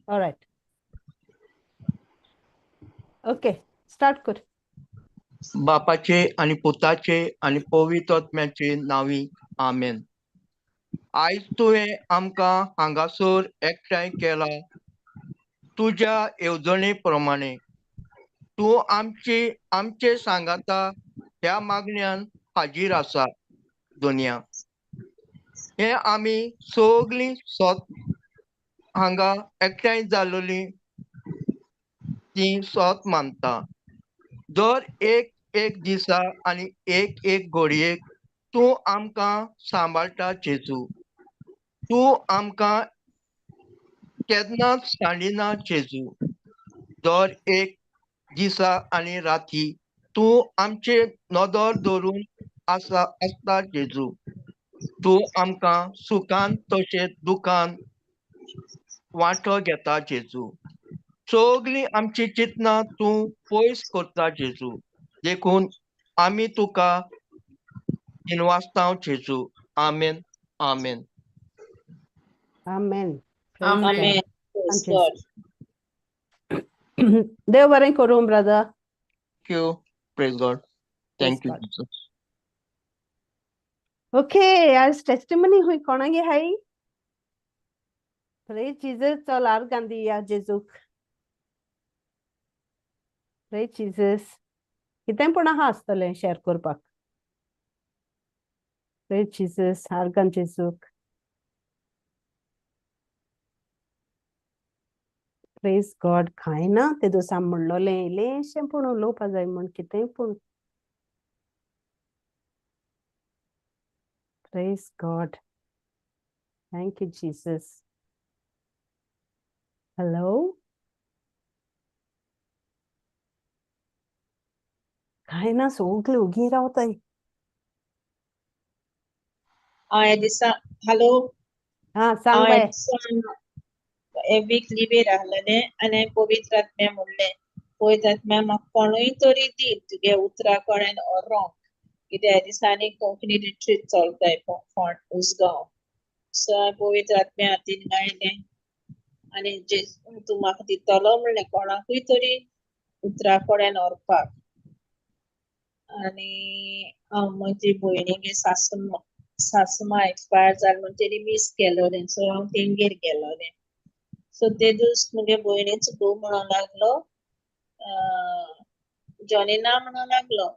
All right, okay, start कर. बापाचे आनी पुताचे आनी पवित्र आत्म्याचे नांवी, आमेन. आयज तुवें आमकां हांगासर एकठांय केला तुज्या येवजणे प्रमाणे. तूं आमची आमचे सांगाता ह्या मागण्यान हाजीर आसा दुनिया. हे आमी सगळीं सोत हांगा एकठांय जाल्लीं तीं सोत मानता. दर एक एक दिसा आनी एक एक घडयेक तूं आमकां सांबाळटा जेजू. तूं आमकां केन्नाच सांडिना जेजू. दर एक दिसा आनी राती तूं आमचे नदर धरून आसा आसता जेजू. तूं आमकां सुखान तशेंच दुखान वांटो घेता जेजू. सगळीं आमची चिंतनां तूं पयस करता जेजू. देखून आमी तुका दिनवासतांव जेजू. आमेन, आमेन. आमेन. Praise God. Amen. Praise God. देव बरें करूं brother. Thank you. Praise God. Praise thank you God. Jesus. Okay, आज टेस्टिमनी हुई कोणागे हाय? प्रेज जीसस. चल आर्गां दिया जेजूक. प्रेज जीसस. कितें पूण आहा आसतलें शेअर करपाक. प्रेज जीसस. आर्गां जेजूक. प्रेज गॉड. कांय ना, ते दिसा म्हणलोलें इल्लेंशें पूण उलोवपा जाय म्हूण कितेंय पूण. Praise God. Thank you Jesus. Hello, कांय ना, सगळीं उगी रावताय. हांव ह्या दिसा, हॅलो. हा, सांग. हांव ह्या बाय. दिसा हे वीक लिवेर आहलेलें आनी हांवें पवित्र आत्म्या म्हणलें, पवित्र आत्म्या, म्हाका कोणूय तरी दी तुगे उतरा कडेन व्हरोंक, कित्याक ह्या दिसांनी कोंकणी रिट्रीट चलताय उसगांव. सो हांवें पवित्र आत्म्या हातीन गायलें आनी जे तूं म्हाका दितलो म्हणलें कोणाकूय तरी उतरा कडेन व्हरपाक. आनी हांव म्हजी भयणीगे सासू सासूमा एक्सपायर जाली म्हण तेणी मीस केलोलें. सो हांव तेंगेर गेलोलें. सो ते दीस मुगे भयणीचो घोव म्हणूंक लागलो, जॉनीना म्हणूंक लागलो,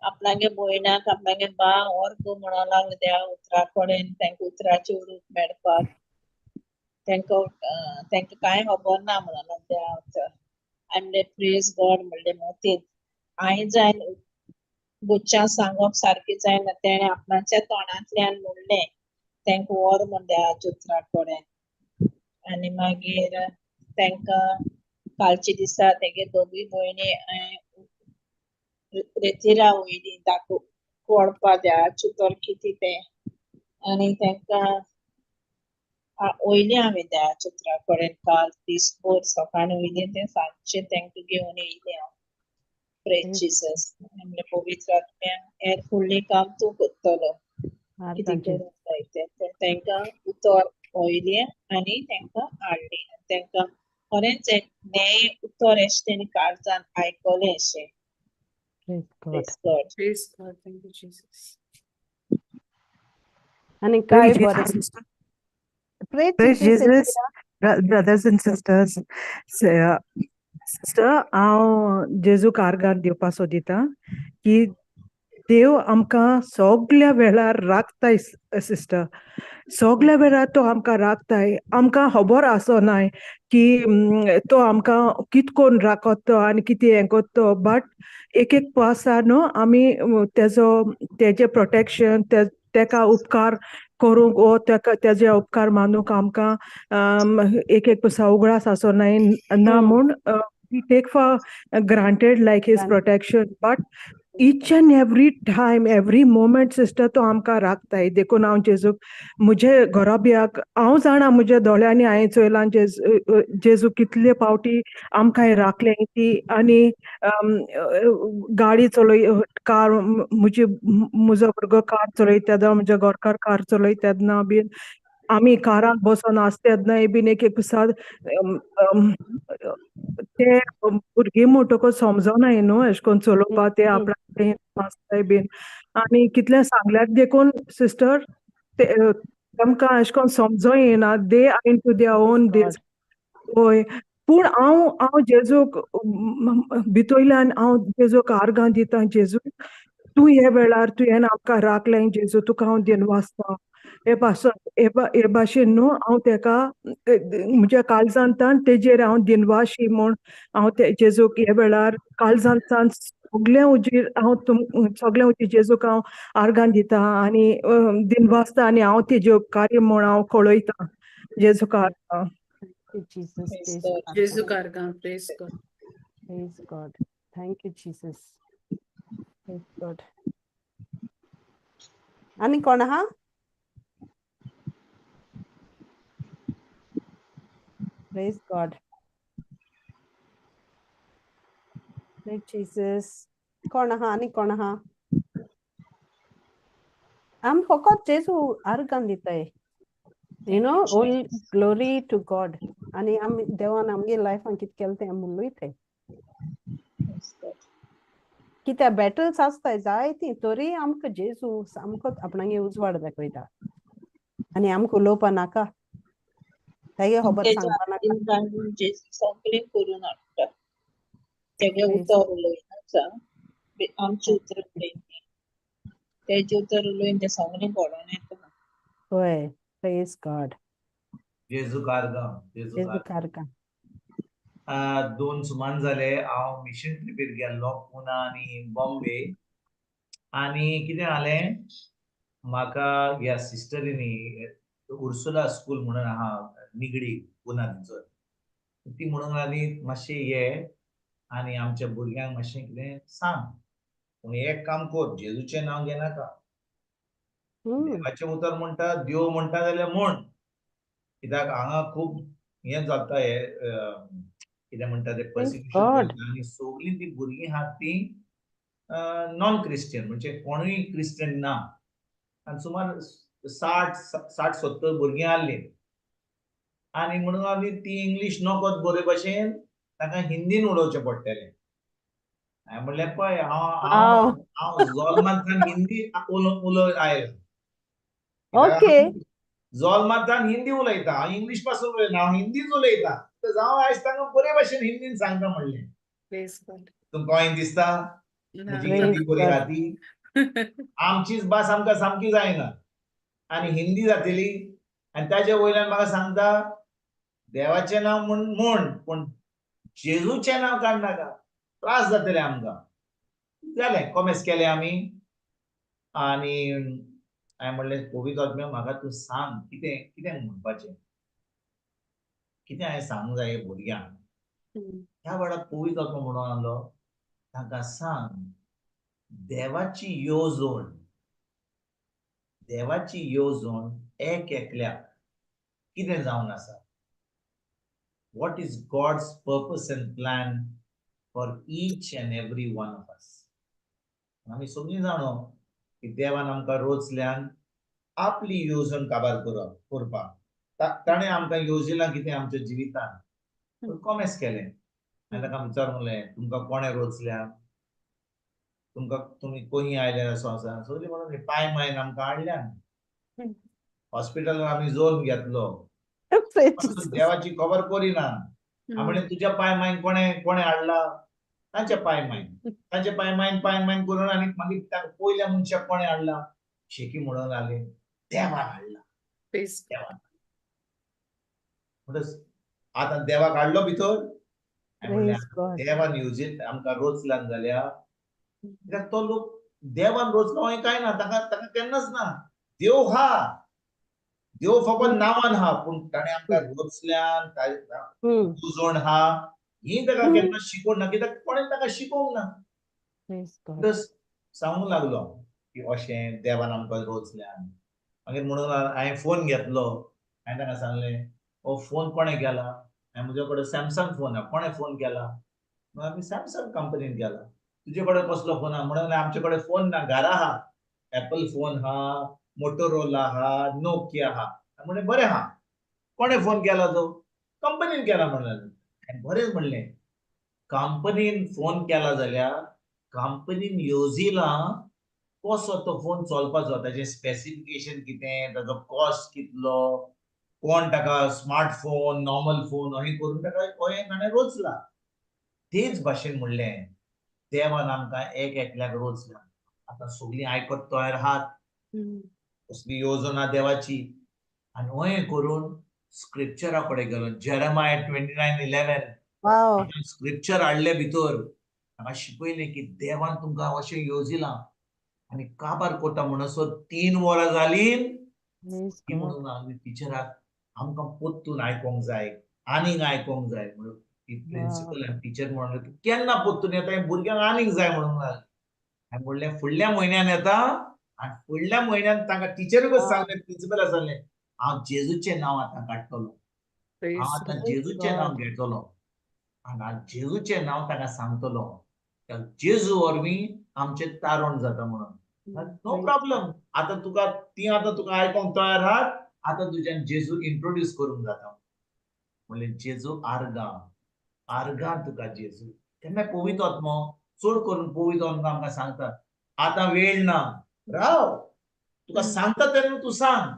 आपणागे भयणाक आपणागे बा व्हर गो म्हणूंक लागलो त्या उतरा कडेन, तांकां उतराचें उरूप मेळपाक. तांकां तांकां कांय खबर ना म्हणूंक लागलो त्या उतर. हांवें म्हणलें प्रेज गॉड म्हणलें मोतीन हांवें जायन गुच्छां सांगप सारकें जायना, तेणें आपणाच्या तोंडांतल्यान म्हणलें तांकां व्हर म्हण देवाच्या उतरा कडेन. आनी मागीर तांकां कालच्या दिसा तेगे दोगूय भयणी रेतिरा वयली दाखोव कळपा देवाचें उतर कितें तें. आनी तांकां वयली हांवें देवाच्या उतरा कडेन काल दीसभर, सकाळीं वयली तें सांजचें तांकां घेवन येयलें हांव. प्रेज जीसस. म्हणलें पवित्र आत्म्या, हेर फुडलें काम तूं करतलो कितें करूंक जाय तें. पूण तांकां उतर वयलें आनी तांकां हाडलें आनी तांकां खरेंच एक न्याय उतर अशें तेणी काळजान आयकलें अशें. Praise God. Praise God. Praise God. Thank you, Jesus. आनी काय Praise बरें. Jesus, sister. Praise Praise Jesus. Jesus, brothers and sisters. Sister, हांव जेजूक आर्गां दिवपा सोदिता की देव आमकां सगल्या वेळार राखताय सिस्टर. सगल्या वेळार तो आमकां राखताय. आमकां खबर आसनाय की तो आमकां कित कोन्न राखत तो आनी कितें हें करता तो, बट एक एक पासा न्हू आमी तेजो तेजें प्रोटेक्शन, तेका उपकार करूंक वो तेका तेजे उपकार मानूंक आमकां एक एक पासा उगडास आसनाय ना म्हूण we take for granted like his protection, but each and every time, every moment, sister, तो आमकां राखताय. देखून हांव जेजूक म्हजे घराब्याक हांव जाणा, म्हज्या दोळ्यांनी हांवें चोयलां जेजू जेजू कितले पावटी आमकां राखलें ती. आनी गाडी चलय, कार, म्हजी म्हजो भुरगो कार चलयता तेन्ना, म्हजो घरकार कार चलयता तेन्ना बीन आमी कारान बसोन आसता तेन्नाय बीन एक एक साद ते भुरगीं म्हणटकच समजनाय न्हू एशें कोन्न चलोवपा ते आपणाचे आसताय बीन आनी कितलें सांगल्यार देखून सिस्टर ते तांकां एशें कोन्न समजों येना, they are into their own this. हय, पूण हांव हांव जेजूक भितोयल्यान हांव जेजूक आर्गां दिता. जेजू, तूं हे वेळार तुवें आमकां राखलें, जेजू तुका हांव दिनवासता. हे पासत हे भाशेन न्हू हांव तेका म्हज्या काळजांतान तेजेर हांव दिनवाशी म्हूण हांव ते जेजूक हे वेळार काळजांतान सगळें उजीर हांव तुम सगळें उजीर जेजूक हांव आर्गां दिता आनी दिनवासता आनी हांव तेजे उपकारी म्हूण हांव कळयता जेजूक आर्गां. Jesus. Praise Jesu God. जेजू आर्गां. Praise God. Praise God. Thank you, Jesus. Praise God. आनी कोण आहा? Praise God. Praise Jesus. कोण आहा आनी कोण आहा? आमी फकत जेजू आर्गां दिताय. All glory to God. आनी आमी देवान आमगे लायफान कितें केलें तें आमी उलयताय. Praise God. कित्याक बॅटल्स आसताय जायतीं, तरी आमकां जेजू सामको आपणागे उजवाड दाखयता आनी आमकां उलोवपा नाका, तेगे खबर तेच्या सांगपा नाका. हातीन जेजू सगळें करून हाडटा. तेगे Praise उतर उलयनाचा, आमचें उतर उलयना, तेजें उतर उलयन तें सगळें घडोवन येता. हय, प्रेज गॉड. जेजू आर्गां, जेजू जेजू आर्गां. आर्गां. 2 सुमान जाले हांव मिशन ट्रिपीर गेल्लो पुना आनी बॉम्बे. आनी कितें जालें, म्हाका ह्या सिस्टरीनी उर्सुला स्कूल म्हणून आहा निगडी पुना थंयसर, ती म्हणूंक लागली मातशें ये आनी आमच्या भुरग्यांक मातशें कितें सांग, पूण एक काम कर, जेजूचें नांव घेनाका. देवाचें उतर म्हणटा, देव म्हणटा जाल्यार म्हण, कित्याक हांगा खूब हें जाता, हे कितें म्हणटा ते पर्सिक्युशन. आनी सगळीं ती भुरगीं आहात ती नॉन क्रिस्टियन, म्हणजे कोणूय क्रिस्टियन ना. आनी सुमार 60-70 भुरगीं आहलीं आनी म्हणून लागली ती इंग्लीश नकत बरे भशेन, तांकां हिंदीन उलोवचें पडटलें. हांवें म्हणलें पळय, हांव हांव जोल्मांतल्यान हिंदी उलोवन आयला. जोल्मांतल्यान हिंदी उलयता हांव, इंग्लीश पासून उलयना, हांव हिंदीच उलयता. तर जावं आयज तांकां बरे भशेन हिंदीन सांगता म्हणलें. तुमकां कशें दिसता म्हजी हिंदी बरी आहा ती? आमचीच भास आमकां सामकी जायना आनी हिंदी जातली. आनी ताजे वयल्यान म्हाका सांगता देवाचें नांव म्हण म्हण, पूण जेजूचें नांव काडनाका, त्रास जातले आमकां. जालें, कॉमेस केलें आमी. आनी हांवें म्हणलें पवित्र आत्म्या म्हाका तूं सांग कितें कितें म्हणपाचें, कितें हांवें सांगूंक जाय भुरग्यांक. ह्या वेळार पवित्र आत्मा म्हणून आसलो तांकां सांग देवाची येवजण, देवाची येवजण एक एकल्याक कितें जावन आसा. What is God's purpose and plan for each and every one of us. आमी सगळीं जाणो की देवान आमकां रोचल्यान आपली येवजण काबार करप करपाक, ताणें आमकां येवजिलां कितें आमच्या जिवितान. कॉमेस केलें. हांवें ताका विचारूंक म्हणलें तुमकां कोणें रोचल्या, तुमकां तुमी खंय आयल्या संवसारांत? सगळीं म्हणून पांय मायन आमकां हाडल्यान, हॉस्पिटलान आमी जोल्म घेतलो, देवाची खबर करिना. म्हणलें तुज्या पांय मायन कोणें कोणें हाडला? तांच्या पांय मायन, तांच्या पांय मायन पांय मायन करून आनी मागीर पयल्या मनशाक कोणें हाडला? शेकी म्हणून लागले देवान हाडला, देवान. म्हणटच आतां देवाक हाडलो भितर. देवान येवजीत आमकां रोचल्यान जाल्यार, कित्याक तो लोक देवान रोचलो हें कांय ना, ताका ताका केन्नाच ना. देव हा, देव फकत नांवान हा, पूण ताणें आमकां रोचल्यान येवजण हा ही ताका केन्ना शिकोवंक ना, कित्याक कोणें ताका शिकोवंक ना. सांगूंक लागलो की अशें देवान आमकां रोचल्यान. मागीर म्हणून हांवें फोन घेतलो, हांवें ताका सांगलें हो फोन कोणें केला? हांवें म्हजे कडेन सॅमसंग फोन आहा, कोणें फोन केला? म्हणून आमी सॅमसंग कंपनीन केला. तुजे कडेन कसलो फोन आहा? म्हणून आमचे कडेन फोन ना, घरा आहा, एपल फोन आहा, मोटोरोला आहा, नोकिया आहा. म्हणलें बरें आहा. कोणें फोन केला तो? कंपनीन केला म्हणलें. हांवें बरेंच म्हणलें, कंपनीन फोन केला जाल्यार कंपनीन येवजिलां कसो तो फोन चलपाचो, ताजें स्पेसिफिकेशन कितें, ताजो कॉस्ट कितलो, कोण ताका स्मार्टफोन नॉर्मल फोन अहें करून ताका अहें ताणें रोचला. तेच भाशेन म्हणलें, देवान आमकां एक एकल्याक रोचला. आतां सगळीं आयकत तयार आहात कसली येवजण देवाची. आनी अहें करून स्क्रिप्चरा कडेन गेलो, जेरेमाय 29:11. वाव. स्क्रिप्चर हाडले भितर, म्हाका शिकयलें की देवान तुमकां अशें येवजिलां आनी काबार कोता म्हणसर 3 वरां जालीं. Praise ती God. म्हणून लागली टिचराक, आमकां परतून आयकोंक जाय, आनीक आयकोंक जाय. म्हणून ती प्रिंसिपल आनी टिचर म्हणलें, तूं केन्ना परतून येता, हे भुरग्यांक आनीक जाय म्हणून लागली. हांवें म्हणलें फुडल्या म्हयन्यान येता. आनी फुडल्या म्हयन्यान तांकां टिचरीकच सांगलें, प्रिंसिपलाक सांगलें, हांव जेजूचें नांव आतां काडटलो, हांव आतां जेजूचें नांव घेतलो आनी हांव जेजूचें नांव ताका सांगतलो, जेजू वरवीं आमचें तारण जाता म्हणून. नो प्रॉब्लम, आतां तुका ती आतां तुका आयकोंक तयार आहात, आतां तुज्यान जेजू इंट्रोड्यूस करूंक जाता. म्हणलें जेजू आर्गां, आर्गां तुका जेजू. तेन्ना पवित्र आत्मो चड करून पवित्र आत्मो आमकां सांगता, आतां वेळ ना, राव, तुका सांगता तेन्ना तूं सांग.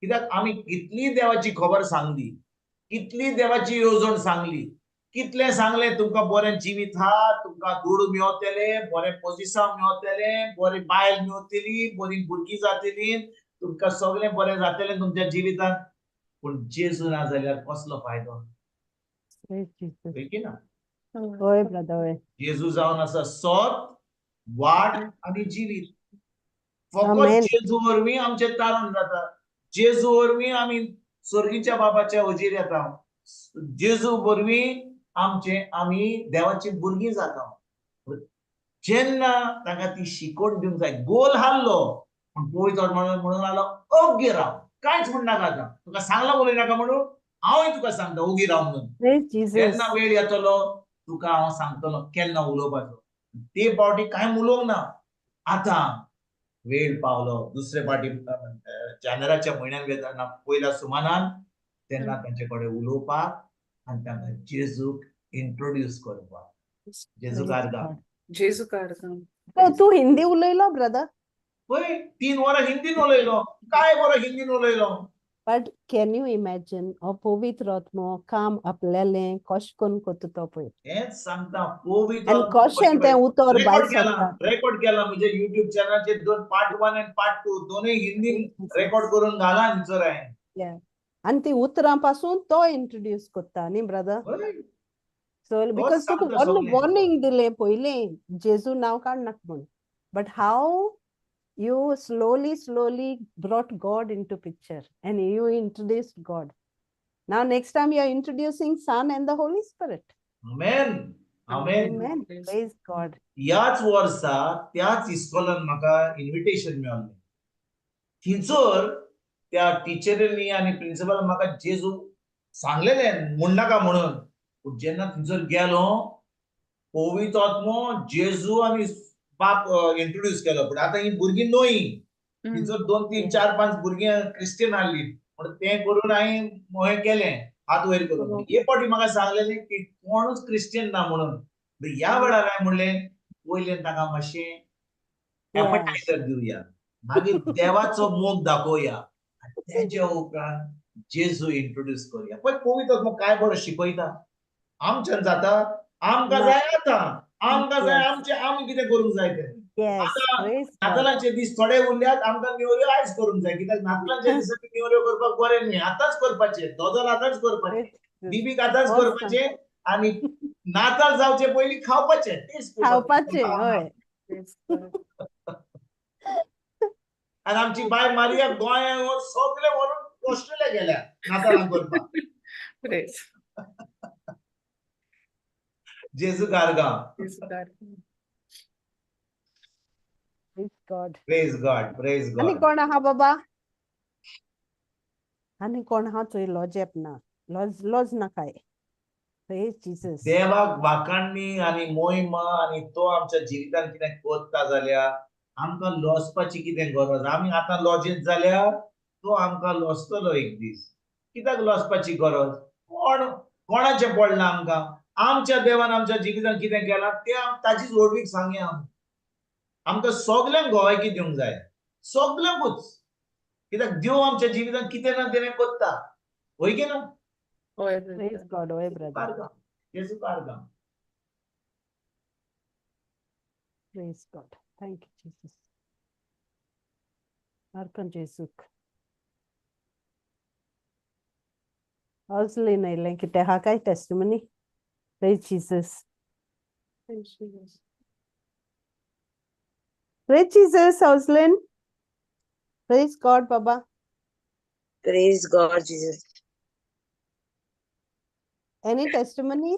कित्याक आमी कितली देवाची खबर सांगली, कितली देवाची येवजण सांगली, कितलें सांगलें, तुमकां बरें जिवीत आहा, तुमकां दुडू मेवतले, बरें पोजिसांव मेवतले, बरी बायल मेवतली, बरी भुरगीं जातली, तुमकां सगळें बरें जातलें तुमच्या जिवितांत. पूण जेजू ना जाल्यार कसलो फायदो? की ना? हय ब्रदर, हय. जेजू जावन आसा सत, वाट आनी जिवीत. फकत जेजू वरवीं आमचें तारण जाता, जेजू वरवीं आमी स्वर्गीच्या बाबाच्या हुजीर येता, जेजू वरवीं आमचे आमी देवाची भुरगीं जाता. जेन्ना ताका ती शिकवण दिवंक जाय, गोल हाडलो पूण पवित्र म्हणून आलो, ओगी राव, कांयच म्हणनाका, आतां तुका सांगलां उलयनाका म्हणून, हांवूय तुका सांगता ओगी राव म्हणून. केन्ना वेळ येतलो तुका हांव सांगतलो केन्ना उलोवपाचो. ते फावटी कांय उलोवंक ना. आतां वेळ पावलो, दुसरे फावटी जानेराच्या म्हयन्यान वेतना पयल्या सुमानान तेन्ना तांचे कडेन उलोवपाक आनी तांकां जेजूक इंट्रोड्यूस करपाक. जेजू कारगां, जेजू कारगां. तूं हिंदी उलयलो ब्रदर? पळय 3 वरां हिंदीन उलयलो, काय बरो हिंदीन उलयलो. बट can you imagine हो पवित्र आत्मो काम आपल्यालें कशें करून करता तो पळय. हेंच सांगता पवित्र आनी कशें तें उतर भायर सरता. रेकॉर्ड केला म्हणजे युट्यूब चॅनलचेर 2 पार्ट 1 आनी पार्ट 2 दोनूय हिंदीन रेकॉर्ड करून घाला भितर हांवें. आनी ती उतरां पासून तो इंट्रोड्यूस करता न्ही ब्रदर. सो because तुका वॉर्निंग दिलें पयलीं जेजू नांव काडनाका म्हूण, but how you slowly slowly brought God into picture and you introduced God. Now next time you are introducing Son and the Holy Spirit. Amen. Amen. Amen. Praise God. याच वर्सा त्याच इस्कॉलान म्हाका इन्विटेशन मेळ्ळें. थंयसर त्या टिचरींनी आनी प्रिंसिपलान म्हाका जेजू सांगलेलें म्हणनाका म्हणून, पूण जेन्ना थंयसर गेलो पवित्र आत्मो जेजू आनी बाप इंट्रोड्यूस केलो. पूण आतां ही भुरगीं न्हय, थंयसर 2 3 4 5 भुरगीं क्रिस्टियन हाडली म्हणून तें करून हांवें हें केलें, हात वयर करून. हे फावटी म्हाका सांगलेलें की कोणूच क्रिस्टियन ना म्हणून. ह्या वेळार हांवें म्हणलें पयलें ताका मातशें एपटायझर दिवया, मागीर देवाचो मोग दाखोवया आनी तेज्या उपरांत जेजू इंट्रोड्यूस करुया. पळय पवित्र आत्मो काय बरो शिकयता. आमच्यान जाता, आमकां जाय आतां, आमकां जाय आमचे, आमी कितें करूंक जाय तें. आतां नातालांचे दीस थोडे उरल्यात, आमकां नेवऱ्यो आयज करूंक जाय, कित्याक नातालांच्या दिसांनी नेवऱ्यो करपाक बरें न्ही. आतांच करपाचें, दोदोल आतांच करपाचें, बिबीक आतांच करपाचें आनी नाताल जावचे पयलीं खावपाचें, टेस्ट खावपाचें. हय. आनी आमची बाय मारिया गोंयांत सगळे व्हरून ऑस्ट्रेलिया गेल्या नातालां करपाक. जेजू कारगां. Praise God. Praise God. Praise God. आनी कोण आहा बाबा? आनी कोण आहा थंय लॉजेप ना, लॉज लॉज नाकाय. Praise Jesus. देवाक वाखाणणी आनी मोहिमा आनी तो आमच्या जिवितान कितें करता जाल्यार आमकां लॉजपाची कितें गरज. आमी आतां लॉजेंत जाल्यार तो आमकां लॉसतलो एक दीस. कित्याक लॉसपाची गरज? कोण कोणाचें पडलां आमकां? आमच्या देवान आमच्या जिवितान कितें केलां तें ताचीच व्हडवीक सांगया. आमकां सगल्यांक गोवायकी दिवंक जाय, सगल्यांकूच. कित्याक देव आमच्या जिवितान कितें ना तेणें करता, वय की ना? हय Praise brother. God, हय brother. जेजू कारगां. Praise God. Thank you, Jesus. आर्कन जेजूक. Oslin येयलें कितें आहा काय testimony? Praise Jesus. Praise Jesus. Praise Jesus, Oslin. Praise God, Baba. Praise God, Jesus. Any testimony?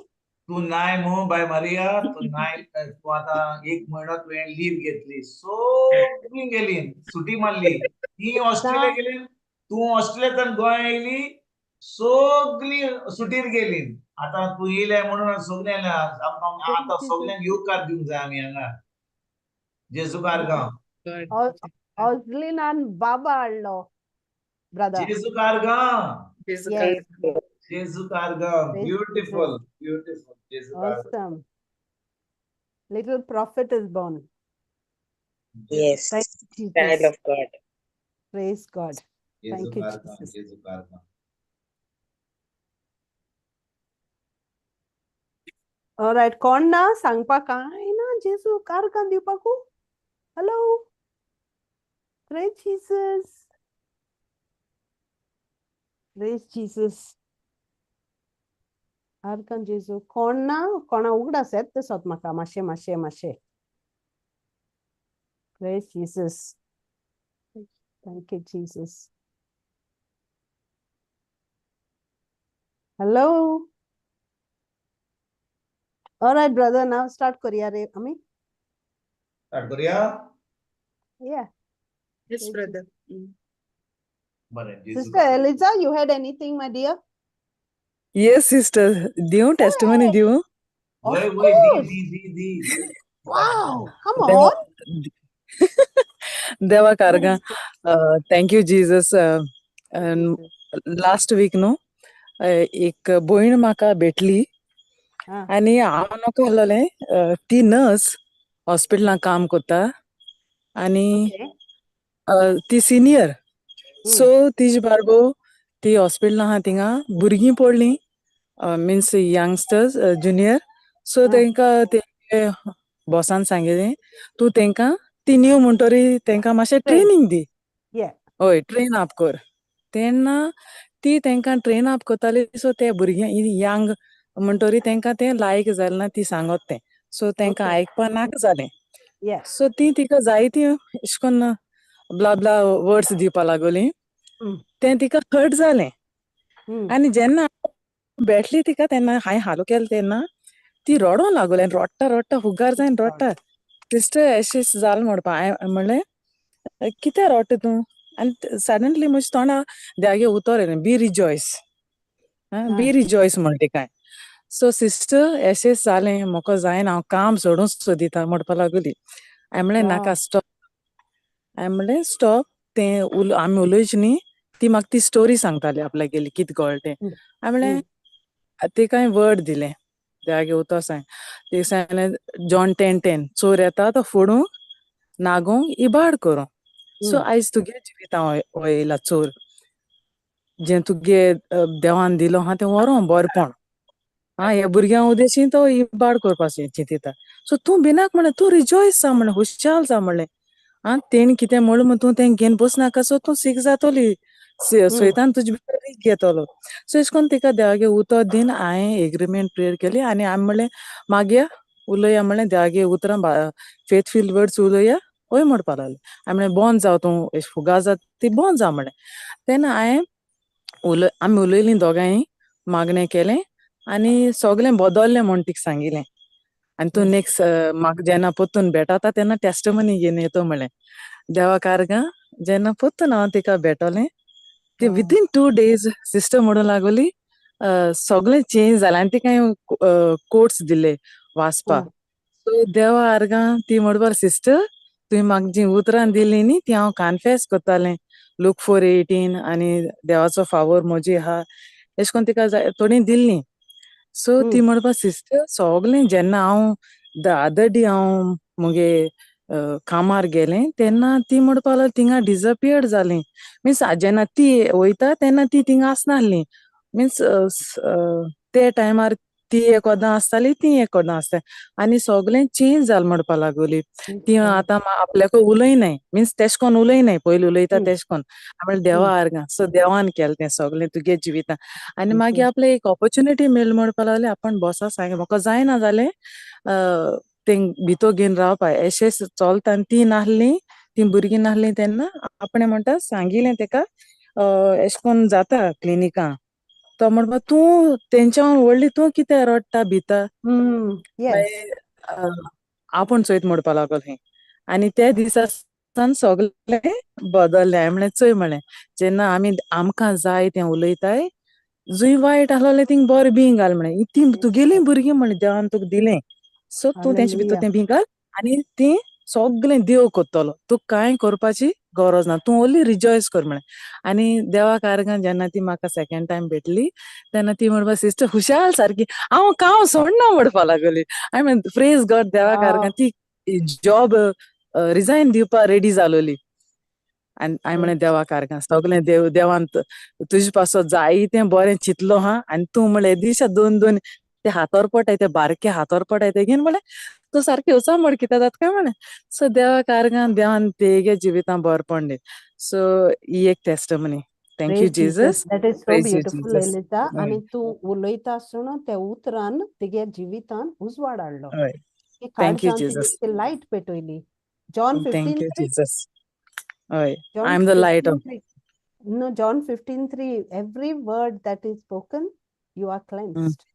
तूं नाय मू बाय मारिया, तूं नाय. तूं आतां एक म्हयनो तुवें लीव घेतली, सगळीं गेली, सुटी मारली. ती ऑस्ट्रेलिया गेली, तूं ऑस्ट्रेलियांतल्यान गोंया येयली, सगळीं सुटीर गेली. आतां तूं येयलें म्हणून सगळीं येयल्या. आमकां आतां सगल्यांक येवकार दिवंक जाय आमी हांगा. जेजू कारगांव. God. Oslinan बाबा हाडलो brother. जेजू कारगांव. Jesus Yes. Christ. जेजू कारगांव. Praise beautiful, beautiful. जेजू कारगांव. Awesome. Little prophet is born. Yes, Thank you, child Jesus. of God. Praise God. जेजू Thank you, कारगांव. Jesus. जेजू कारगांव. All right, कोण ना सांगपाक कांय ना जेजू कारगां दिवपाकू? Hello. Praise Jesus. Praise Jesus. आर्कान जेजू. कोण ना कोणा उगडास येत दिसत म्हाका मातशें मातशें मातशें. Praise Jesus. Thank you, Jesus. Hello. All right, brother, now start करूया रे आमी. स्टार्ट करूया. Yeah. Yes, Praise brother. बरें. जेजू Sister Eliza, you had anything, my dear? Yes, sister. दिवं testimony दिवं? Of वय वय, दी course. दी दी दी. Wow, come देवा on. देवा कारगां. Thank you Jesus. Last week न्हू एक भयण म्हाका भेटली आनी हांव नको आहलोलें. ती नर्स हॉस्पिटलान काम करता आनी ती सिनियर. सो तिजे बारबो ती हॉस्पिटलान आहा, थिंगा भुरगीं पडलीं, मिन्स यंगस्टर्स, ज्युनियर. सो तेंकां ते बॉसान सांगिल्लें, तूं तेंकां ती न्यू म्हणटरी तेंकां मातशें ट्रेनींग दी. हय, ट्रेन अप कर. तेन्ना ती तेंकां ट्रेन अप करताली. सो ते भुरग्यां यंग म्हणटरी तेंकां तें लायक जालें ना ती सांगत तें. सो तेंकां आयकपा नाका जालें. सो ती तिका जायती अशें कन्न ब्ला ब्ला वर्ड्स दिवपा लागली. तें तिका हर्ट जालें. आनी जेन्ना भेटली तिका तेन्ना हांवें हालो केलें तेन्ना ती रडोंक लागली आनी रडटा रडटा फुगार जायन रडटा. सिस्टर अशें जालें म्हणपा. हांवें म्हणलें, कित्याक रडटा तूं? आनी सडनली म्हज्या तोंडा देवागे उतर येयलें, बी रिजॉयस, बी रिजॉयस म्हणटा तिका. सो सिस्टर अशें जालें, म्हाका जायना, हांव काम सोडूंक सोदिता म्हणपा लागली. हांवें म्हणलें, नाका, स्टॉप. हांवें म्हणलें स्टॉप. तें उल आमी उलयची न्ही, ती म्हाका ती स्टोरी सांगताली आपल्यागेली कितें कळ्ळें तें. हांवें म्हणलें, तिका हांवें वर्ड दिलें, देवागे उतर सांग. तिका सांगलें जॉन 10:10, चोर येता तो फोडूंक, नागोवंक, इबाड करूंक. सो आयज तुगे जिवितां हो येयला चोर, जें तुगे देवान दिलो आहा तें व्हरों बरेपण. आं, ह्या भुरग्यां उदेशी तो इबाड करपाचें चिंतिता. सो तूं भिनाक म्हणलें, तूं रिजॉयस जा म्हणलें, हुशाल जा म्हणलें. आं, तेणी कितें म्हणलें म्हण तूं तें घेवन बसनाका. सो तूं सीक जातोली, सैतान तुजे भितर रीग घेतलो. सो अशें करून तिका देवागे उतर दीन हांवें एग्रीमेंट प्रेयर केली आनी हांवें म्हणलें, मागया उलया म्हणलें, देवागे उतरां फेथ फिल्ड वर्ड्स उलया. हय म्हणपा लागलें. हांवें म्हणलें, बोंद जाव तूं, अशें फुगार जाता ती बोंद जा म्हणलें. तेन्ना हांवें उलय आमी उलयलीं दोगांय, मागणें केलें आनी सगळें बदल्लें म्हूण तिका सांगिलें. आनी तूं नेक्स्ट म्हाका जेन्ना परतून भेटता तेन्ना टेस्टमनी घेवन येता म्हणलें. देवा कारगां जेन्ना परतून हांव तिका भेटोलें ती विदीन 2 डेज सिस्टर म्हणूंक लागली, सगळें चेंज जालें. आनी तिका हांवें कोट्स दिले वाचपाक. सो देवा आर्गां ती म्हणपाक, सिस्टर तुवें म्हाका जीं उतरां दिलीं न्ही तीं हांव कन्फेस करतालें. लूक 4:18 आनी देवाचो फावोर म्हजी आहा एश कोन तिका थोडी दिल्ली. सो ती म्हणपा सिस्टर सगळें जेन्ना हांव the other day हांव मुगे कामार गेलें तेन्ना ती म्हणपा लागली थिंगा डिसअपियर्ड जाली. मिन्स जेन्ना ती वयता तेन्ना ती थिंगा आसनासली. मिन्स ते टायमार ती एक वदां आसताली, ती एक वदां आसताली आनी सगळें चेंज जालें म्हणपा लागली. ती आतां आपल्याक उलयनाय, मिन्स तेश कोन उलयनाय, पयलीं उलयता तेश कोन. म्हळ्यार देवा आर्गां, सो देवान केलें तें सगळें तुगे जिवितां. आनी मागीर आपल्याक एक ऑपॉर्च्युनिटी मेळ्ळी म्हणपा लागली, आपण बॉसा सांग म्हाका जायना जालें तें भितर घेवन रावपा एशें चलता. आनी ती नासली, ती भुरगीं नासली तेन्ना आपणें म्हणटा सांगिलें तेका एशें कोन जाता क्लिनिकां. तो म्हणपा तूं तेंच्या व्हडली तूं कित्याक रडटा भिता, आपूण चोयत म्हणपा लागलो. आनी त्या दिसा सावन सगळें बदल्लें. हांवें म्हणलें चोय म्हणलें जेन्ना आमी आमकां जाय तें उलयताय, जंय वायट आसलें थिंग बरें बीं घाल म्हणलें, ती तुगेलीं भुरगीं म्हणलें देवान तुका दिलें, सो तूं तेंचे भितर तें बीं घाल आनी ती सगळें देव करतलो, तूं कांय करपाची गरज ना, तूं ओन्ली रिजॉयस कर म्हणलें. आनी देवाक आर्गां जेन्ना ती म्हाका सेकेंड टायम भेटली तेन्ना ती म्हणपा सिस्टर खुशाल सारकी हांव काम सोडना म्हणपा लागली. हांवें म्हणलें प्रेज गॉड, देवाक आर्गां ती जॉब रिजायन दिवपा रेडी जालोली. आनी हांवें म्हणलें देवाक आर्गां सगळें देव देवान तुजे पासत जाय तें बरें चिंतलो हा, आनी तूं म्हणलें दिसा दोन दोन ते हातार पडटाय, ते बारके हातार पडटाय ते घेवन म्हणलें तूं सारकें वचा म्हण कितें जाता काय म्हणलें. सो देवाक आर्गां देवान तेगे जिवितां बरें दिलें. सो ही एक testimony. Thank you Jesus. That is so beautiful Eliza. आनी तूं उलयता आसतना त्या उतरान तिगे जिवितान उजवाड हाडलो, thank you Jesus, light पेटयली. John 15:3. Jesus. I am the light of No, John 15:3, every word that is spoken, you are cleansed.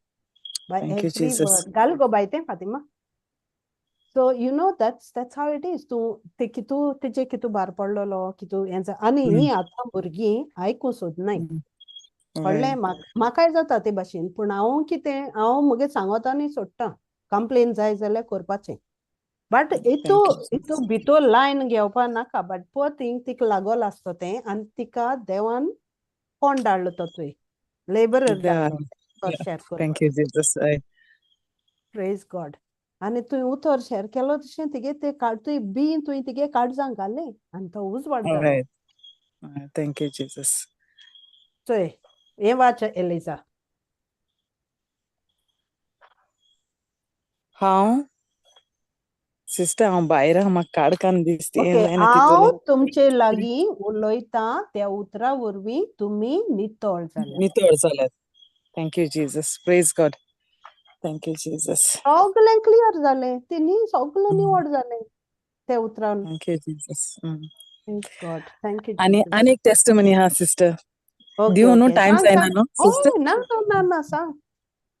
By Thank you, every Jesus. word. Gal go by te Fatima. So you know that's how it is. तूं ते कितू तेजे कितू भार पडलेलो कितू हें आनी ही आतां भुरगीं आयकूं सोदनाय, कळ्ळें? म्हाकाय जाता ते भाशेन, पूण हांव कितें हांव म्हगे सांगता आनी सोडटा, कंप्लेन जाय जाल्यार करपाचें. बट इतू इतू भितर लायन घेवपा नाका, बट पो थिंग तिका लागोल आसता तें आनी तिका देवान कोण धाडलो तो तुवें लेबरर धाडलो शेअर करपाक. Thank you Jesus, praise God. आनी तुवें उतर शेअर केलो तशें तिगे ते तुवें बी तुवें तिगे काळजांक घालें आनी तो उजवाड जालो. Thank you Jesus. चोय हें वाच एलिजा. हांव सिस्टर हांव भायर आहा, म्हाका काडकान दिसता. हांव तुमचे लागीं उलयतां त्या उतरा वरवीं तुमी नितळ जाल्यात, नितळ जाल्यात. Thank you Jesus, praise God, thank you Jesus. सगळें क्लियर जालें, तेणी सगळें निवड जालें त्या उतरान. Thank you Jesus, praise God, thank you. आनी आनी एक टेस्टिमनी आहा सिस्टर, दिवं न्हू टायम जायना न्हू सिस्टर? ना ना ना सांग.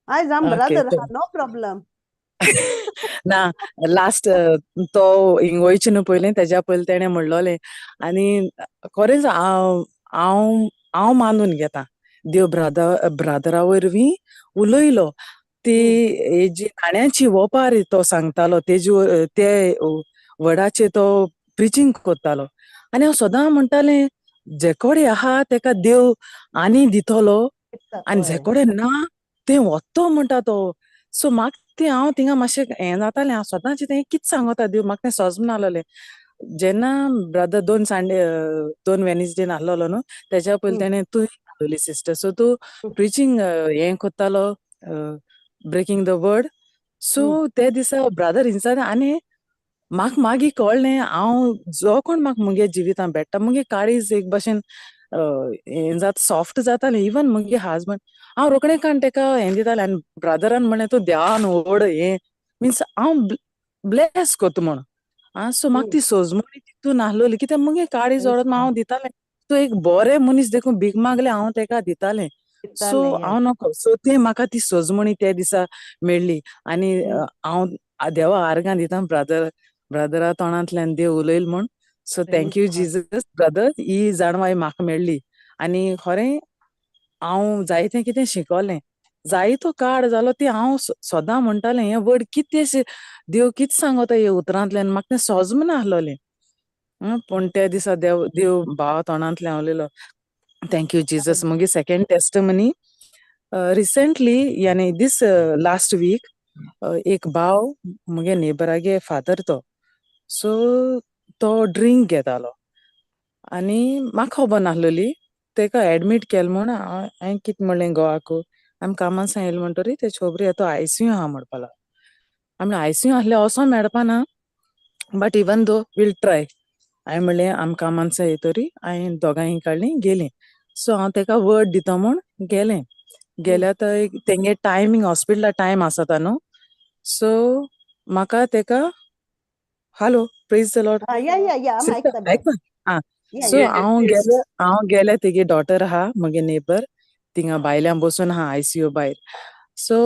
आयज आम ब्रदर आहा, नो प्रॉब्लम. ना लास्ट तो हिंग वयचे न्हू पयलें, तेज्या पयलीं तेणें म्हणलोलें आनी खरेंच हांव हांव हांव मानून घेता देव ब्रादरा वरवीं उलयलो. ती जी नाण्याची वोपार तो सांगतालो, तेजे ते वडाचे तो प्रिचींग करतालो आनी हांव सदां म्हणटालें जे कडेन आहा तेका देव आनी दितलो आनी जे कडेन ना तें वत्तो म्हणटा तो. सो म्हाका तें हांव थिंगा मातशें हें जातालें, हांव सदांच तें कितें सांगता देव, म्हाका तें सजमनासलें. जेन्ना ब्रदर दोन संडे दोन वेनसडे नासलेलो न्हू तेज्या पयलीं तेणें तूं आसलोली सिस्टर, सो तूं प्रिचींग हें करतालो, ब्रेकींग the word. सो ते दिसा ब्रदर इन्सान आनी म्हाका मागीर कळ्ळें हांव जो कोण म्हाका मुगे जिवितान भेट्टा मुगे काळीज एक भाशेन हें जाता, सॉफ्ट जातालें. इवन मुगे हजबंड हांव रोखडें काडून तेका हें दितालें आनी ब्रदरान म्हणलें तूं देवान व्हड हें मिन्स हांव ब्लेस करता म्हण. आं सो म्हाका ती सजमणी तितून नासलोली कित्याक मुगे काळीज जोडत हांव दितालें. तूं एक बरें मनीस देखून भीक मागलें हांव तेका दितालें. सो हांव नको, सो तें म्हाका ती सजमणी त्या दिसा मेळ्ळी आनी हांव देवा आर्गां दिता ब्रदरा तोंडांतल्यान देव उलयल म्हूण. So thank you Jesus brother, ही जाणवाय म्हाका मेळ्ळी आनी खरें हांव जायतें कितें शिकोलें. जायतो काळ जालो ती हांव सदां म्हणटालें हें वर्ड कितें देव कितें सांगता ह्या उतरांतल्यान, म्हाका तें सजमना आसलोलें. पूण त्या दिसा देव देव भावा तोंडांतल्यान उलयलो. Thank you Jesus. मागीर सेकंड टेस्टमनी, रिसेंटली यानी दीस लास्ट वीक एक भाव मुगे नेबरागे फादर तो, सो तो ड्रिंक घेतालो आनी म्हाका खबर नासलेली. तेका एडमीट केलें म्हूण हांवें कितें म्हणलें घोवाक, आमी कामां सावन येयले म्हणटरी ते छोबरी तो आयसीयू आहा म्हणपा लागलो. आमी आयसीयू आसल्यार वचों मेळपा ना, but even though we'll try. हांवें म्हणलें आमी कामान सावन येतरी हांवें दोगांय काडलीं गेलीं. सो हांव तेका वर्ड दिता म्हूण गेलें. गेल्यार थंय तेंगे टायमींग हॉस्पिटला टायम आसता न्हू, सो म्हाका तेका hello praise the Lord. Yeah yeah yeah, आमी सिस्टर आयकता. आयकता आं. या सो या. हांव गेलें तेगे डॉटर आहा म्हगे नेबर, थिंगा भायल्यान बसून आहा आयसीयू भायर. सो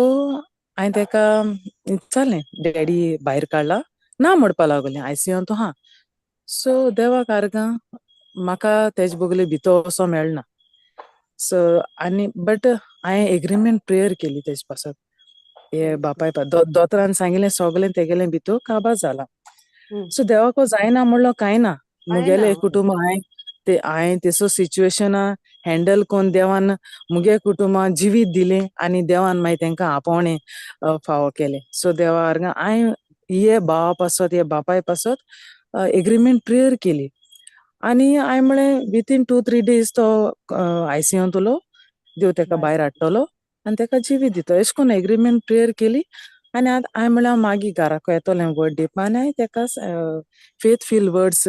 हांवें तेका विचारलें, डॅडी भायर काडला ना म्हणपा लागलें, आयसीयूंत तो आहा. सो देवाक आर्गां, म्हाका तेजे बगले भितर वचों मेळना. सो आनी बट हांवें एग्रीमेंट प्रेयर केली तेजे पासत, हे बापाय दोतोरान सांगिल्लें सगळें तेगेलें भितर काबार जालां. सो देवाको जायना म्हणलो कांय ना. मुगेलें कुटुंब हांवें ते हांवें तेसो सिच्युएशना हँडल करून देवान मुगे कुटुंबा जिवीत दिलें आनी देवान मागीर तेंकां आपोवणें फावो केलें. सो देवा आर्गां, हांवें हे भावा पासत हे बापाय पासत एग्रीमेंट प्रेयर केली आनी हांवें म्हळें विथीन 2-3 डेज तो आयसीयूंतलो देव तेका भायर हाडटलो आनी तेका जिवीत दितलो, अशें करून एग्रीमेंट प्रेयर केली. आनी आतां हांवें म्हणलें हांव मागीर घराक येतलें वर्ड दिवपा आनी हांवें तेका फेथ फील वर्ड्स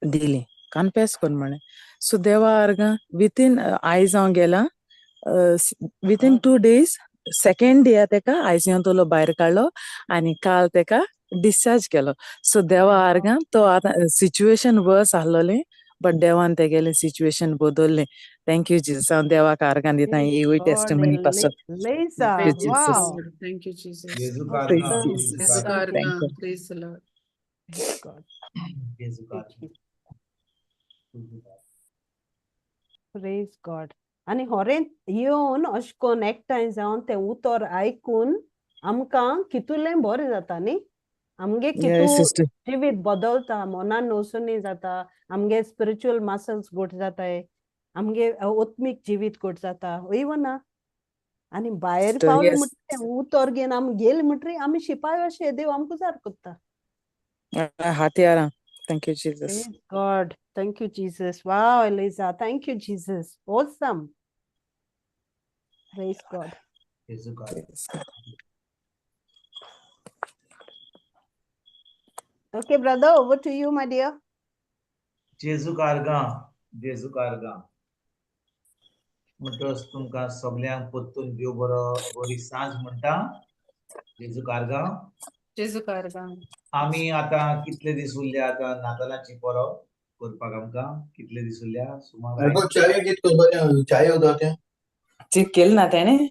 दिली, कन्फेस कर म्हणलें. सो देवा आर्गां, विथीन आयज हांव गेलां, विथीन 2 डेज सेकेंड डे तेका आयसीयूंतलो भायर काडलो आनी काल तेका डिस्चार्ज केलो. सो देवा आर्गां, तो आतां सिच्युएशन वर्स आसलोलें बट देवान तेगेलें सिच्युएशन बदललें. Thank you Jesus. हांव देवाक आर्गां दिता ही टेस्टमनी पासत. Lisa, Thank you, Jesus. wow. Thank you, Jesus. जेजू Praise कारगां. Jesus. जेजू Thank कारगां. you. Praise the Lord. Praise God. जेजू कारगां. Praise God. आनी होरें येवन अशें करून एकठांय जावन तें उतर आयकून आमकां कितुलें बरें जाता न्ही, आमगे कितू Sister. जिवीत बदलता, मनान नवसुनी जाता, आमगे स्पिरिच्युअल मसल्स घट जाताय, आमगे आत्मीक जिवीत घट जाता, हय वो ना? आनी भायर Sister, पावले yes. म्हणटरी तें उतर घेवन आमी गेले म्हणटरी आमी शिपाय अशें देव आमकां जार करता. हातयारां. Thank you, Jesus. Praise God. Thank you, Jesus. Wow, Eliza. Thank you, Jesus. Awesome. Praise God. जेजू कारगां. Praise God. Okay, brother, over to you, my dear. जेजू कारगां, जेजू कारगां. म्हणटच तुमकां सगल्यांक परतून देव बरो बरी सांज म्हणटा. जेजू कारगां. जेजू कारगां. आमी आतां कितले दीस उरल्या आतां नातालांची परब करपाक? आमकां कितले दीस उरल्या सुमार? आगो, चाय कित करपाचें? चाय उदक तें. चेक केलें ना तेणें?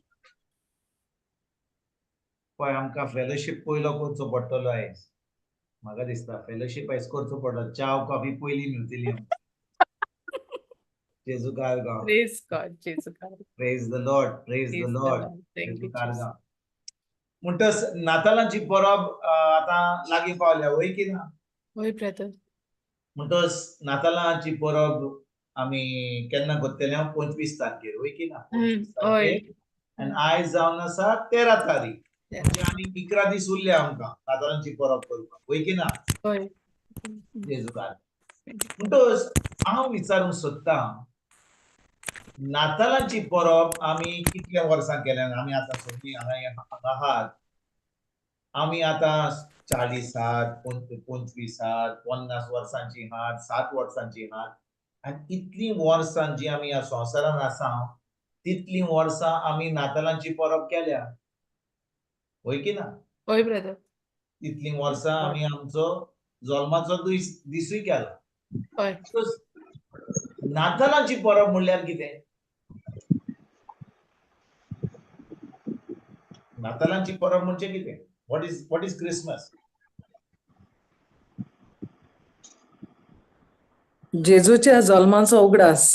पळय, आमकां फेलोशीप पयलो करचो पडटलो आयज. म्हाका दिसता फेलोशीप आयज करचो पडटलो, च्याव कॉफी पयली मेळटली आमकां. जेजू कारगां. Praise God. जेजू कारगां. Praise the Lord, praise the Praise the Lord. Lord. Thank जेजू you, Jesus. कारगां. म्हणटच नातालांची परब आतां लागीं पावल्या, वय की ना? होय ब्रदर. म्हणटच नातालांची परब आमी केन्ना करतले? 25 तारखेर, वय की ना? 25 हय. तारखेर आनी आयज जावन आसा 13 तारीख, म्हणजे आनी 11 दीस उरले आमकां नातालांची परब करपाक, वय की ना? होय. जेजूकार. म्हणटच हांव विचारूंक सोदतां, नातालांची परब आमी कितल्या वर्सां केल्या? आमी आतां सगळीं हांगा हांगा आहात, आमी आतां 40 आहात, 25 आहात, 50 वर्सांची आहात, 7 वर्सांची आहात आनी इतलीं वर्सां जी आमी ह्या संवसारांत आसा, तितलीं वर्सां आमी नातालांची परब केल्या, वय की ना? होय ब्रदर. तितलीं वर्सां आमी आमचो जल्माचो दिसूय केला. हय. नातालांची परब म्हणल्यार कितें? नातालांची परब म्हणजे कितें? What is Christmas? जेजूच्या जल्माचो उगडास.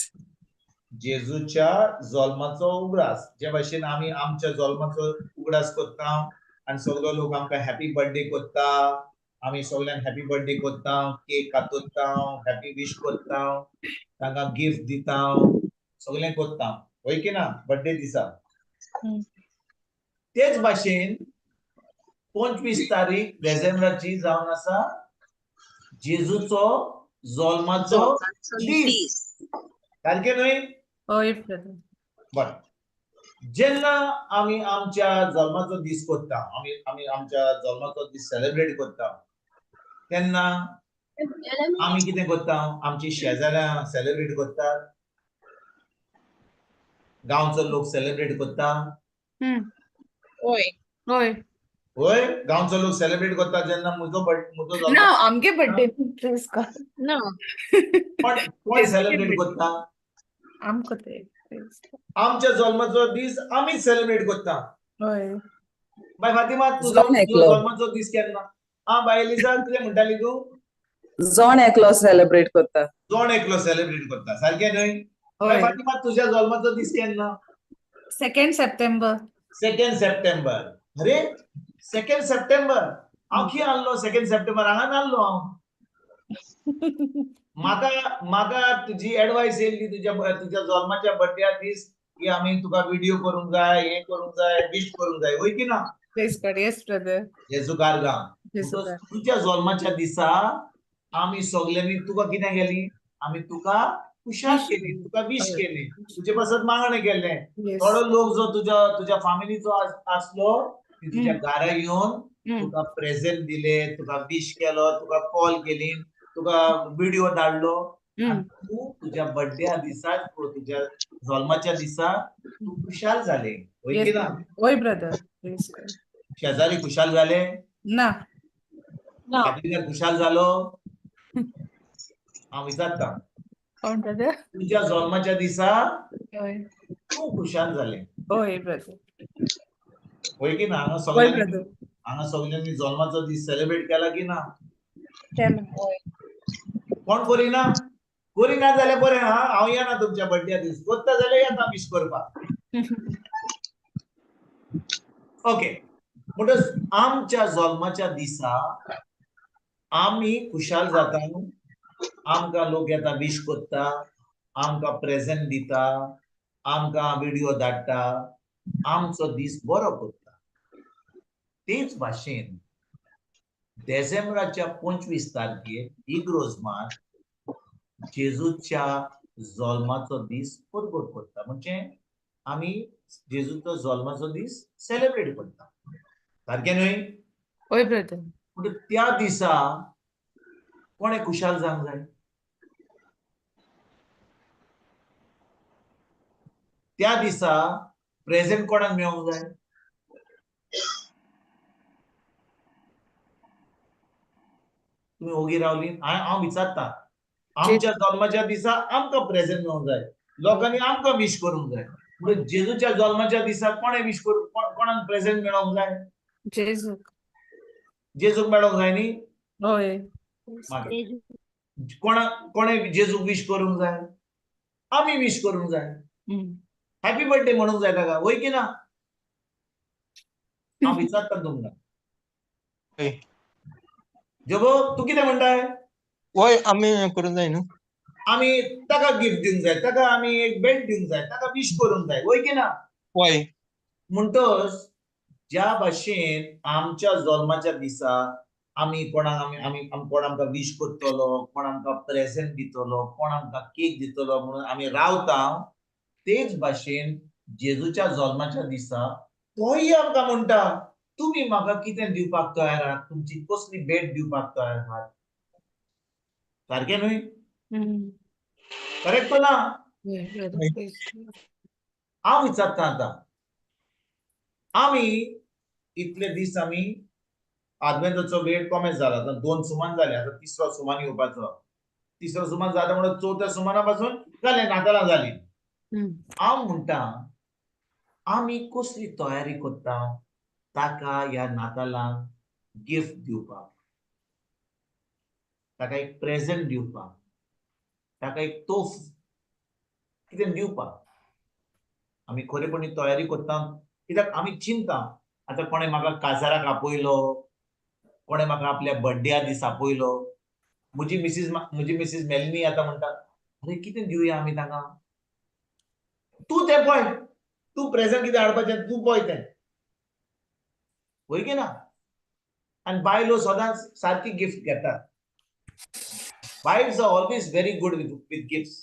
जेजूच्या जल्माचो उगडास. जे भाशेन आमी आमच्या जल्माचो उगडास करता आनी सगळो लोक आमकां हॅपी बर्थडे करता. आमी सगल्यांक हॅपी बर्थडे कोत्ता, केक कातोत्ता, हॅपी विश कोत्ता, तांकां गिफ्ट दिता, सगळें कोत्ता, हय की ना बर्थडे दिसा? तेच भाशेन 25 तारीख डिसेंबराची जावन आसा जेजूचो जल्माचो दीस, सारकें न्हय? हय ब्रदर. बरें, जेन्ना आमी आमच्या जल्माचो दीस कोत्ता, आमी आमी आमच्या जल्माचो दीस सेलिब्रेट करता तेन्ना आमी कितें करता? आमची शेजाऱ्यां सेलिब्रेट करतात, गांवचो लोक सेलिब्रेट करता. हय. हय. हय, गांवचो लोक सेलिब्रेट करता जेन्ना म्हजो म्हजो जल्म ना, आमगे बर्थडे, प्लीज गॉड. ना. कोण कोण सेलिब्रेट करता? आमकां ते आमच्या जल्माचो दीस आमीच सेलिब्रेट करता. हय. बाय फातिमा, तुजो जण तुजो एकलो. जल्माचो दीस केन्ना? आं, बाय एलिजा, कितें म्हणटाली तूं? जण एकलो सेलिब्रेट करता. जण एकलो सेलिब्रेट करता, सारकें न्हय? बाय हय. फातिमा, तुज्या जल्माचो दीस केन्ना? 2 सप्टेंबर. 2 सप्टेंबर. अरे, 2 सप्टेंबर हांव खंय आहलो? 2 सप्टेंबर हांगा नासलो हांव. म्हाका म्हाका तुजी एडवायस येयल्ली तुज्या तुज्या जल्माच्या बर्थड्या दीस की आमी तुका व्हिडिओ करूंक जाय, हें करूंक जाय, विश करूंक जाय, वय की ना? Praise God, yes brother. जेजू कारगांव. जेजू कार. तुज्या जल्माच्या दिसा आमी सगल्यांनी तुका कितें केली? आमी तुका खुशाल केली, तुका विश केली, तुजे पासत मागणें केलें. थोडो लोक जो तुज्या तुज्या फामिलीचो आसलो ती तुज्या घरा येवन तुका प्रेझेंट दिले, तुका विश केलो, तुका कॉल केली, तुका व्हिडिओ धाडलो. आनी तूं तुज्या बर्थड्या दिसा, तुज्या जल्माच्या दिसा तूं खुशाल जालें, वय की ना? हय ब्रदर. शेजारी खुशाल जाले? ना. ना. खात्रीदार खुशाल जालो? हांव विचारता. कोण ब्रदर? तुज्या जल्माच्या दिसा हय. तूं खुशाल जालें. हय ब्रदर. वय की ना? हांगा हय सगळ्यांनी ब्रदर. हांगा सगळ्यांनी जल्माचो दीस सेलिब्रेट केला की ना? केला. कोण करिना? करिना जाल्यार बरें. हा, हांव येना तुमच्या बर्थड्या दीस. करता जाल्यार येता विश करपाक. ओके, म्हणटच आमच्या जल्माच्या दिसा आमी खुशाल जाता, आमकां लोक येता विश करता, आमकां प्रेझेंट दिता, आमकां व्हिडिओ धाडटा, आमचो दीस बरो करता. तेच भाशेन डिसेंबराच्या 25 तारखेर इग्रोजमान जेजूच्या जल्माचो दीस परगट करता, म्हणजे आमी जेजूचो जल्माचो दीस सेलिब्रेट करता, सारकें न्हय? हय ब्रदर. म्हणजे त्या दिसा कोणें खुशाल जावंक जाय? त्या दिसा प्रेझेंट कोणाक मेळोंक जाय? तुमी ओगी रावली. हांव विचारता, आमच्या जल्माच्या दिसा आमकां प्रेझेंट मेळोंक जाय, लोकांनी आमकां विश करूंक जाय. म्हणजे जेजूच्या जल्माच्या दिसा कोणें विश करूं, कोणाक प्रेझेंट मेळोंक जाय? जेजूक. जेजूक मेळोंक जाय न्ही? हय. मागीर कोणाक कोणें जेजूक विश करूंक जाय? आमी विश करूंक जाय, हॅपी बर्थडे म्हणूंक जाय ताका, वय की ना? हांव विचारता तुमकां. हय. जोबो, तूं कितें म्हणटाय? वय, आमी करूंक जाय न्हू. आमी ताका गिफ्ट दिवंक जाय, ताका आमी एक भेट दिवंक जाय, ताका विश करूंक जाय, वय की ना? वय. म्हणटच ज्या भाशेन आमच्या जल्माच्या दिसा आमी कोणाक आमी आमी कोण आमकां विश करतलो, कोण आमकां प्रेझेंट दितलो, कोण आमकां केक दितलो म्हणून आमी रावता, तेच भाशेन जेजूच्या जल्माच्या दिसा तोय आमकां म्हणटा, तुमी म्हाका कितें दिवपाक तयार आहात, तुमची कसली भेट दिवपाक तयार आहात, सारकें न्हय? करेक्ट ना? हांव विचारता आतां, आमी इतले दीस आमी आदवेंताचो वेळ कॉमेस जाला, आतां 2 सुमान जाले, आतां तिसरो सुमान येवपाचो, तिसरो सुमान जाता म्हणून चवथ्या सुमाना पासून जालें, नातालां जालीं. हांव म्हणटा, आमी कसली तयारी करता ताका ह्या नातालांक गिफ्ट दिवपाक, ताका एक प्रेझेंट दिवपाक, ताका एक तोफ कितें दिवपाक आमी खरेपणी तयारी करता? कित्याक आमी चिंता, आतां कोणें म्हाका काजाराक आपयलो, कोणें म्हाका आपल्या बड्डे दीस आपयलो. म्हजी मिसीस मेलनी आतां म्हणटा, अरे कितें दिवया आमी तांकां, तूं तें पळय, तूं प्रेझेंट कितें हाडपाचें तूं पळय तें, वय की ना? आनी बायलो सदांच सारकी गिफ्ट घेतात. Wives are always very good with gifts.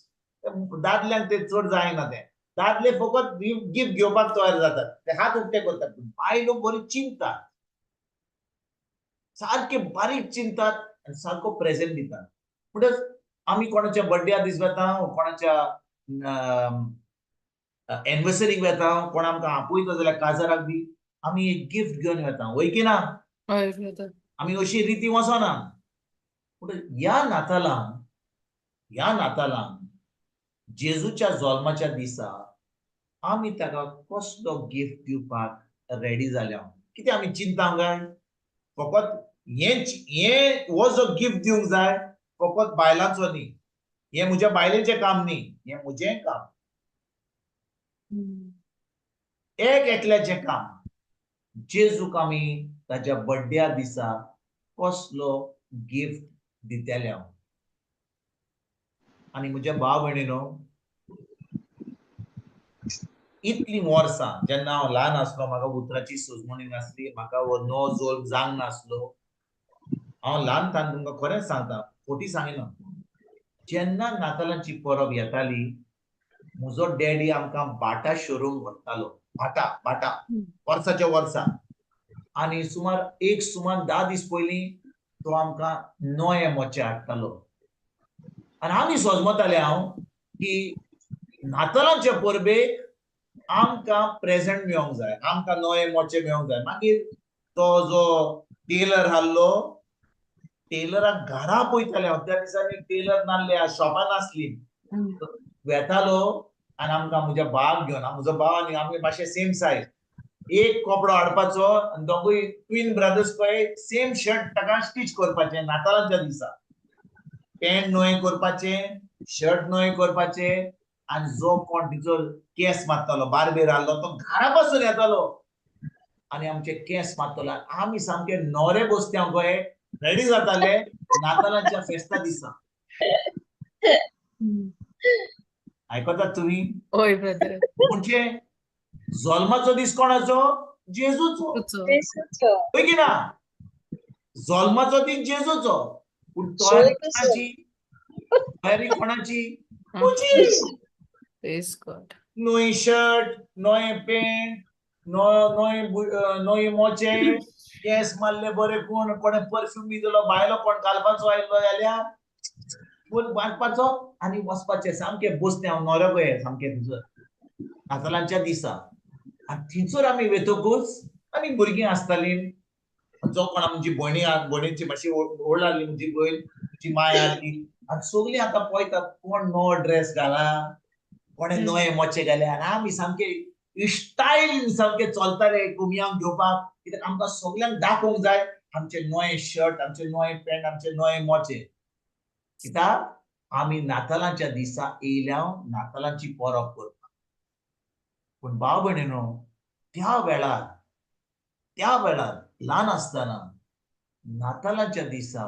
दादल्यांक ते चड जायना, ते दादले फकत गिफ्ट घेवपाक तयार जातात, ते हात उक्ते करतात. बायलो बरी चिंततात, सारके बारीक चिंततात आनी सारको प्रेझेंट दितात. म्हणटच आमी कोणाच्या बर्थडे दीस वेता, कोणाच्या एनिवर्सरीक वेता, कोण आमकां आपयता जाल्यार काजाराक बी आमी एक गिफ्ट घेवन वेता, वय की ना? हय ब्रदर. आमी अशी रिती वचना. पूण ह्या नातालान, ह्या नातालान जेजूच्या जल्माच्या दिसा आमी ताका कसलो गिफ्ट दिवपाक रेडी जाल्या? कितें आमी चिंता काय? फकत हें हो जो गिफ्ट दिवंक जाय फकत बायलांचो न्ही, हें म्हज्या बायलेचें काम न्ही, हें म्हजें काम, एक एकल्याचें काम. जेजूक आमी ताच्या बड्ड्या दिसा कसलो गिफ्ट दितले हांव? आनी म्हज्या भाव भयणीनो, इतलीं वर्सां जेन्ना हांव ल्हान आसलो, म्हाका उतराची सुजमणी नासली, म्हाका हो नो जोल जावंक नासलो. हांव ल्हान तान तुमकां खरेंच सांगता, खोटी सांगिना, जेन्ना नातालांची परब येताली म्हजो डॅडी आमकां बाटा शोरूम व्हरतालो, बाटा बाटा वर्साच्या वर्सा. आनी सुमार एक सुमार 10 दीस पयलीं तो आमकां नवे मोचे हाडटालो. आनी आमी सजमताले हांव की नातालांचे परबेक आमकां प्रेझेंट मेळोंक जाय, आमकां नवे मोचे मेळोंक जाय. मागीर तो जो टेलर आहलो, टेलराक घरा पळयताले हांव. त्या दिसांनी टेलर नासले, शॉपां नासली. वेतालो आनी आमकां म्हज्या भावाक घेवन, म्हजो भाव आनी आमी मातशे सेम सायज, एक कपडो हाडपाचो आनी दोगूय ट्विन ब्रदर्स पळय सेम शर्ट ताका स्टिच करपाचें नातालांच्या दिसा. पॅन्ट नवें करपाचें, शर्ट नवें करपाचें. आनी जो कोण तिचो केंस मारतालो, बार्बेर आहलो, तो घरा पासून येतालो आनी आमचे केंस मारतालो. आमी सामके नोरे बसत्यांव पळय रेडी जाताले नातालांच्या फेस्ता दिसा. आयकतात तुमी? हय ब्रदर. म्हणजे जल्माचो दीस कोणाचो? जेजूचो. हय की ना? जल्माचो दीस जेजूचो, पूण तयारी कोणाची? तयारी कोणाची? तुजी. नवी शर्ट, नवे पॅन्ट, नवे मोचे, केंस मारले बरे, कोण कोणे परफ्यूम बी दिलो, बायलो कोण घालपाचो आयलो जाल्यार कोण बांदपाचो आनी वचपाचें. सामकें बसतें हांव नोरो पळय सामकें थंयसर नातालांच्या दिसा. आनी थंयसर आमी वेतकूच आमी भुरगीं आसतालीं, जो कोण आमची भयणी, भयणीची मातशी व्हड आहली म्हजी भयण, म्हजी माय आहली, आनी सगळीं आतां पळयतात कोण नवो ड्रेस घाला, कोणें नवे मोचे घाले. आनी आमी सामके स्टायल सामके चलताले कुमियांक घेवपाक, कित्याक आमकां सगल्यांक दाखोवंक जाय आमचे नवे शर्ट, आमचे नवे पॅन्ट, आमचे नवे मोचे. कित्याक आमी नातालांच्या दिसा येयल्या नातालांची परब करपाक. पूण भाव भयणीनो, त्या वेळार, त्या वेळार ल्हान आसतना नातालांच्या दिसा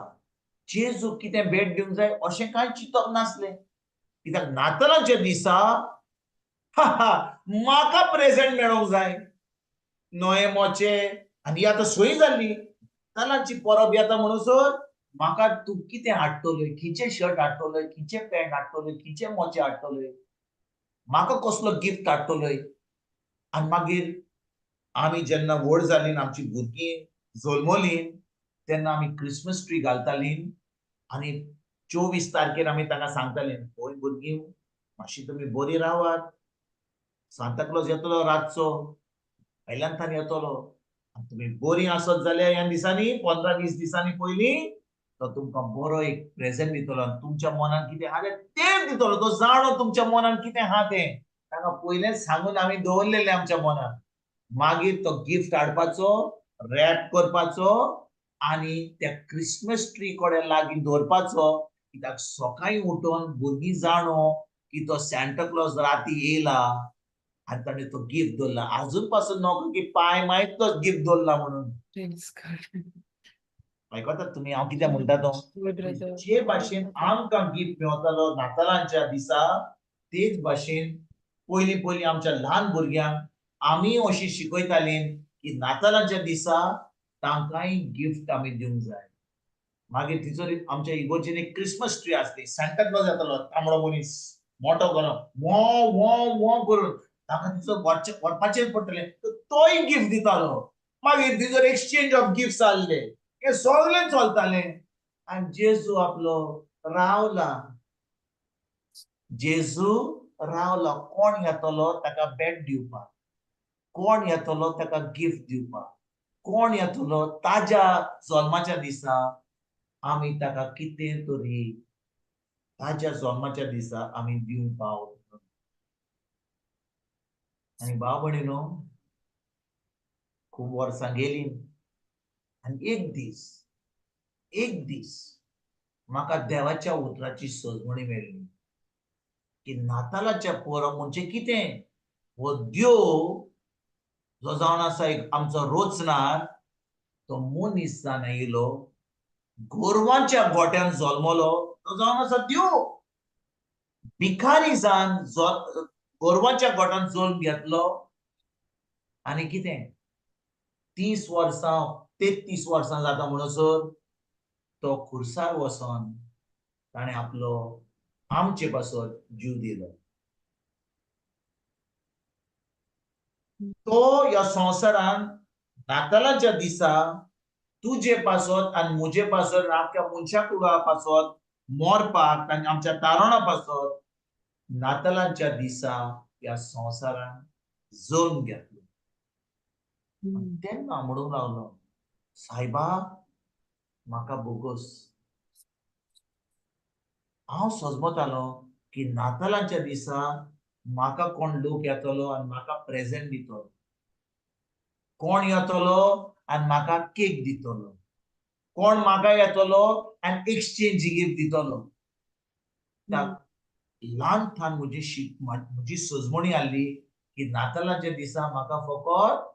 जेजू कितें भेट दिवंक जाय अशें कांय चिंतप नासलें. कित्याक नातालांच्या दिसा म्हाका प्रेझेंट मेळोंक जाय, नवे मोचे. आनी आतां सोय जाल्ली नातालांची परब येता म्हणसर म्हाका तूं कितें हाडटलोय, खंयचें शर्ट हाडटलोय, खंयचें पॅन्ट हाडटलोय, खंयचे मोचे हाडटलोय, म्हाका कसलो गिफ्ट हाडटलोय. आनी मागीर आमी जेन्ना व्हड जालीं, आमची भुरगीं जल्मलीं, तेन्ना आमी क्रिसमस ट्री घालतालीं. आनी 24 तारखेर आमी तांकां सांगतालीं, पळय भुरगीं मातशी तुमी बरी रावात, सांता क्लॉज येतलो रातचो, वयल्यान येतलो, आनी तुमी बरी आसत जाल्यार ह्या दिसांनी 15-20 दिसांनी पयलीं तो तुमकां बरो एक प्रेझेंट दितलो. आनी तुमच्या मनान कितें आहा तें दितलो, तो जाणो तुमच्या मनान कितें आहा तें. तांकां पयलेंच सांगून आमी दवरलेलें आमच्या मनान. मागीर तो गिफ्ट हाडपाचो, रॅप करपाचो आनी त्या क्रिसमस ट्री कडेन लागीं दवरपाचो, कित्याक सकाळीं उठून भुरगीं जाणो की तो सांता क्लॉज राती येयला आनी ताणें तो गिफ्ट दवरला. आजून पासून नको की पांय मायत तो गिफ्ट दवरला म्हणून. आयकतात तुमी हांव कितें म्हणटा तो? हय ब्रदर. जे भाशेन आमकां गिफ्ट मेवतालो नातालांच्या दिसा, तेच भाशेन पयलीं पयलीं आमच्या ल्हान भुरग्यांक आमी अशी शिकयताली की नातालांच्या दिसा तांकांय गिफ्ट आमी दिवंक जाय. मागीर थंयसर आमच्या इगोर्जेन एक क्रिसमस ट्री आसली. सांता क्लॉज येतालो, तांबडो मनीस, मोटो गलो, वो वो वो करून तांकां थंयसर व्हरपाचें पडटलें, तोय गिफ्ट दितालो. मागीर थंयसर एक्सचेंज ऑफ गिफ्ट आसले, हें सगळें चलतालें. आनी जेजू आपलो रावला, जेजू रावला. कोण येतलो ताका भेट दिवपाक, कोण येतलो ताका गिफ्ट दिवपाक, कोण येतलो ताज्या जल्माच्या दिसा आमी ताका कितें तरी ताज्या जल्माच्या दिसा आमी दिवंक पाव. आनी भाव भयणीनो, खूब वर्सां गेलीं आनी एक दीस, एक दीस म्हाका देवाच्या उतराची सजमणी मेळ्ळी की नातालाच्या परब म्हणजे कितें. हो देव जो जावन आसा एक आमचो रोचणार, तो मनीस जावन येयलो, गोरवांच्या गोट्यान जल्मलो, तो जावन आसा देव. भिकारी जावन गोरवांच्या गोट्यान जल्म घेतलो आनी कितें 30 वर्सां 33 वर्सां जाता म्हणसर तो खुर्सार वचोन ताणें आपलो आमचे पासत जीव दिलो. तो ह्या संवसारान नातालाच्या दिसा तुजे पासत आनी म्हजे पासत, आख्या मनशा कुळा पासत मरपाक आनी आमच्या तारणां पासत नातालांच्या दिसा ह्या संवसारान जल्म घेतलो. तेन्ना म्हणूंक लागलो, सायबा म्हाका बोगस. हांव सजमतालो की नातालांच्या दिसा म्हाका कोण लोक येतलो आनी म्हाका प्रेजेंट दितलो, कोण येतलो आनी म्हाका केक दितलो, कोण म्हाका येतलो आनी एक्सचेंज गिफ्ट दितलो. ल्हान ल्हान म्हजी म्हजी सजमणी आसली की नातालांच्या दिसा म्हाका फकत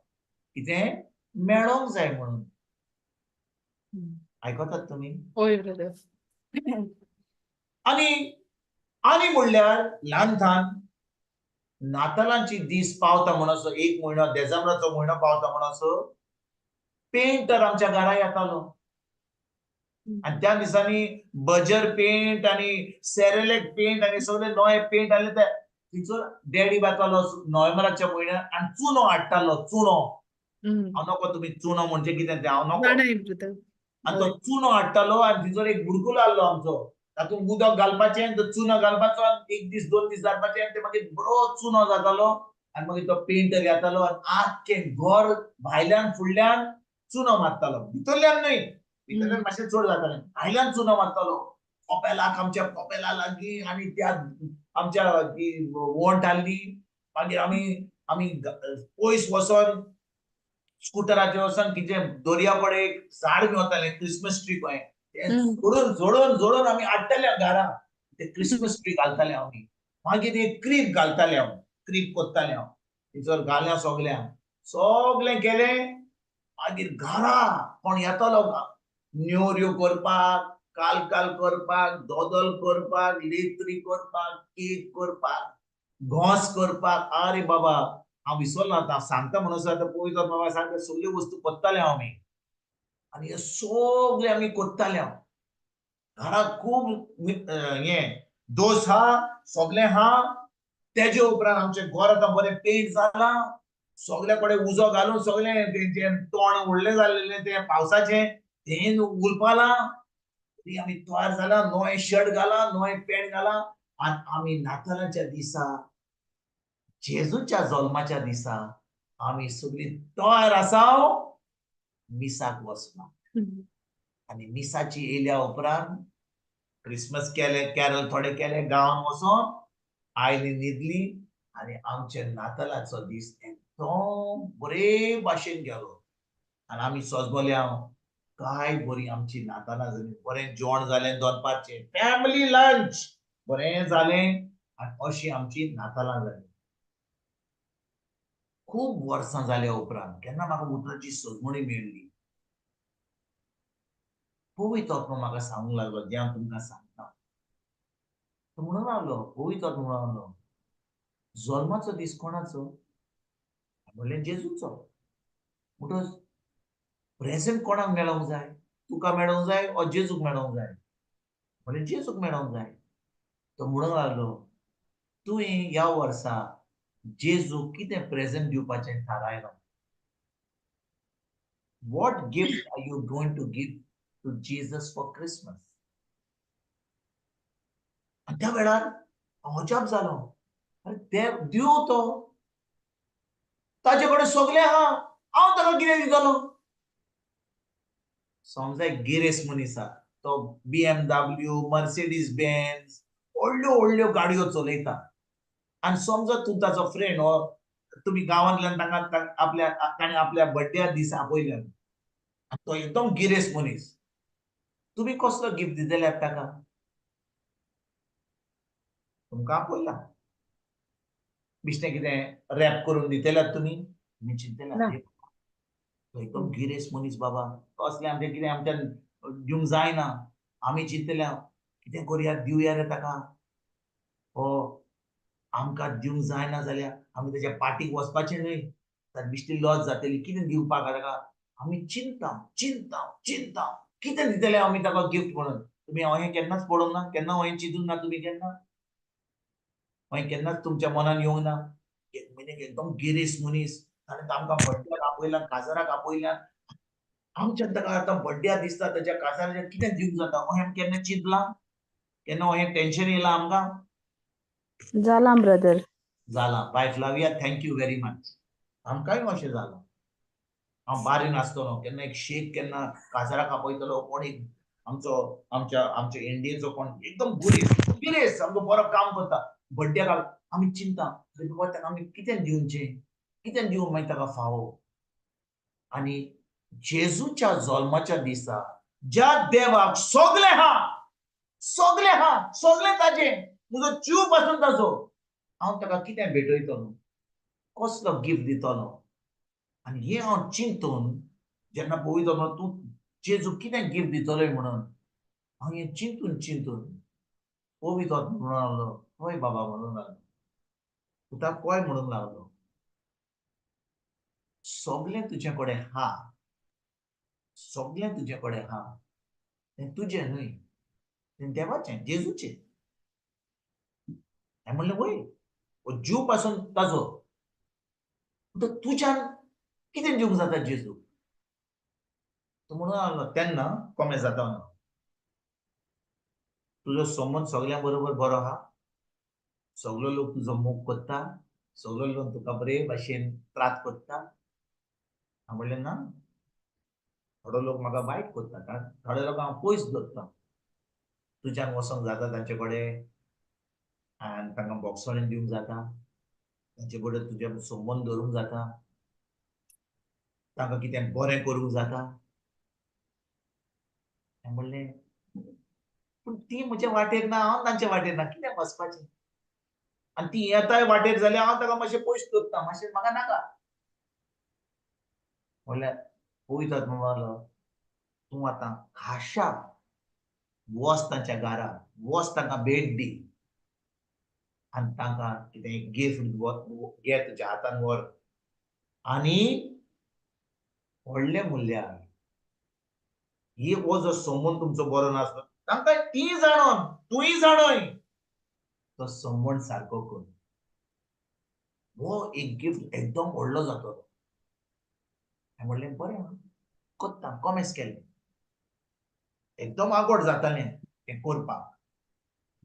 कितें मेळोंक जाय म्हणून. आयकतात तुमी? हय ब्रदर. आनी आनी म्हणल्यार ल्हान ल्हान नातालांची दीस पावता म्हणसो, एक म्हयनो देजांबराचो म्हयनो पावता म्हणसो पेंटर आमच्या घरा येतालो. आनी त्या दिसांनी बजर पेंट आनी सेरेलेक पेंट आनी सगळे नवे पेंट आसले ते थंयसर डॅडी वतालो नोव्हेंबराच्या म्हयन्यात आनी चुनो हाडटालो. चुनो हांव नको तुमी चुनो म्हणजे कितें तें हांव नको. आनी तो चुनो हाडटालो आनी थंयसर एक बुडकुलो आहलो आमचो, तातूंत उदक घालपाचें आनी तो चुनो घालपाचो आनी एक दीस 2 दीस घालपाचें आनी ते मागीर बरो चुनो जातालो. आनी मागीर तो पेंटर येतालो आनी आख्खें घर भायल्यान फुडल्यान चुनो मारतालो, भितरल्यान न्हय, भितरल्यान मातशें चड जातालें, भायल्यान चुनो मारतालो. कपेलाक आमच्या कपेला लागीं आनी त्या आमच्या वंट आहली. मागीर आमी आमी पयस वचोन स्कुटराचेर वचोन कितें दर्या कडेन एक झाड घेवतालें, क्रिसमस ट्री कहें, तें जोडून जोडून जोडून आमी हाडटाले घरा. ते क्रिसमस ट्री घालताले आमी. मागीर एक क्रीप घालताले हांव, क्रीप कोत्ताले हांव, थंयसर घाल्या सगल्यांक, सगळें केलें. मागीर घरा कोण येतालो नेवऱ्यो करपाक, काल करपाक, दोदोल करपाक, लेत्री करपाक, केक करपाक, घोंस करपाक. आरे बाबा हांव विसरलो आतां सांगता म्हणून आतां पळयता बाबा सांगता सगल्यो वस्तू करताले हांव आमी. आनी हे सगळे आमी करताले. हांव घराक खूब हें दोस हा, सगळें हा. तेजे उपरांत आमचें घर आतां बरें पेंट जालां, सगळे कडेन उजो घालून सगळें तेंचें तोंड व्हडलें जाल्लें तें पावसाचें तें उलपालां. तरी आमी तयार जालां, नवें शर्ट घालां, नवें पॅन्ट घालां आनी आमी नातालांच्या दिसा, जेजूच्या जल्माच्या दिसा आमी सगळीं तयार आसा मिसाक वचपाक. आनी मिसाची येयल्या उपरांत क्रिसमस केले, कॅरल थोडे केले, गांवान वचोन आयली न्हिदली आनी आमचे नातालाचो दीस एकदम बरे भाशेन गेलो. आनी आमी सजमले हांव काय बरी आमची नातालां जाली, बरें जेवण जालें दनपारचें, फॅमिली लंच बरें जालें आनी अशी आमची नातालां जाली. खूब वर्सां जाल्या उपरांत केन्ना म्हाका उतराची सजमणी मेळ्ळी, पवित्र आत्मो म्हाका सांगूंक लागलो जें हांव तुमकां सांगता. तो म्हणूंक लागलो, पवित्र आत्मो म्हणूंक लागलो, जल्माचो दीस कोणाचो? म्हणलें जेजूचो. म्हणटच प्रेजेंट कोणाक मेळोंक जाय? तुका मेळोंक जाय ओ जेजूक मेळोंक जाय? म्हणलें जेजूक मेळोंक जाय. तो म्हणूंक लागलो, तुवें ह्या वर्सा जेजूक कितें प्रेजेंट दिवपाचें थारायलां? What gift are you going to give to Jesus for Christmas? आनी त्या वेळार हांव अजाप जालो. अरे देव तो, ताजे कडेन सगळें आहा, हांव ताका कितें दितलो? समजा एक गिरेस्त मनीस आहा, तो BMW, Mercedes Benz, व्हडल्यो व्हडल्यो गाडयो चलयता. आनी समजा तूं ताचो फ्रेंड हो, तुमी गांवांतल्यान तांकां आपल्या ताणें आपल्या बड्ड्या दीस आपयल्यान, तो एकदम गिरेस्त मनीस, तुमी कसलो गिफ्ट दितले ताका? तुमकां आपयला बेश्टें कितें रॅप करून दितले तुमी? तुमी चिंतले तो एकदम गिरेस्त मनीस बाबा, असलें आमचें कितें आमच्यान दिवंक जायना. आमी चिंतले कितें करुया, दिवया रे ताका, हो आमकां दिवंक जायना जाल्यार आमी तेच्या पाटीक वचपाचें न्हय, ताका बेश्टी लॉस जातली, कितें दिवपाक ताका? आमी चिंता चिंता चिंता कितें दितले आमी ताका गिफ्ट म्हणून. तुमी हांवें केन्नाच पळोवंक ना, केन्ना हांवें चिंतूंक ना, तुमी केन्ना हांवें केन्नाच तुमच्या मनान येवंक ना. एकदम गिरेस्त मनीस, ताणें आमकां बड्ड्याक आपयला, काजाराक आपयल्या, आमच्या ताका आतां बड्ड्या दिसता, ताच्या काजाराचेर कितें दिवंक जाता? अहें आमी केन्ना चिंतलां? केन्ना अहें टेन्शन येयलां आमकां? जालां ब्रदर, जालां. बाय Flavia, thank you very much. आमकांय अशें जालां. हांव बारीन आसतलो केन्ना एक शेख केन्ना काजाराक आपयतलो, कोण एक आमचो आमच्या आमच्या इंडियेचो कोण एकदम गिरेस्त गिरेस्त सामको बरो काम करता, बड्ड्याक आमी चिंता, अरे बाबा ताका आमी कितें दिवचें, कितें दिवंक मागीर ताका फावो? आनी जेजूच्या जल्माच्या दिसा ज्या देवाक सगळें आहा, सगळें आहा, सगळें ताजें, म्हजो जीव पासून ताजो, हांव ताका कितें भेटयतलो, कसलो गिफ्ट दितलो? आनी हें हांव चिंतून जेन्ना पळयतलो तूं जेजू कितें गिफ्ट दितलोय म्हणून, हांव हें चिंतून चिंतून पवित्र म्हणून लागलो, हय बाबा म्हणून लागलो, पुता पळय म्हणूंक लागलो, सगळें तुजे कडेन आहा, सगळें तुजे कडेन आहा, तें तुजें न्हय, तें देवाचें, जेजूचें. हांवें म्हणलें वय, हो जीव पासून ताजो, तुज्यान कितें दिवंक जाता जेजू? तो म्हणून लागलो तेन्ना कोमेस जाता, तुजो संबंद सगळ्यां बरोबर बरो आहा, सगलो लोक तुजो मोग करता, सगलो लोक तुका बरे भाशेन त्रात करता. हांव म्हणलें ना, थोडो लोक म्हाका वायट करता, कारण थोडे लोक हांव पयस दवरता, तुज्यान वचोंक जाता तांचे कडेन आनी तांकां बोगसणें दिवंक जाता, तांचे कडेन तुजे संबंद दवरूंक जाता, तांकां कितें बरें करूंक जाता. हांवें म्हणलें पूण ती म्हज्या वाटेर ना, हांव तांच्या वाटेर ना, कितें वचपाचें? आनी ती येताय वाटेर जाल्यार हांव ताका मातशें पयस दवरता, मातशें म्हाका नाका. म्हणल्यार पवित्र आत्मो म्हणलो, तूं आतां खाशा वच तांच्या घरा, वच तांकां भेट दी आनी तांकां कितें गिफ्ट घे तुज्या हातान व्हर. आनी व्हडलें म्हणल्यार ही हो जो संबंद तुमचो बरो नासलो, तांकां ती जाणोन तूंय जाणोय, तो संबंद सारको कर, हो एक गिफ्ट एकदम व्हडलो जातलो. हांवें म्हणलें बरें करता, कॉमेस केलें. एकदम आगोड जातालें तें करपाक.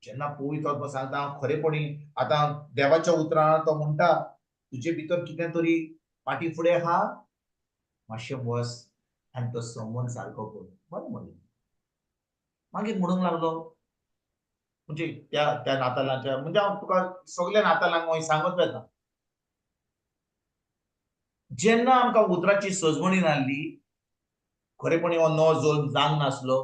जेन्ना पवित्र आत्मो सांगता, हांव खरेपणी आतां देवाच्या उतरान तो म्हणटा, तुजे भितर कितें तरी फाटीं फुडें आहा, मातशें वच आनी तो संबंद सारको कर. बरें म्हणलें. मागीर म्हणूंक लागलो, म्हणजे त्या त्या नातालांच्या, म्हणजे हांव तुका सगल्या नातालांक सांगत वता, जेन्ना आमकां उतराची सजवणी नासली, खरेपणी हो नवो जल्म जावंक नासलो,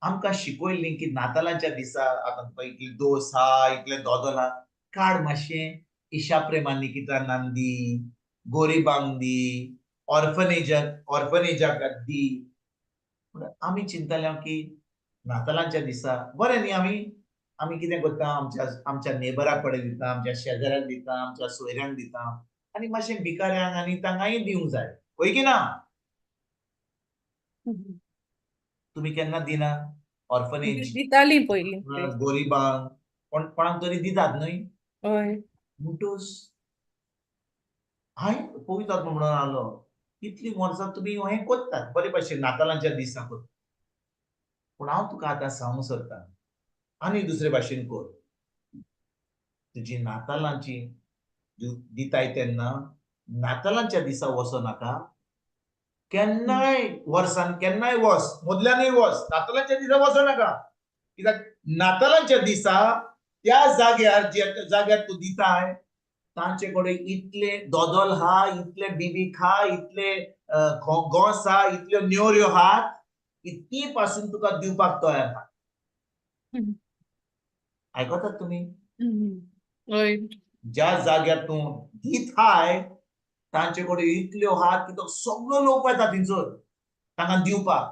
आमकां शिकयल्ली की नातालांच्या दिसा आतां तुका इतले दोस आहा, इतले दोदोल आहा, काड मातशें इशा प्रेमान निकिता नांदी, गरिबांक दी, ऑर्फनेजाक दी. पूण आमी चिंतले की नातालांच्या दिसा बरें न्ही, आमी आमी कितें करता, आमच्या आमच्या नेबरा कडेन दिता, आमच्या शेजाऱ्यांक दिता, आमच्या सोयऱ्यांक दिता आनी मातशें भिकाऱ्यांक आनी तांकांय दिवंक जाय, हय की ना? तुमी केन्ना दिना ऑर्फनेज दिताली पयलीं. गोरिबांक कोण कोणाक तरी दितात न्हय? हय. म्हणटूच हांवें पवित्र आत्मो म्हणून आलो, इतलीं वर्सां तुमी हें करतात बरे भाशेन नातालांच्या दिसा करतात, पूण हांव तुका आतां सांगूंक सोदतां आनी दुसरे भाशेन कर. तुजी नातालांची दिताय तेन्ना नातालांच्या दिसा वचो नाका, केन्नाय वर्सान केन्नाय वच, मदल्यानूय वच, नातालांच्या दिसा वचो नाका. कित्याक नातालांच्या दिसा त्या जाग्यार ज्या जाग्यार तूं दिताय तांचे कडेन इतले दोदोल हा, इतले बिबीक हा, इतले घोंस हा, इतल्यो न्योऱ्यो आहात की ती पासून तुका दिवपाक तयार आहा. आयकतात तुमी? हय. ज्या जाग्यार तूं दिताय तांचे कडेन इतल्यो आहात की तो सगळो लोक येता थंयसर तांकां दिवपाक,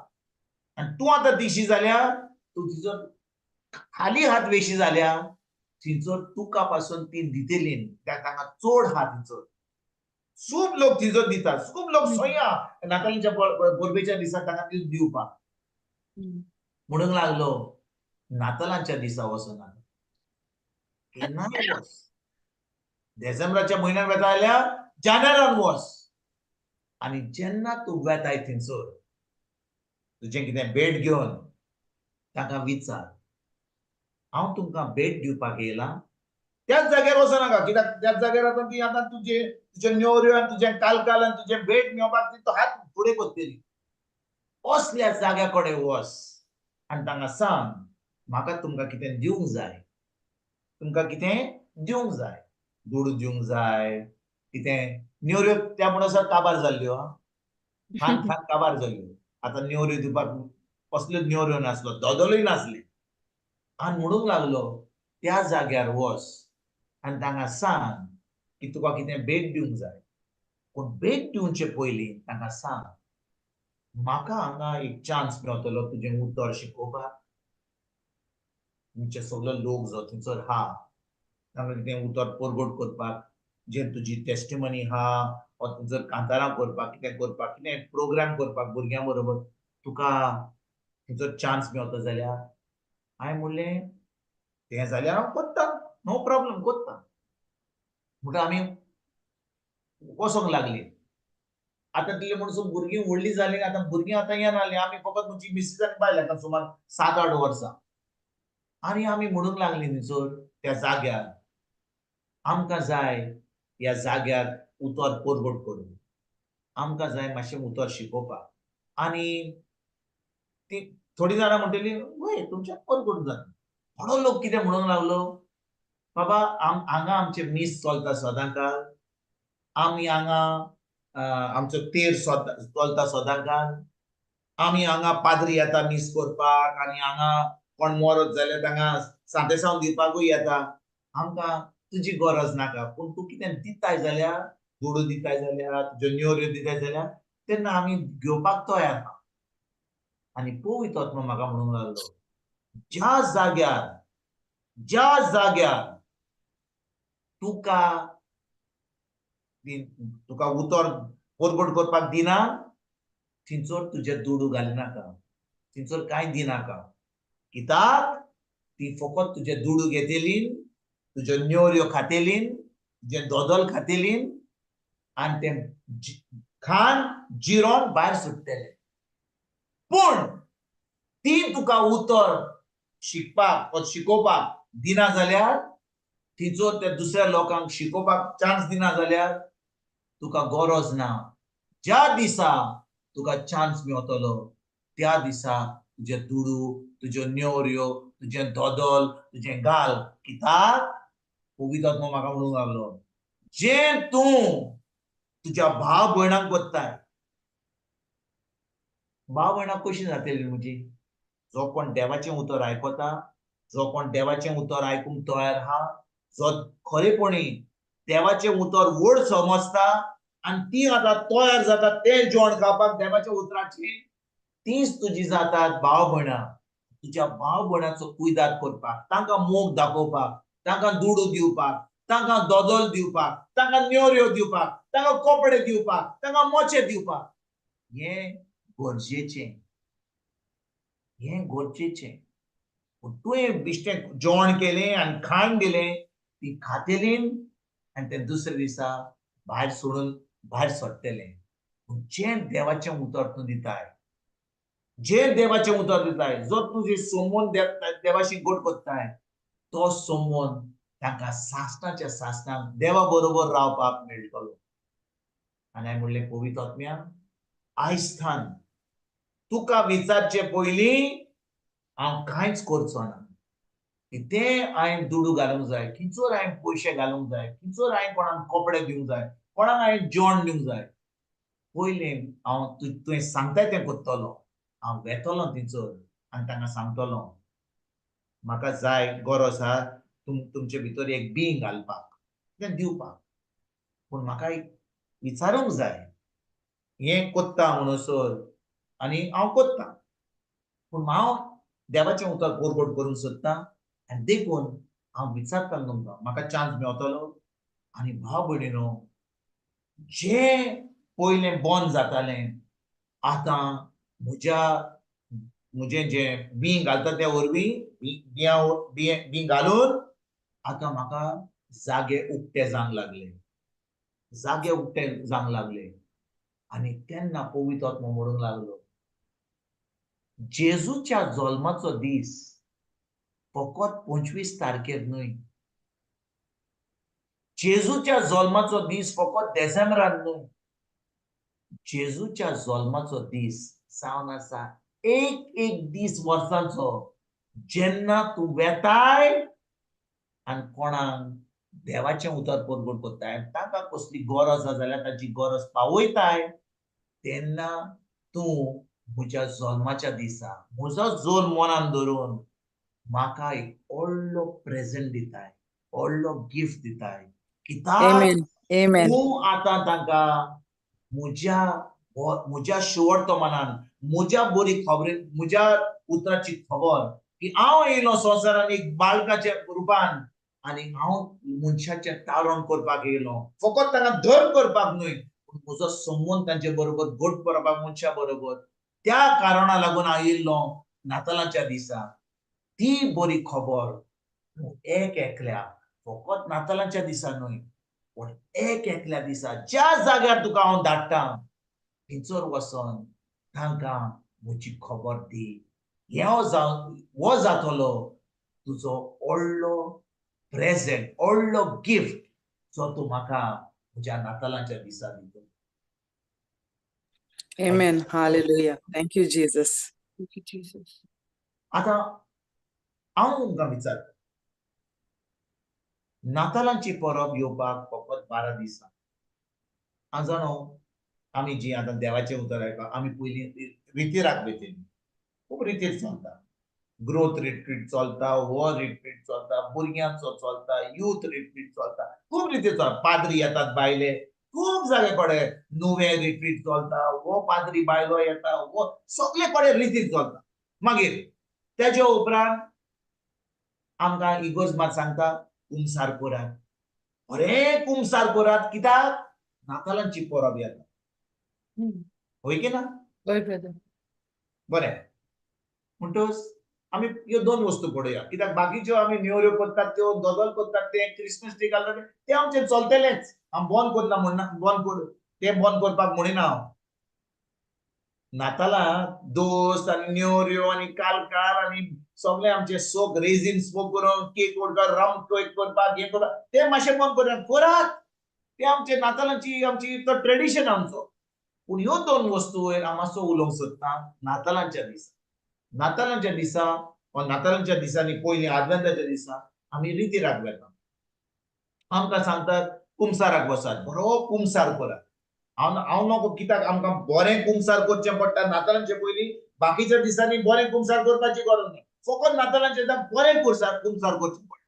आनी तूं आतां दिशी जाल्यार तूं थंयसर खाली हात वेशी जाल्यार थंयसर तुका पासून ती दितली, कित्याक तांकां चड आहा थंयसर. खूब लोक थंयसर दितात, खूब लोक सोया नातालांच्या परबेच्या दिसा तांकां दिवपाक. म्हणूंक लागलो नातालांच्या दिसा वचना, केन्नाय वच, डिसेंबराच्या म्हयन्यान वेता जाल्यार जानेरान वच, आनी जेन्ना तूं वेताय थंयसर तुजें कितें भेट घेवन तांकां विचार, हांव तुमकां भेट दिवपाक येयलां. त्याच जाग्यार वचनाका, कित्याक त्याच जाग्यार आतां ती आतां तुजे तुजे न्योऱ्यो आनी तुजें कालकाल आनी तुजें भेट मेळपाक ती तो हात फुडें करतली. असल्या जाग्या कडेन वच आनी तांकां सांग म्हाका तुमकां कितें दिवंक जाय, तुमकां कितें दिवंक जाय, दुडू दिवंक जाय, कितें न्योऱ्यो त्या म्हणसर काबार जाल्ल्यो, खान खान काबार जाल्ल्यो. आतां न्योऱ्यो दिवपाक कसल्यो न्योऱ्यो नासलो, दोदोलूय नासले. आनी म्हणूंक लागलो त्या जाग्यार वच आनी तांकां सांग की तुका कितें भेट दिवंक जाय, पूण भेट दिवचे पयलीं तांकां सांग म्हाका हांगा एक चान्स मेवतलो तुजें उतर शिकोवपाक, तुमचे सगलो लोक जो थंयसर आहा तांकां कितें उतर परगट करपाक, जे तुजी टेस्टिमनी आहा वा थंयसर कांतारां करपाक, कितें करपाक, कितें प्रोग्राम करपाक भुरग्यां बरोबर तुका थंयसर चान्स मेवता जाल्यार. हांवें म्हणलें तें जाल्यार हांव करता, नो प्रॉब्लम करता. म्हणटा आमी वचोंक लागली. आतां तितले म्हणसर भुरगीं व्हडलीं जालीं, आतां भुरगीं आतां येनासलीं, आमी फकत म्हजी मिसीस आनी बायल आतां सुमार 7-8 वर्सां. आनी आमी म्हणूंक लागलीं थंयसर त्या जाग्यार आमकां जाय ह्या जाग्यार उतर परगट करूंक, आमकां जाय मातशें उतर शिकोवपाक. आनी ती थोडीं जाणां म्हणटलीं वय तुमच्यान परगट जाता. थोडो लोक कितें म्हणूंक लागलो, बाबा हांगा आमचें मीस चलता सदांकाळ, आमी हांगा आमचो तेर चलता सदांकाळ, आमी हांगा पाद्री येता मीस करपाक, आनी हांगा कोण मरत जाल्यार तांकां सांतेसांव दिवपाकूय येता, आमकां तुजी गरज नाका, पूण तूं कितें दिताय जाल्यार, दुडू दिताय जाल्यार, तुज्यो न्योऱ्यो दिताय जाल्यार तेन्ना आमी घेवपाक तयार आहा. आनी पवित्र आत्मो म्हाका म्हणूंक लागलो ज्या जाग्यार ज्या जाग्यार तुका तुका उतर परगट करपाक दिना थंयसर तुजे दुडू घालिनाका, थंयसर कांय दिनाका, कित्याक ती फकत तुजे दुडू घेतली, तुज्यो न्योऱ्यो खातेलीन, तुजें दोदोल खातेलीन आनी तें खान जिरोन भायर सुट्टले. पूण ती तुका उतर शिकपाक वा शिकोवपाक दिना जाल्यार, तिचो त्या दुसऱ्या लोकांक शिकोवपाक चान्स दिना जाल्यार तुका गरज ना. ज्या दिसा तुका चान्स मेवतलो त्या दिसा तुजे दुडू, तुज्यो न्योऱ्यो, तुजें दोदोल, तुजें गाल, कित्याक पवित्र आत्मो म्हाका म्हणूंक लागलो जें तूं तुज्या भाव भयणांक करताय, भाव भयणां कशीं जातलीं म्हजी? जो कोण देवाचें उतर आयकता, जो कोण देवाचें उतर आयकूंक तयार आहा, जो खरेपणी देवाचें उतर व्हड समजता आनी ती आतां तयार जाता तें जेवण खावपाक देवाच्या उतराचें, तीच तुजी जातात भाव भयणां. तुज्या भाव भयणाचो कुयदाद करपाक, तांकां मोग दाखोवपाक, तांकां दुडू दिवपाक, तांकां दोदोल दिवपाक, तांकां न्योऱ्यो दिवपाक, तांकां कपडे दिवपाक, तांकां मोचे दिवपाक, हें गरजेचें, हें गरजेचें. पूण तुवें बिश्टें जेवण केलें आनी खाण दिलें, ती खातेलीं आनी ते दुसऱ्या दिसा भायर सोडून भायर सोडटलें. पूण जें देवाचें उतर तूं दिताय, जें देवाचें उतर दिताय, जो तुजें सोमून देवाशी गोड करताय, तो सोमून तांकां सासणाच्या सासणाक देवा बरोबर रावपाक मेळटलो. आनी हांवें म्हणलें, पवित्र आत्म्या, आयज थान तुका विचारचे पयलीं हांव कांयच करचो ना. तें हांवें दुडू घालूंक जाय, खंयसर हांवें पयशे घालूंक जाय, खंयसर हांवें कोणाक कपडे दिवंक जाय, कोणाक हांवें जेवण दिवंक जाय, पयलीं हांव तुवें सांगताय तें करतलो. हांव वेतलो थंयसर आनी तांकां सांगतलो, म्हाका जाय, गरज आहा तुमचे भितर एक बीं घालपाक, तें दिवपाक. पूण म्हाका एक विचारूंक जाय, हें कोत्ता म्हणसर आनी हांव कोत्ता, पूण हांव देवाचें उतर परगट करूंक सोदतां आनी देखून हांव विचारता तुमकां, म्हाका चान्स मेवतलो? आनी भाव भयणीनो, जें पयलें बंद जातालें, आतां म्हज्या म्हजें जें बीं घालता त्या वरवीं बियां बीं घालून आतां म्हाका जागे उक्ते जावंक लागले, जागे उक्ते जावंक लागले. आनी तेन्ना पवित्र आत्मो म्हणूंक लागलो, जेजूच्या जल्माचो दीस फकत 25 तारखेर न्हय, जेजूच्या जल्माचो दीस फकत डिसेंबरान न्हय, जेजूच्या जल्माचो दीस जावन आसा एक एक दीस वर्साचो, जेन्ना तूं वेताय आनी कोणाक देवाचें उतर परगट करताय, तांकां कसली गरज आसा जाल्यार ताची गरज पावयताय, तेन्ना तूं म्हज्या जल्माच्या दिसा म्हजो जल्म मनान धरून म्हाका एक व्हडलो प्रेजेंट दिताय, व्हडलो गिफ्ट दिताय. कित्याक तूं आतां तांकां म्हज्या म्हज्या शिवर्तमानान, म्हज्या बरी खबरे, म्हज्या उतराची खबर की हांव येयलो संवसारान एक बाळकाच्या रुपान आनी हांव मनशाचें तारण करपाक येयलो, फकत तांकां धर्म करपाक न्हय, पूण म्हजो संबंद तांचे बरोबर घट करपाक मनशा बरोबर, त्या कारणा लागून हांव येयल्लो नातालाच्या दिसा. ती बरी खबर तूं एक एकल्या, फकत नातालांच्या दिसा न्हय, पूण एक एकल्या दिसा ज्या जाग्यार तुका हांव धाडटा थंयसर वचोन तांकां म्हजी खबर दी. हें जावन हो जातलो तुजो व्हडलो प्रेजेंट, व्हडलो गिफ्ट जो तूं म्हाका म्हज्या नातालांच्या दिसा दितलो. Amen. Hallelujah. Thank you, Jesus. Thank you, Jesus. आतां हांव तुमकां विचारता, नातालांची परब येवपाक फकत 12 दिसां. हांव जाणो, आमी जी आतां देवाचें उतर आयकप, आमी पयलीं रितीराक वयतली, खूब रितीर चलता, ग्रोथ रिट्रीट चलता, हो रिट्रीट चलता, भुरग्यांचो चलता, यूथ रिट्रीट चलता, खूब रितीर चलता, पाद्री येतात बायले, खूब जागे कडेन नुवें रिट्रीट चलता, हो पाद्री बायलो येता, हो सगळे कडेन रितीर चलता. मागीर तेजे उपरांत आमकां इगोर्ज मात सांगता, कुमसार करात, बरें कुमसार करात, कित्याक नातालांची परब येता. हय की ना? हय ब्रदर. बरें, म्हणटच आमी ह्यो दोन वस्तू पळोवया, कित्याक बाकीच्यो आमी नेवऱ्यो करतात, त्यो दोदोल करतात, ते क्रिसमस ट्री घालतात, ते आमचें चलतलेंच. हांव बंद करना म्हणना, बंद कर, तें बंद करपाक म्हणिना हांव. नातालां दोस आनी नेवऱ्यो आनी कालकार आनी सगळें आमचें सोक रेझीन स्मोक करून केक करपाक, रम केक करपाक, हें करपाक, तें मातशें बंद करया, करात, तें आमचें नातालांची आमची तो ट्रेडिशन आमचो. पूण ह्यो दोन वस्तू वयर हांव मातसो उलोवंक सोदता. नातालांच्या दिसा, नातालांच्या दिसा वा नातालांच्या दिसांनी पयलीं आदवेंताच्या दिसा आमी रितीराक वेता. आमकां सांगतात कुमसाराक वचात, बरो कुमसार करात. हांव हांव नको, कित्याक आमकां बरें कुमसार करचें पडटा नातालांचे पयलीं, बाकीच्या दिसांनी बरें कुमसार करपाची गरज ना, फकत नातालांच्या दिसा बरें कुमसार करचें पडटा.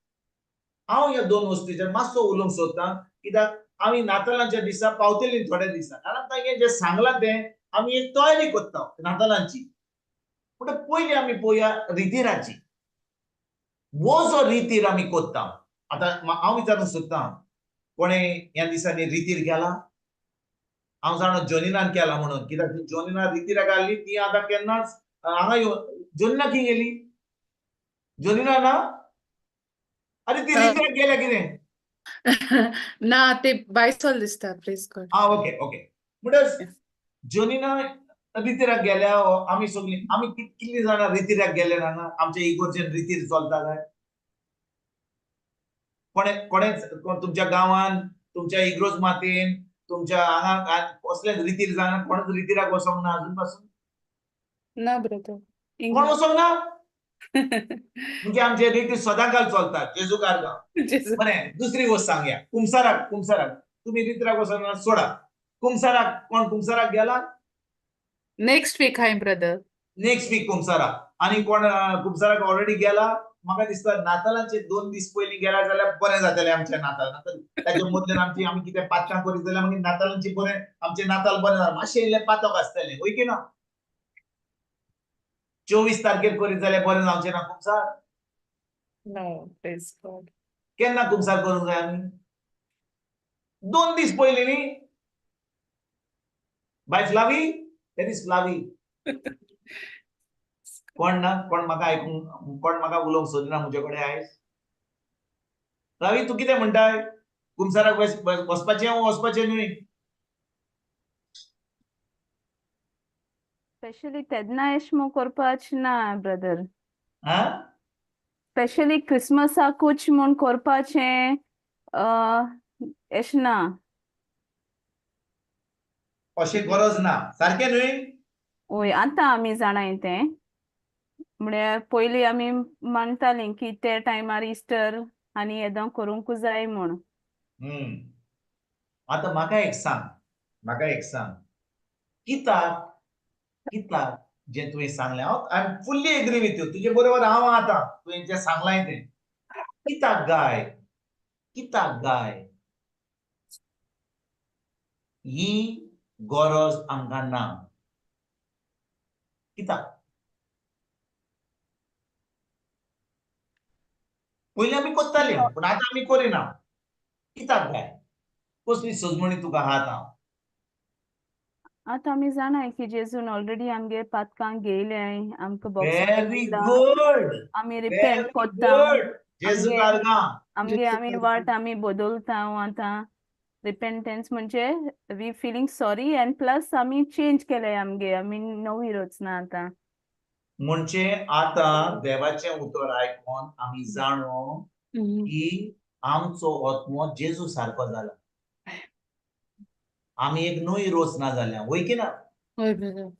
हांव ह्या दोन वस्तूचेर मातसो उलोवंक सोदता, कित्याक आमी नातालांच्या दिसा पावतली थोड्या दिसा, कारण तांगे जें सांगलां तें आमी एक तयारी करता नातालांची. म्हणटा पयलीं आमी पळोवया रितिराची. वो जो रितीर आमी कोत्ता, आतां हांव विचारूंक सोदतां, कोणें ह्या दिसांनी रितीर केला? हांव जाणा जॉनिनान केला म्हणून, कित्याक जॉनिना रितीराक आहली ती आतां केन्नाच हांगा येवन. जॉनिना खंय गेली? जॉनिना ना? अरे ती रितीराक गेल्या कितें? ना, ते बायसोल दिसता, प्रेज गॉड. आं, ओके ओके. म्हणटच जॉनिना रितीराक गेल्या. आमी सगळीं, आमी कितलीं जाणां रितीराक गेले हांगा? आमच्या इगोर्जेन रितीर चलता काय? कोणे कोणेच तुमच्या गांवान, तुमच्या इग्रोज मातेन, तुमच्या हांगा कसलेच रितीर जाणा? कोणच रितीराक वचोंक ना अजून पासून? ना ब्रदर. कोण वचोंक ना? म्हणजे आमचे रितीर सदांकाल चलतात. जेजू कारगांव. बरें, दुसरी गोश्ट सांगया. कुमसाराक, कुमसाराक तुमी रितीराक वचोंक सोडा, कुमसाराक कोण कुमसाराक गेला? Next week hi brother. Next week कुमसाराक. आनी कोण कुमसाराक ऑलरेडी गेला? म्हाका दिसता नातालांचे 2 दीस पयलीं गेला जाल्यार बरें जातलें आमचें नाताल. ताच्या मदल्यान आमची आमी कितें पातकां करीत जाल्यार मागीर नातालांची बरें आमचें नाताल बरें जालें, मातशें इल्लें पातक आसतलें, वय की ना? 24 तारखेर करीत जाल्यार बरें जावचें ना कुमसार? नो, प्रेज गॉड. केन्ना कुमसार करूंक जाय आमी? 2 दीस पयलीं न्ही? बाय फ्लावी, that is Flavi. कोण ना? कोण म्हाका आयकूंक, कोण म्हाका उलोवंक सोदिना म्हजे कडेन आयज? फ्लावी, तूं कितें म्हणटाय? कुमसाराक वचपाचें वचपाचें न्हय? स्पेशली तेन्ना एश म्हूण करपाच ना ब्रदर. आं? स्पेशली क्रिसमसाकूच म्हूण करपाचें एश ना. अशें गरज ना, सारकें न्हय? वय, आतां आमी जाणाय तें. म्हळ्यार पयलीं आमी मानतालीं की ते टायमार इस्टर आनी येदो करूंक जाय म्हूण. आतां म्हाका एक सांग, म्हाका एक सांग, कित्याक कित्याक जें तुवें सांगलें, हांव I am fully agree with you, तुजे बरोबर हांव आतां तुवें जें सांगलां तें. कित्याक गाय, कित्याक गाय ही गरज आमकां ना? कित्याक? पयलीं आमी करताली, पूण आतां आमी करिना. कित्याक गाय? कसली सजमणी तुका आहा आतां? आतां आमी जाणाय की जेजून ऑलरेडी आमगे पातकां घेयल्याय, आमकां व्हेरी गुड, आमी रिपेंट कोत्ता, जेजू कारगां. आमगे आमी वाट आमी बदलता आतां. रिपेंटन्स म्हणजे we feeling sorry and plus आमी चेंज केले आमगे, आमी नवी रचना आतां. म्हणजे आतां देवाचें उतर आयकोन आमी जाणो की आमचो आत्मो जेजू सारको जाला, आमी एक नवी रचना जाल्या, वय की ना? हय ब्रदर.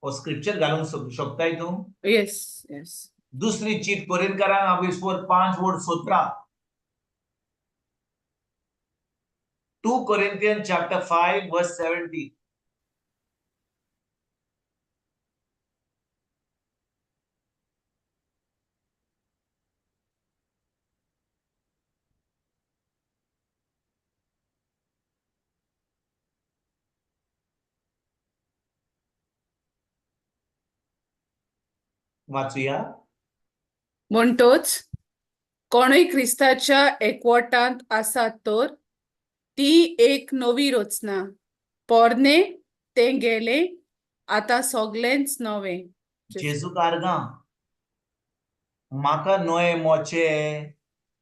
हो स्क्रिप्चर घालूंक शकताय तूं? Yes yes. दुसरी चीट कोरिंथकारांक आविस्वर 5:17, 2 Corinthians chapter 5 verse 17. वाचूया. म्हणटोच कोणूय क्रिस्ताच्या एकवटांत आसा तर ती एक नवी रचना, पोरणे तें गेलें, आतां सगळेंच नवें. जेजू कारगां. म्हाका नवे मोचे,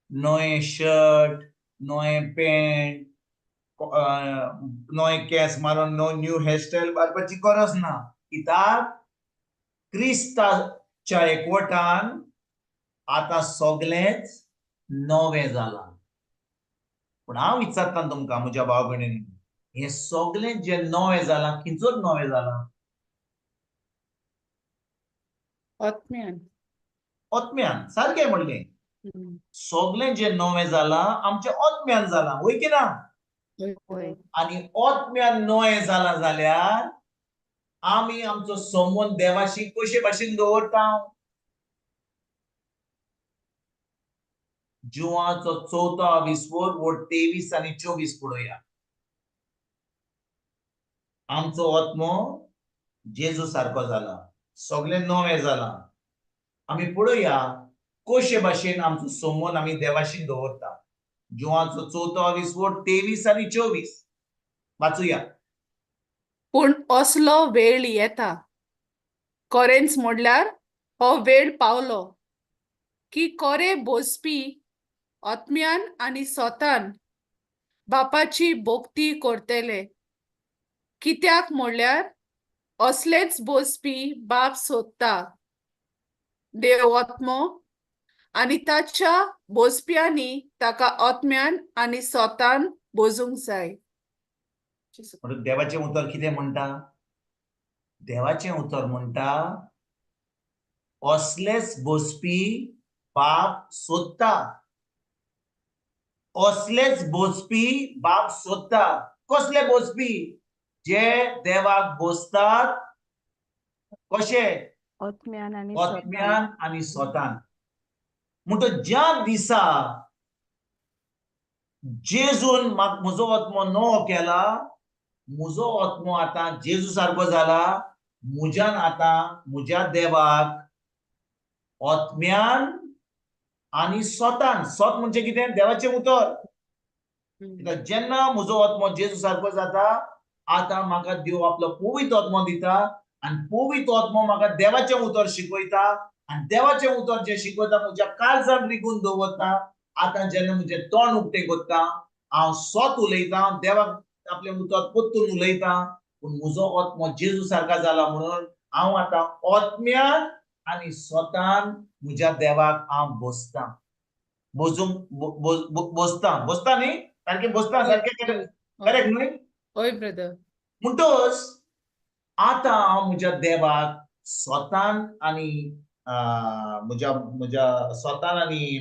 नवे शर्ट, नवे पॅन्ट, नवे केंस मारून न्यू हेअरस्टायल मारपाची गरज ना. कित्याक? क्रिस्ताच्या एकवटान आतां सगळेंच नवें जालां. पूण हांव विचारता तुमकां म्हज्या भाव भयणींनी, हें सगळें जें नवें जालां, खंयचोच नवें जालां? आत्म्यान. आत्म्यान, सारकें म्हणलें. सगळें जें नवें जालां आमच्या आत्म्यान जालां, वय की ना? आनी आत्म्यान नवें जालां जाल्यार आमी आमचो संबंद देवाशी कशे भाशेन दवरता? जुवाचो 4 विस्वोर वोट 23 आनी 24 पळोवया. आमचो आत्मो जेजू सारको जाला, सगळें नवें जालां. आमी पळोवया कशे भाशेन आमचो संबंद आमी देवाशी दवरता. जुवांचो चवथो विसवट 23 आनी 24 वाचुया. पूण असलो वेळ येता, कोरेंच म्हणल्यार हो वेळ पावलो की कोरे बोसपी आत्म्यान आनी सोतान बापाची भोक्ती करतले. कित्याक म्हणल्यार असलेच बोसपी बाप सोदता. देव आत्मो आनी ताच्या बोसप्यांनी ताका आत्म्यान आनी सोतान बोजूंक जाय. म्हणून देवाचें उतर कितें म्हणटा? देवाचें उतर म्हणटा असलेच बसपी बाप सोदता. असलेच बसपी बाप सोदता. कसले बसपी? जे देवाक बसतात कशे? आत्म्यान आनी सोतान. आत्म्यान आनी स्वतान. म्हणटच ज्या दिसा जेजून म्हाका म्हजो आत्मो नवो केला, म्हजो आत्मो आतां जेजू सारको जाला, म्हज्यान आतां म्हज्या देवाक आत्म्यान आनी स्वतान. स्वत म्हणजे कितें? देवाचें उतर. कित्याक जेन्ना म्हजो आत्मो जेजू सारको जाता, आतां म्हाका देव आपलो पवित्र आत्मो दिता आनी पवित्र आत्मो म्हाका देवाचें उतर शिकयता आनी देवाचें उतर जें शिकयता म्हज्या काळजान रिगून दवरता. आतां जेन्ना म्हजें तोंड उक्तें करता, हांव स्वत उलयतां, देवाक आपलें उतर परतून उलयतां, पूण म्हजो आत्मो जेजू सारका जाला म्हणून हांव आतां आत्म्यान आनी स्वतान म्हज्या देवाक हांव बसतां. बजूंक बसतां. बसता न्ही? सारकें बसता, सारकें करेक्ट न्हय? हय ब्रदर. म्हणटच आतां हांव म्हज्या देवाक स्वतान आनी म्हज्या म्हज्या स्वतान आनी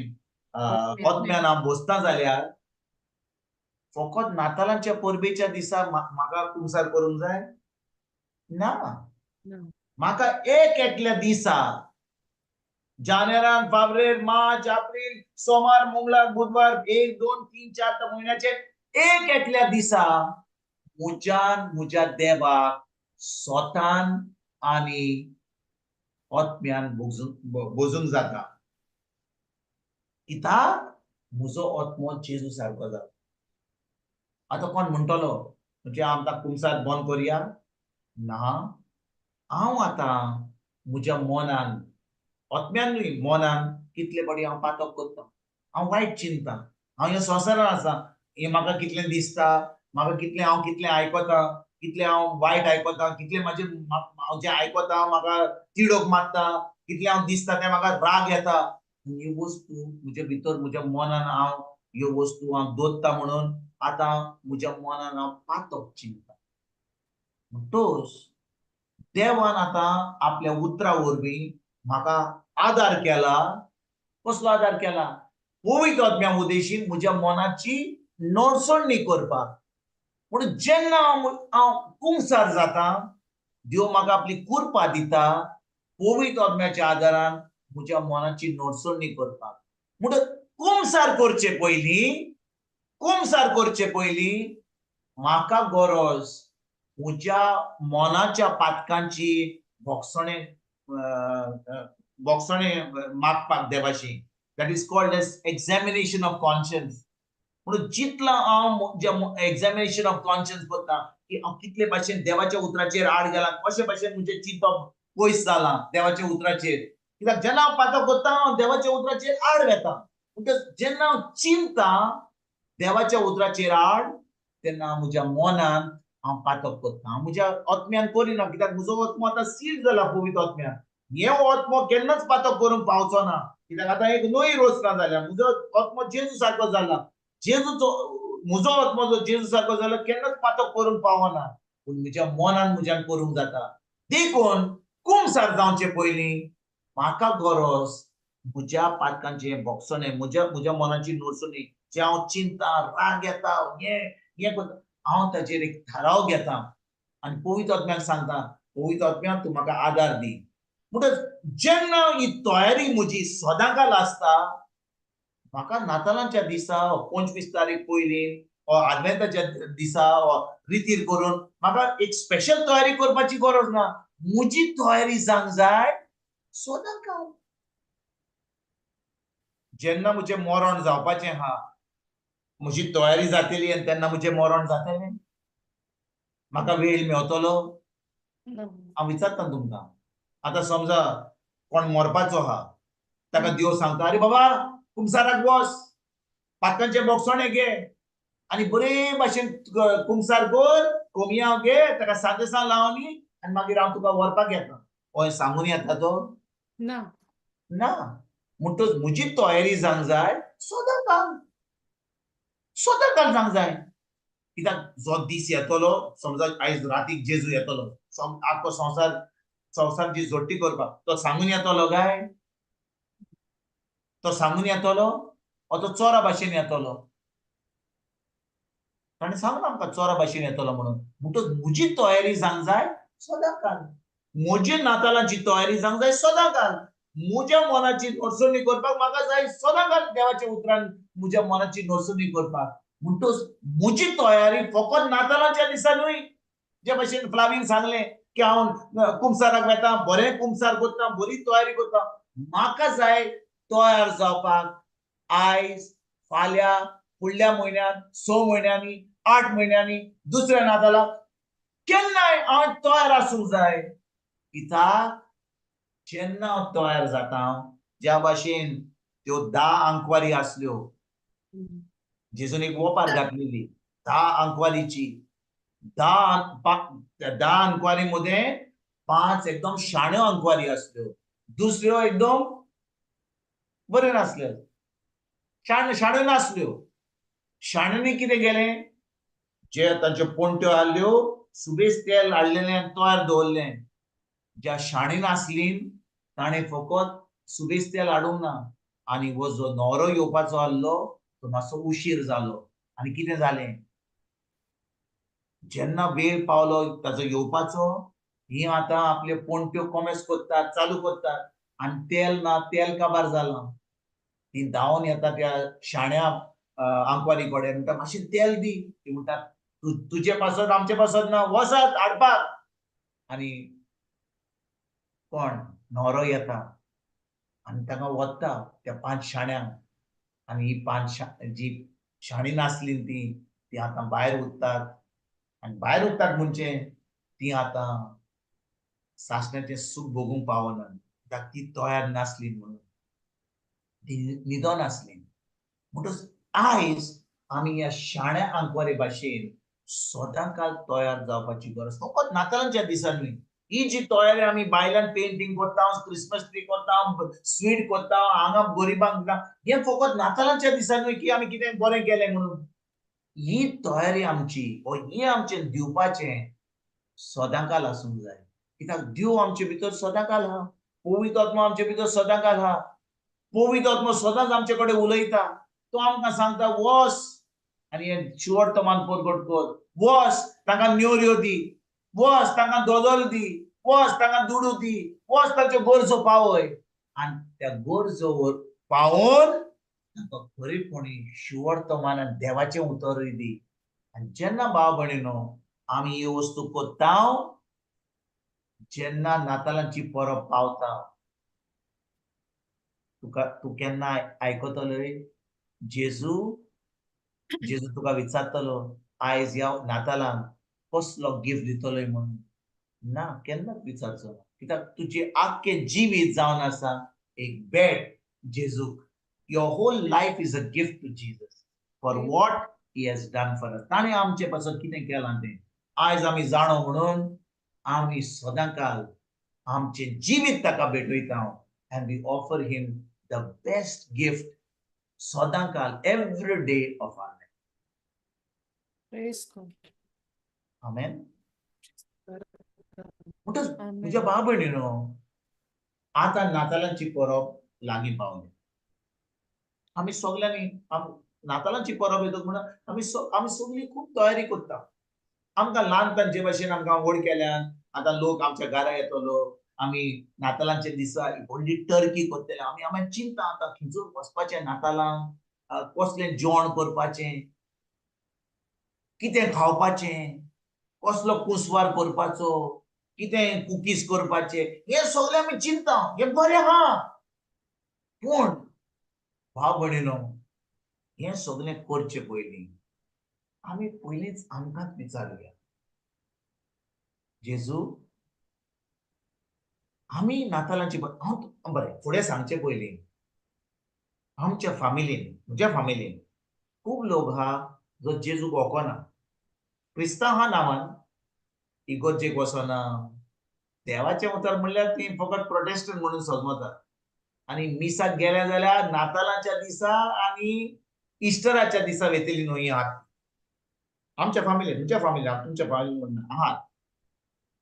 आत्म्यान हांव बसता जाल्यार फकत नातालांच्या परबेच्या दिसा म्हाका कुमसार करूंक जाय ना. म्हाका एक एकल्या दिसा जानेरान, फेब्रेर, मार्च, एप्रील, सोमार, मंगळार, बुधवार, 1 2 3 4 म्हयन्याचे एक एकल्या दिसा म्हज्यान म्हज्या देवाक स्वतान आनी आत्म्यान बोजूंक जाता. कित्याक म्हजो आत्मो जेजू सारको जाता. आतां कोण म्हणटलो म्हणजे आमकां कुमसार बंद करया? ना, हांव आतां म्हज्या मनान, आत्म्यान न्हय, मनान कितले फावटी हांव पातक करता, हांव वायट चिंतता, हांव ह्या संवसारान आसा, हें म्हाका कितलें दिसता, म्हाका कितलें हांव कितलें आयकता, कितलें हांव वायट आयकता, कितलें म्हाजें हांव जें आयकता म्हाका तिडक मारता, कितलें हांव दिसता तें म्हाका राग येता. ही वस्तू म्हजे भितर म्हज्या मनान हांव ह्यो वस्तू हांव दवरता म्हणून आतां म्हज्या मनान हांव पातक चिंतता. म्हणटच देवान आतां आपल्या उतरा वरवीं म्हाका आदार केला. कसलो आदार केला? पवित्र आत्म्या उदेशीन म्हज्या मनाची नडसणी करपाक. पूण जेन्ना हांव कुमसार जाता, देव म्हाका आपली कृपा दिता पवित्र आत्म्याच्या आदारान म्हज्या मनाची नडसणी करपाक. म्हणून कुमसार करचे पयलीं, कुमसार करचे पयलीं म्हाका गरज म्हज्या मनाच्या पातकांची भोगसणे भोगसणे मागपाक देवाशी. That is called as examination of conscience. म्हणून जितला हांव एक्झामिनेशन ऑफ कॉन्शियन्स करता की हांव कितले भाशेन देवाच्या उतराचेर आड गेला, कशे भाशेन म्हजें चिंतप पयस जालां देवाच्या उतराचेर. कित्याक जेन्ना हांव पातक करता हांव देवाच्या उतराचेर आड वेता. म्हणटच जेन्ना हांव चिंता देवाच्या उतराचेर आड, तेन्ना म्हज्या मनान हांव पातक करता. हांव म्हज्या आत्म्यान करिना, कित्याक म्हजो आत्मो आतां सील जाला पवित्र आत्म्यान. हे आत्मो केन्नाच पातक करूंक पावचो ना, कित्याक आतां एक नवी रचना जाल्या. म्हजो आत्मो जेजू सारको जाला, जेजूचो म्हजो आत्मो जो जेजू सारको जाला केन्नाच पातक करूंक पावना, पूण म्हज्या मनान म्हज्यान करूंक जाता. देखून कुमसार जावचे पयलीं म्हाका गरज म्हज्या पातकांचें भोगसणें, म्हज्या म्हज्या मनाची नडसणी, जें हांव चिंता, राग येता, हें हें करता, हांव ताचेर एक थाराव घेता आनी पवित्र आत्म्याक सांगता, पवित्र आत्म्या तूं म्हाका आदार दी. म्हणटच जेन्ना ही तयारी म्हजी सदांकाल आसता, म्हाका नातालांच्या दिसा 25 तारीख पयलीं आदवेंताच्या दिसा रितीर करून म्हाका एक स्पेशल तयारी करपाची गरज ना. म्हजी तयारी जावंक जाय सदांकाळ. जेन्ना म्हजें मरण जावपाचें आहा, म्हजी तयारी जातली आनी तेन्ना म्हजें मरण जातलें, म्हाका वेळ मेवतलो? हांव विचारता तुमकां, आतां समजा कोण मरपाचो आहा, ताका देव सांगता, अरे बाबा कुमसाराक बस, पातकांचें बोगसणें घे आनी बरे भाशेन कुमसार कर, कोमियांव घे, ताका सांजेसांव लावनी आनी मागीर हांव तुका व्हरपाक येता. हय सांगून येता तो? ना. ना. म्हणटच म्हजी तयारी जावंक जाय सदांकाळ, सदांकाळ जावंक जाय. कित्याक जो दीस येतलो, समजा आयज रातीक जेजू येतलो, आख्खो संवसार संवसार जी जोडटी करपाक, तो सांगून येतलो काय? तो सांगून येतलो ओ तो चोरा भाशेन येतलो? ताणें सांगला आमकां चोरा भाशेन येतलो म्हणून. म्हणटच म्हजी तयारी जावंक जाय सदांकाळ, म्हजी नातालांची तयारी जावंक जाय सदांकाळ, म्हज्या मनाची नडसणी करपाक म्हाका जाय सदांकाळ देवाच्या उतरान म्हज्या मनाची नडसणी करपाक. म्हणटच म्हजी तयारी फकत नातालांच्या दिसा न्हय, जे भशेन फ्लावीन सांगलें की हांव कुमसाराक वेता, बरें कुमसार करता, बरी तयारी करता, म्हाका जाय तयार जावपाक आयज, फाल्यां, फुडल्या म्हयन्यान, 6 म्हयन्यांनी, 8 म्हयन्यांनी, दुसऱ्या नातालाक, केन्नाय हांव तयार आसूंक जाय. कित्याक जेन्ना हांव तयार जाता, ज्या भाशेन त्यो 10 आंकवारी आसल्यो, जेजून एक वोपार घातलेली 10 आंकवारीची, 10 आंकवारी मदें 5 एकदम शाण्यो आंकवारी आसल्यो, दुसऱ्यो एकदम बऱ्यो नासल्यो, शाण्यो नासल्यो. शाण्यांनी कितें केलें, जे तांच्यो पोंट्यो आहल्यो, सुबेज तेल हाडलेलें आनी तयार दवरलें. ज्या शाणी नासली ताणें फकत सुबेज तेल हाडूंक ना, आनी हो जो न्हवरो येवपाचो आहलो तो मातसो उशीर जालो. आनी कितें जालें, जेन्ना वेळ पावलो ताचो येवपाचो, ही आतां आपल्यो पोंट्यो कोमेस करतात, चालू करतात, आनी तेल ना, तेल काबार जालां. ती धांवन येता त्या शाण्या आंकवारी कडेन, म्हणटा मातशें तेल दी. ती म्हणटा तुजे पासत आमचे पासत ना, वसात हाडपाक. आनी कोण न्हवरो येता आनी तांकां वता त्या 5 शाण्यांक, आनी ही 5 जी शाणी नासली ती आतां भायर उरतात. आनी भायर उरतात म्हणजे ती आतां सासण्याचें सूख भोगूंक पावना, कित्याक ती तयार नासली म्हणून, ती न्हिदोन आसली. म्हणटच आयज आमी ह्या शाण्या आंकवारे भाशेन सदांकाळ तयार जावपाची गरज, फकत नातालांच्या दिसा न्हय. ही जी तयारी आमी बायलान पेंटींग करता, क्रिसमस ट्री करता, स्वीट करता, हांगा गरिबांक दिता, हें फकत नातालांच्या दिसा न्हय की आमी कितें बरें केलें म्हणून. ही तयारी आमची, वो हें आमचें दिवपाचें सदांकाळ आसूंक जाय. कित्याक देव आमचे भितर सदांकाळ आहा, पवित्र आत्मो आमचे भितर सदांकाळ आहा, पवित्र आत्मो सदांच आमचे कडेन उलयता. तो आमकां सांगता वस आनी हें शिवर्तमान परगट कर, वस तांकां न्योऱ्यो दी, वस तांकां दोदोल दी, वस तांकां दुडू दी, वस तांच्यो गरजो पावय. आनी त्या गरजो पावोवन तांकां खरेपणी शिवर्तमान आनी देवाचें उतरूय दी. आनी जेन्ना भाव भयणीनो आमी ही वस्तू करता, जेन्ना नातालांची परब पावता, तुका तूं केन्ना आयकतलोय जेजू, जेजू तुका विचारतलो आयज ह्या नातालांक कसलो गिफ्ट दितलोय म्हणून? ना, केन्नाच विचारचो ना. कित्याक तुजें आख्खें जिवीत जावन आसा एक भेट जेजूक. Your whole life is a gift to Jesus for what he has done for us. ताणें आमचे पासत कितें केलां तें आयज आमी जाणो म्हणून आमी सदांकाळ आमचें जिवीत ताका भेटयता, and we offer him the best gift सदांकाळ, every day of our life. Praise God. Amen. म्हणटच म्हज्या भाव भयणीनो, आतां नातालांची परब लागीं पावली. आमी सगल्यांनी नातालांची परब येता म्हणून आमी सगळीं खूब तयारी करता. आमकां ल्हान तांचे भाशेन आमकां व्हड केल्यान आतां लोक आमच्या घरा येतलो, आमी नातालांच्या दिसा व्हडली टर्की करतले. आमी आमी चिंता आतां खंयसर वचपाचें नातालांक, कसलें जेवण करपाचें. कितें खावपाचें, कसलो कुसवार करपाचो, कितें कुकीज करपाचें, हें सगळें आमी चिंता, हें बरें आहा. पूण भाव भयणीनो, हें सगळें करचें पयलीं आमी पयलींच आमकांच विचारुया, जेजू आमी नातालांची, हांव बरें फुडें सांगचें पयलीं, आमच्या फामिलीन, म्हज्या फामिलीन खूब लोक आहा जो जेजूक वळखना, क्रिस्तांव आहा नांवान, इगोर्जेक वचना, देवाचें उतर म्हणल्यार ती फकत प्रोटेस्टंट म्हणून समजतात. आनी मिसाक गेल्या जाल्यार नातालाच्या दिसा आनी इस्टराच्या दिसा वेतली न्हय आहात. आमच्या फामिलीन, तुमच्या फामिलीन, तुमच्या फामिलीन म्हणना आहात.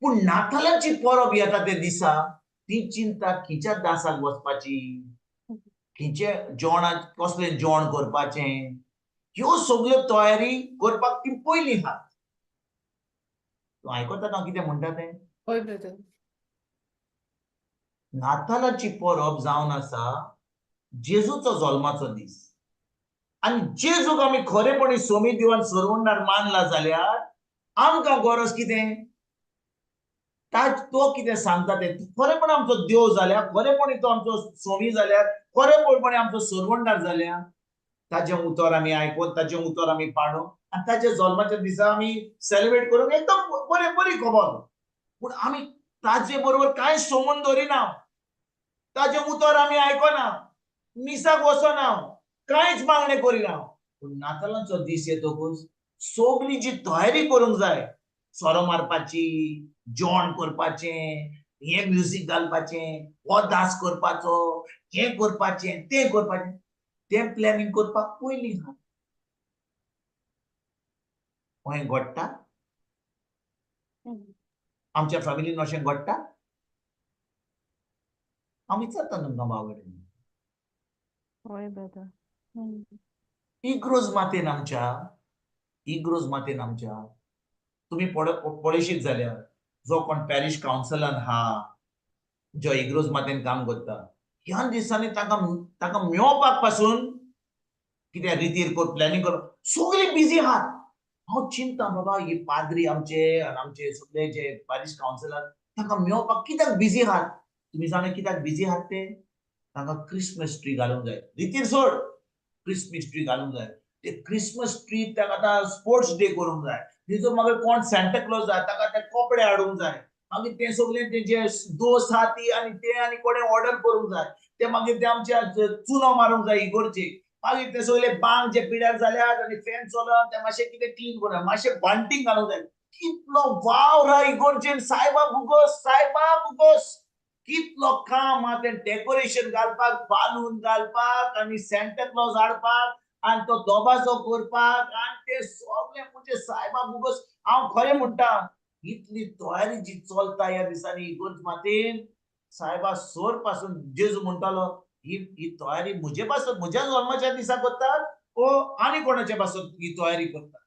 पूण नातालांची परब येता ते दिसा ती चिंता खंयच्या दासाक वचपाची, खंयचे जेवणाक कसलें जेवण करपाचें, ह्यो सगल्यो तयारी करपाक ती पयलीं आहात. तूं आयकता ना कितें म्हणटा तें? हय ब्रदर. नातालाची परब जावन आसा जेजूचो जल्माचो दीस, आनी जेजूक आमी खरेपणी सोमी दिवन सरवंडार मानला जाल्यार आमकां गरज कितें? तो कितें सांगता तें खरेपणी आमचो देव जाल्यार, खरेपणी तो आमचो सोमी जाल्यार, खरेपणी आमचो सरवंडार जाल्यार ताजें उतर आमी आयकून, ताजें उतर आमी पाळून आनी ताच्या जल्माच्या दिसा आमी सेलिब्रेट करूंक एकदम बरें, बरी खबर. पूण आमी ताजे बरोबर कांय संबंद दवरिना, ताजें उतर आमी आयकना, मिसाक वचना, कांयच मागणें करिना. पूण नातालांचो दीस येतकूच सगली जी तयारी करूंक जाय, सोरो मारपाची, जेवण करपाचें, हें म्युजीक घालपाचें, हो दास करपाचो, हें करपाचें, तें करपाचें, तें प्लॅनिंग करपाक पयलीं आहा. अशें घडटा आमच्या फॅमिलीन? अशें घडटा? हांव विचारता तुमकां भाव भयणींनो. हय ब्रदर. इग्रोज मातेन आमच्या, इग्रोज मातेन आमच्या तुमी पळयशीत जाल्यार जो कोण पॅरिश कावन्सिलान आहा, जो इग्रोज मातेन काम करता, ह्या दिसांनी तांकां मेळोवपाक पासून कितें रितीर कर, प्लॅनिंग कर, सगळीं बिजी आहात. हांव चिंता बाबा, ही पाद्री आमचे आनी आमचे सगळे जे पॅरिश कावन्सिलान तांकां मेळोवपाक कित्याक बिजी आहात? तुमी जाणा कित्याक बिजी आहात ते? तांकां क्रिसमस ट्री घालूंक जाय, रितीर सोड, क्रिसमस ट्री घालूंक जाय. ते क्रिसमस ट्री ताका आतां स्पोर्ट्स डे करूंक जाय, तितून मागीर कोण सांता क्लॉज जाय ताका ते कपडे हाडूंक जाय, मागीर ते सगळे तेजे दोस आहा ती आनी ते आनी कोणें ऑर्डर करूंक जाय, ते मागीर ते आमच्या चुनो मारूंक जाय इगोर्जेक, मागीर ते सगळे बांग जे पिड्यार जाल्यात आनी फॅन चलत ते मातशें कितें क्लीन करूंक जाय, मातशें बांटींग घालूंक जाय. कितलो वावर आहा इगोर्जेन, सायबा भुगोस, सायबा भुगोस, कितलो काम आहा तें डेकोरेशन घालपाक, बालून घालपाक आनी सांता क्लॉज हाडपाक आनी तो दोबाजो करपाक आनी ते सगळें म्हणजे सायबा भुगोस. हांव खरें म्हणटा, इतली तयारी जी चलता ह्या दिसांनी इगोर्ज मातेन, सायबा सोर पासून जेजू म्हणटालो, ही ही तयारी म्हजे पासत, म्हज्या जल्माच्या दिसा करतात ओ आनी कोणाच्या पासत ही तयारी करतात?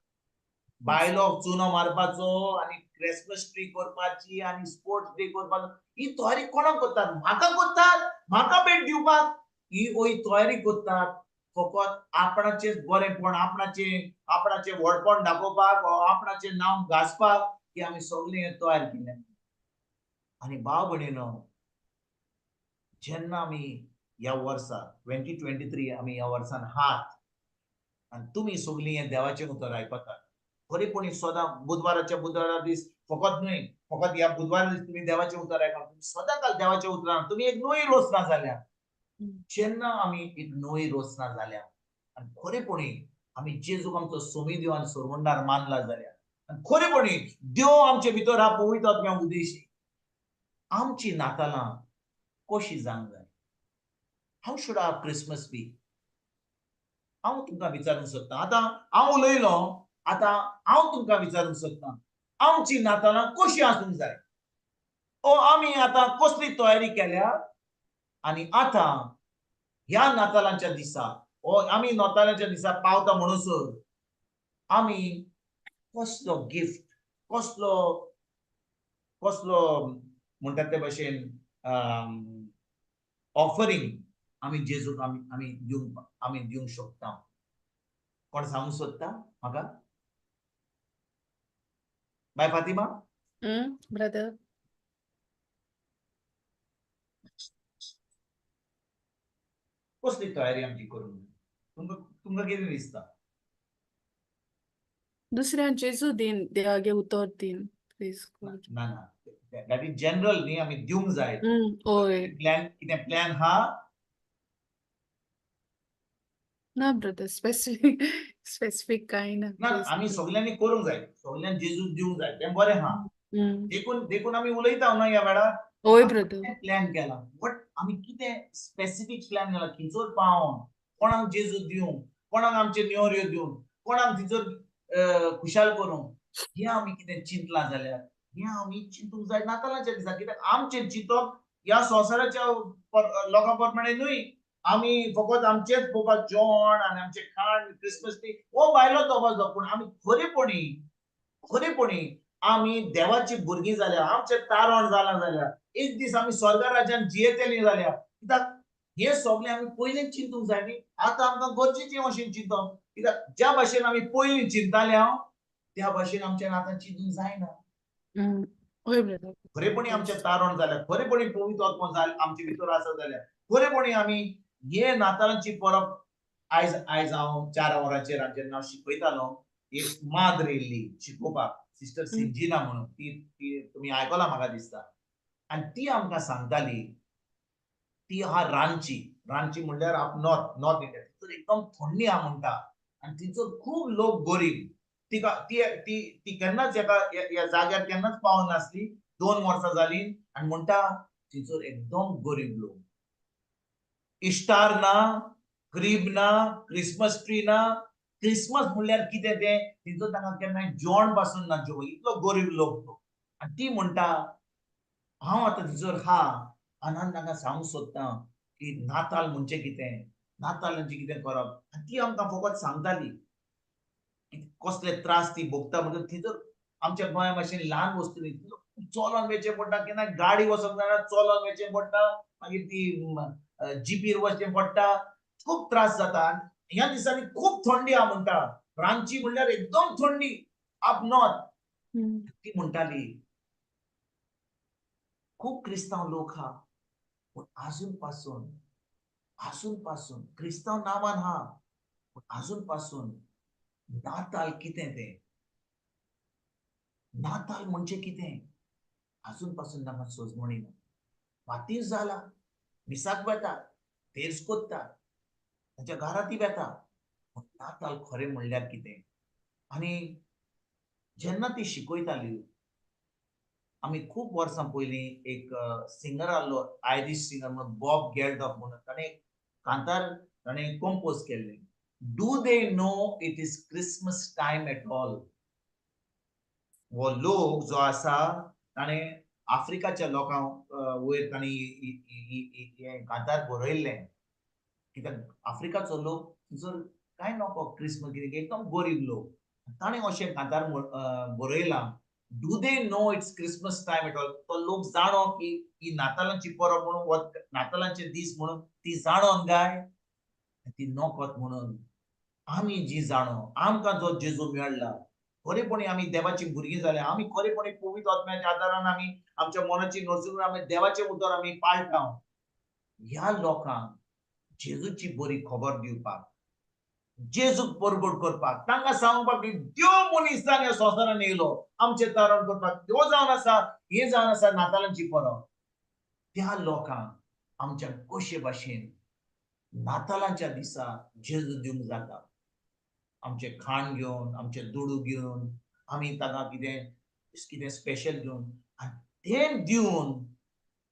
बायलो चुनो मारपाचो आनी क्रिसमस ट्री करपाची आनी स्पोर्ट्स डे करपाचो, ही तयारी कोणाक करतात? म्हाका करतात? म्हाका भेट दिवपाक ही ही तयारी करतात? फकत आपणाचें बरेंपण, आपणाचें आपणाचें व्हडपण दाखोवपाक, आपणाचें नांव गाजपाक की आमी सगळें हें तयार केलें. आनी भाव भयणीनो, जेन्ना आमी ह्या वर्सा 2023 आमी ह्या वर्सान हात आनी तुमी सगळीं हें देवाचें उतर आयकतात खरेपणी सदां बुधवाराच्या बुधवारा दीस फकत न्हय, फकत ह्या बुधवारा दीस तुमी देवाचें उतर आयकता, तुमी सदां काल देवाच्या उतरान तुमी एक नवी रोचना जाल्या. जेन्ना आमी एक नवी रोचना जाल्या आनी खरेपणी आमी जेजूक आमचो सोमी देव आनी सरवंडार मानला जाल्यार, आनी खरेपणी देव आमचे भितर हा पवित्र आत्म्या उद्देशी, आमची नातालां कशी जावंक जाय? How should our Christmas be? हांव तुमकां विचारूंक सोदतां, आतां हांव उलयलो, आतां हांव तुमकां विचारूंक सोदतां, आमची नातालां कशी आसूंक जाय? ओ आमी आतां कसली तयारी केल्या आनी आतां ह्या नातालांच्या दिसा, ओ आमी नातालांच्या दिसा पावता म्हणसर आमी कसलो गिफ्ट, कसलो कसलो म्हणटात ते भशेन ऑफरींग आमी जेजूक आमी आमी दिवंक शकता? कोण सांगूंक सोदता म्हाका? बाय फातिमा. ब्रदर. कसली तयारी आमची करूंक जाय? तुमकां तुमकां कितें दिसता? दुसऱ्यान जेजू दीन, देवागे उतर दीन, प्लीज ना गॉड. ना ना, that is general न्ही, आमी दिवंक जाय. हय. प्लॅन कितें प्लॅन हा? ना ब्रदर, स्पेसिफीक स्पेसिफीक कांय ना. ना, आमी सगल्यांनी करूंक जाय, सगल्यांनी जेजूक दिवंक जाय, तें बरें हा. देखून देखून आमी उलयता न्हू ह्या वेळार. हय ब्रदर. प्लॅन केला बट आमी कितें स्पेसिफीक प्लॅन केला? खंयसर पावोन कोणाक जेजू दिवंक, कोणाक आमचे नेवऱ्यो दिवंक, कोणाक थंयसर खुशाल करूंक, हें आमी कितें चिंतलां जाल्यार हें आमी चिंतूंक जाय नातालाच्या दिसा. कित्याक आमचें चिंतप ह्या संवसाराच्या लोकां प्रमाणे न्हय. आमी फकत आमचेच पळोवपाक जेवण आनी आमचें खाण, क्रिसमस ट्री हो भायलो दबाजो. पूण आमी खरेपणी खरेपणी आमी देवाची भुरगीं जाल्या, आमचें तारण जालां जाल्यार एक दीस आमी स्वर्ग राज्यान जियेतलीं जाल्यार, कित्याक हें सगळें आमी पयलीं चिंतूंक जाय न्ही. आतां आमकां गरजेचें अशें चिंतप, कित्याक ज्या भाशेन आमी पयलीं चिंताले हांव त्या भाशेन आमच्यान आतां चिंतूंक जायना. हय ब्रदर. खरेपणी आमचें तारण जाल्यार, खरेपणी पवित्र आत्मो आमचे भितर आसा जाल्यार, खरेपणी आमी हे नातालांची परब. आयज आयज हांव 4 वरांचेर जेन्ना हांव शिकयतालो, एक माद्र येयल्ली शिकोवपाक, सिस्टर सिंजिना म्हणून, ती ती तुमी आयकलां म्हाका दिसता. आनी ती आमकां सांगताली, ती आहा रांची, रांची म्हणल्यार आप नॉर्थ नॉर्थ इंडिया, थंयसर एकदम थंडी आहा म्हणटा आनी थंयसर खूब लोक गरीब. तिका ती ती ती केन्नाच एका ह्या जाग्यार केन्नाच पावनासली, 2 वर्सां जालीं. आनी म्हणटा थंयसर एकदम गरीब लोक, इश्टार ना, क्रीब ना, क्रिसमस ट्री ना. क्रिसमस म्हणल्यार कितें तें थंयसर तांकां केन्नाय जेवण पासून ना जेवण, इतलो गरीब लोक तो. आनी ती म्हणटा हांव आतां थंयसर हा आनी हांव तांकां सांगूंक सोदतां की नाताल म्हणजे कितें, नाताल म्हणजे कितें करप. आनी ती आमकां फकत सांगताली कसले त्रास ती भोगता. म्हणजे थंयसर आमच्या गोंया भाशेन ल्हान वस्तू न्ही, चलोन वचचें पडटा, केन्ना गाडी वचोंक जायना, चलोन वचचें पडटा, मागीर ती जिपीर वचचें पडटा, खूब त्रास जाता. ह्या दिसांनी खूब थंडी आहा म्हणटा, रांची म्हणल्यार एकदम थंडी अप नॉर्थ. ती म्हणटाली खूब क्रिस्तांव लोक हा, पूण आजून पासून आजून पासून क्रिस्तांव नांवान हा, पूण आजून पासून नाताल कितें तें, नाताल म्हणजे कितें आजून पासून तांकां सोजमणी ना. बातीस जाला, मिसाक वेता, तेर्स कोत्ता, तांच्या घरांत वेता, पूण नाताल खरें म्हणल्यार कितें. आनी जेन्ना ती शिकयताली, आमी खूब वर्सां पयलीं एक सिंगर आहलो, आयरीश सिंगर म्हणून बॉब गेल्डॉफ म्हणून, ताणें कांतार ताणें कंपोज केल्लें, do they know it is Christmas time at all. हो लोक जो आसा ताणें आफ्रिकाच्या लोकांक वयर ताणें हें कांतार बरयल्लें, कित्याक आफ्रिकाचो लोक जर कांय नको क्रिसमस कितें, एकदम गरीब लोक. ताणें अशें कांतार बरयलां, do they know it's Christmas time at all. तो लोक जाणो की ही नातालांची परब म्हणून, वा नातालांचे दीस म्हणून ती जाणोन काय ती नोकत म्हणून. आमी जी जाणो, आमकां जो जेजू मेळ्ळा, खरेपणी आमी देवाची भुरगीं जाल्या, आमी खरेपणी पवित्र आत्म्याच्या आदारान आमी आमच्या मनाची नोचून आमी देवाचें उतर आमी पाळटा. ह्या लोकांक जेजूची बरी खबर दिवपाक, जेजूक परगट करपाक, तांकां सांगपाक की देव मनीस जावन ह्या संवसारान येयलो आमचें तारण करपाक, त्यो जावन आसा, हें जावन आसा नातालांची परब. त्या लोकांक आमच्या कशे भाशेन नातालांच्या दिसा जेजू दिवंक जाता, आमचें खाण घेवन, आमचें दुडू घेवन, आमी तांकां कितें कितें स्पेशल घेवन, आनी तें दिवन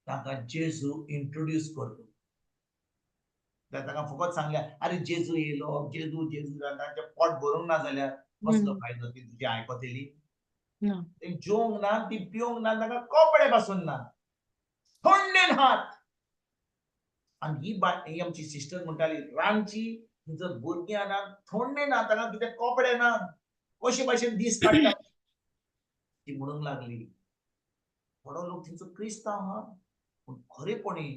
तांकां जेजू इंट्रोड्यूस करता. तांकां फकत सांगल्या, आरे जेजू येयलो, जेजू जेजू, तांचें पोट भरूंक ना जाल्यार कसलो फायदो? ती तुजें आयकतली? ती जेवंक ना, ती पिवंक ना, तांकां कपडे पासून ना, थंडेन हात. आनी ही ही आमची सिस्टर म्हणटाली, रांची थंयसर भुरगीं ना, थंडे ना, तांकां कितें कपडे ना, कशे भाशेन दीस काडटा. ती म्हणूंक लागली, थोडो लोक थंयसर क्रिस्तांव आहा, पूण खरेपणी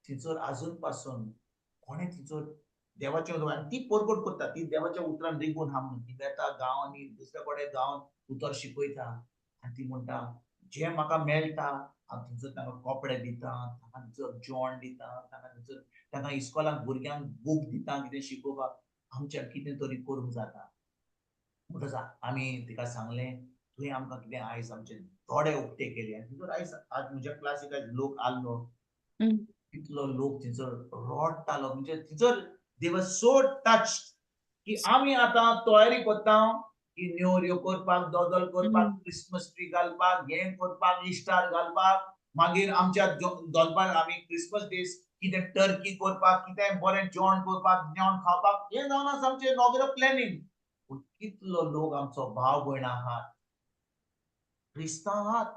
थंयसर आजून पासून कोणें थंयसर देवाचें उतर, आनी ती परगट करता, ती देवाच्या उतरान रिगून आहा म्हणून. ती वेता गांवांनी, दुसऱ्या कडेन गांवांत उतर शिकयता. आनी ती म्हणटा जें म्हाका मेळटा हांव थंयसर तांकां कपडे दिता, तांकां थंयसर जेवण दिता, तांकां थंयसर तांकां इस्कॉलाक भुरग्यांक बूक दिता कितें शिकोवपाक. आमच्यान कितें तरी करूंक जाता. म्हणटच आमी तिका सांगलें तुवें आमकां कितें आयज आमचे दोळे उक्ते केले. आनी थंयसर आयज आज म्हज्या क्लासीक आयज लोक आसलो, कितलो लोक थंयसर रडटालो. म्हणजे थंयसर they were so touch की आमी आतां तयारी करता की नेवऱ्यो करपाक, दोदोल करपाक, क्रिसमस ट्री घालपाक, हें करपाक, इस्टार घालपाक, मागीर आमच्या दोनपार आमी क्रिसमस डेज कितें टर्की करपाक, कितें बरें जेवण करपाक, जेवण खावपाक, हें जावन आसा आमचें नोगरो प्लॅनिंग. पूण कितलो लोक आमचो भाव भयणां आहात, क्रिस्तांव आहात,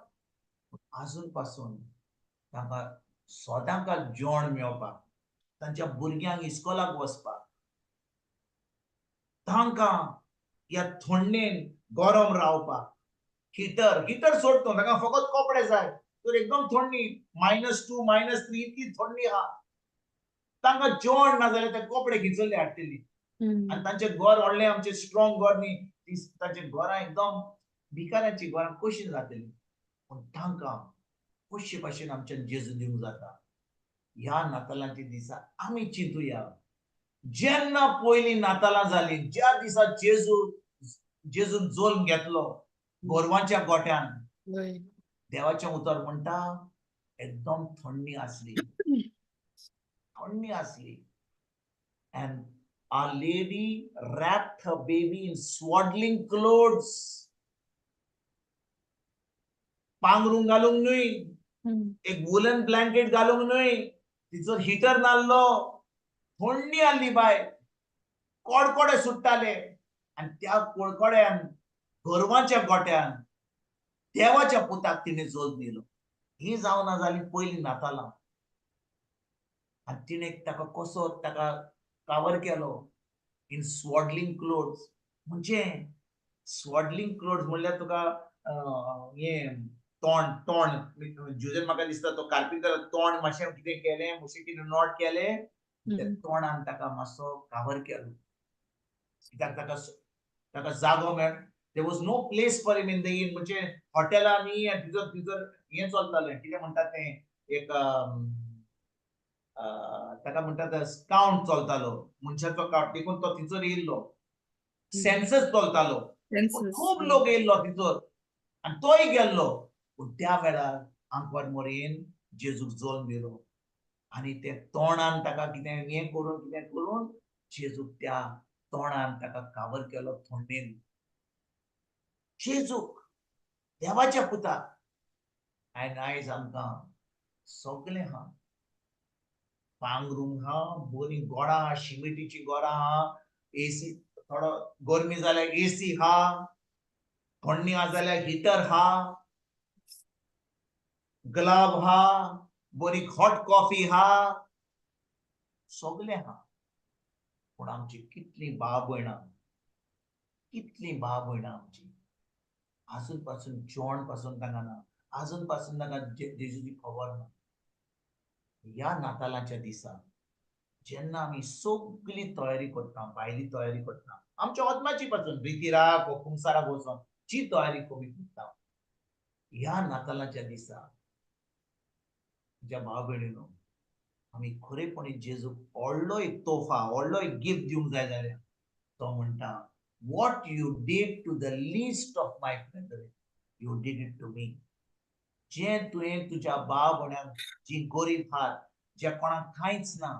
आजून पासून तांकां सदांकाळ जेवण मेळपाक, तांच्या भुरग्यांक इस्कॉलाक वचपाक, तांकां ह्या थंडेन गरम रावपाक, हिटर हिटर सोड तूं, तांकां फकत कपडे जाय. तर एकदम थंडी -2 -3 इतली थंडी आहा, तांकां जेवण ना जाल्यार ते कपडे खिचल्ले हाडटली. आनी तांचें घर व्हडलें आमचें स्ट्रॉंग घर न्ही, तांचें घरां एकदम भिकाऱ्यांची घरां कशीं जातलीं. पूण तांकां कशे भाशेन आमच्यान जेजू दिवंक जाता. ह्या नातालांच्या दिसा आमी चिंतुया, जेन्ना पयलीं नातालां जालीं, ज्या दिसा जेजून जल्म घेतलो गोरवांच्या गोठ्यान, देवाचें उतर म्हणटा एकदम थंडी आसली, थंडी आसली. And Our Lady wrapped her baby in swaddling clothes. पांगरूंक घालूंक न्हय, एक वुलन ब्लँकेट घालूंक न्हय, तिचो हिटर नासलो, थंडी आसली बाय, कडकडे सुट्टाले. आनी त्या कडकड्यान गोरवांच्या गोट्यान देवाच्या पुताक तिणें जल्म दिलो. ही जावना जाली पयलीं नातालां. आनी तिणें ताका कसो ताका कावर केलो इन स्वॉडलिंग क्लोथ्स. म्हणजे स्वॉडलिंग क्लोथ्स म्हणल्यार तुका हें तोंड तोंड जुजन म्हाका दिसता तो कार्पिंटर तोंड मातशें कितें केलें, मातशें कितें not केलें, त्या तोंडान ताका मातसो कावर केलो. कित्याक ताका ताका जागो मेळ, there was no place for him in the inn. म्हणजे हॉटेलांनी तिजो तिजो हें चलतालें, कितें म्हणटात तें एक ताका म्हणटात काउंट चलतालो, मनशाचो काउंट, देखून तो थंयसर येयल्लो. सेन्सस चलतालो, खूब लोक येयल्लो थंयसर आनी तोय गेल्लो. पूण त्या वेळार आंकवार मोरयेन जेजूक जल्म दिलो आनी ते तोंडान ताका कितें हें करून कितें करून जेजूक त्या तोंडान ताका कावर केलो थंडेन. जेजूक देवाच्या पुताक. आनी आयज आमकां सगळें आहा, पांगरूंक आहा, बरीं गोडां आहा, शिमिटीचीं गोरां आहा, एसी, थोडो गरमी जाल्यार एसी आहा, थंडी आहा जाल्यार हिटर आहा, ग्लाव आहा, बरी हॉट कॉफी आहा, सगळें आहा. पूण आमची कितलीं भाव भयणां, कितलीं भाव भयणां आमची आजून पासून जेवण पासून तांकां ना, आजून पासून तांकां जेजूची खबर ना. ह्या नातालांच्या दिसा जेन्ना आमी सगळी तयारी करता, भायली तयारी करता, आमच्या ओदमाची पासून रितिराक वा कुमसाराक वचोन जी तयारी कमी करता, ह्या नातालांच्या दिसा म्हज्या भाव भयणीनो आमी खरेपणी जेजूक व्हडलो एक तोफा, व्हडलो एक गिफ्ट दिवंक जाय जाल्यार तो म्हणटा, what you did to the least of my brethren, you did it to me. जें तुवें तुज्या भाव भयणांक जी गरीब आहात, ज्या कोणाक कांयच ना,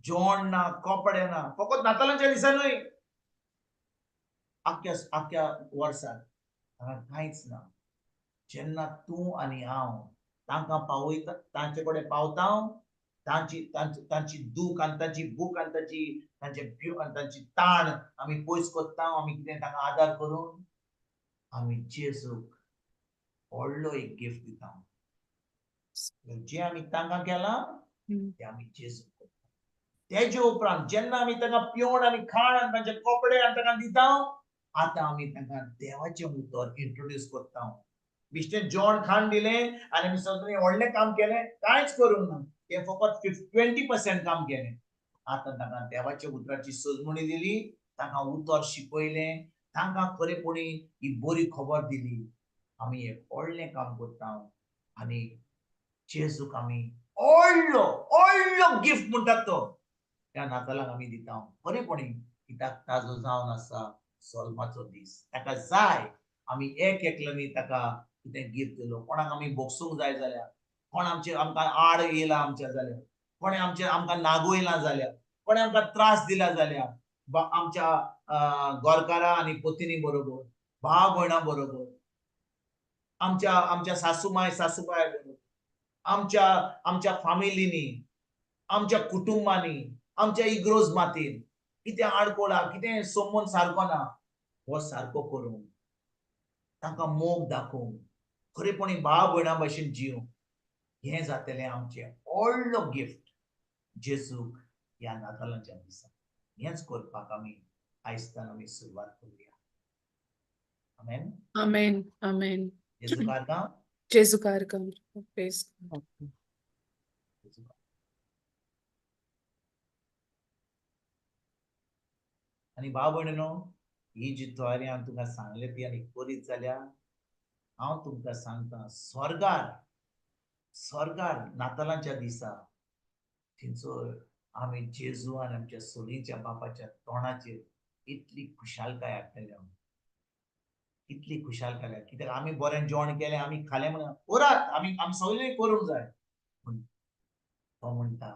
जेवण ना, कपडे ना, फकत नातालांच्या दिसा न्हय, आख्या आख्या वर्साक तांकां कांयच ना, जेन्ना तूं आनी हांव तांकां पावयता, तांचे कडेन पावता, तांची तांची दूख आनी तांची भूक आनी तांची तांचे आनी तांची ताण आमी पयस करता, आमी कितें तांकां आदार करून आमी जेजूक व्हडलो एक गिफ्ट दिता. जें आमी तांकां केलां तें आमी जेजूक करता. तेजे उपरांत जेन्ना आमी तांकां पिवण आनी खाण आनी तांचे कपडे आनी तांकां दिता, आतां आमी तांकां देवाचें उतर इंट्रोड्यूस करता. बेश्टें जेवण खाण दिलें आनी आमी सगळें व्हडलें काम केलें, कांयच करूंक ना, तें फकत 20% काम केलें. आतां तांकां देवाच्या उतराची सजमणी दिली, तांकां उतर शिकयलें, तांकां खरेपणी ही बरी खबर दिली. आमी एक व्हडलें काम करता आनी जेजूक आमी व्हडलो व्हडलो गिफ्ट म्हणटात तो त्या नातालाक आमी दिता. खरेपणी कित्याक ताजो जावन आसा सोल्माचो दीस, ताका जाय आमी एक एकल्यांनी ताका कितें गिफ्ट दिलो. कोणाक आमी बोगसूंक जाय जाल्यार, कोण आमचे आमकां आड येयला आमच्या जाल्यार, कोणें आमचे आमकां नागोयला जाल्यार, कोणें आमकां त्रास दिला जाल्यार, आमच्या गोरकारा आनी पोतिनी बरोबर, भाव भयणां बरोबर, आमच्या आमच्या सासूमाय सासूबाय बरोबर, आमच्या आमच्या फामिलीनी, आमच्या कुटुंबांनी, आमच्या इग्रोज मातीन कितें आडकोळा, कितें संबंद सारको ना, हो सारको करूंक, तांकां मोग दाखोवंक, खरेपणी भाव भयणां भशेन जिवंक, हें जातलें आमचें व्हडलो गिफ्ट जेजूक ह्या नातालांच्या दिसा. हेंच करपाक आमी आयजतान आमी सुरवात करुया. आमेन. आमेन. आमेन. जेजू कारगांव. जेजू कारगांव. Praise God. आनी भाव भयणीनो, ही जी तयारी हांवें तुमकां सांगली ती आनी करीत जाल्यार हांव तुमकां सांगता, स्वर्गार स्वर्गार नातालांच्या दिसा थंयसर आमी जेजू आनी आमच्या सोलीच्या बापाच्या तोंडाचेर इतली खुशालकाय हाडटले, इतली खुशालकाय. कित्याक आमी बरें जेवण केलें, आमी खालें म्हणून करात, आमी आमी सगळें करूंक जाय. पूण तो म्हणटा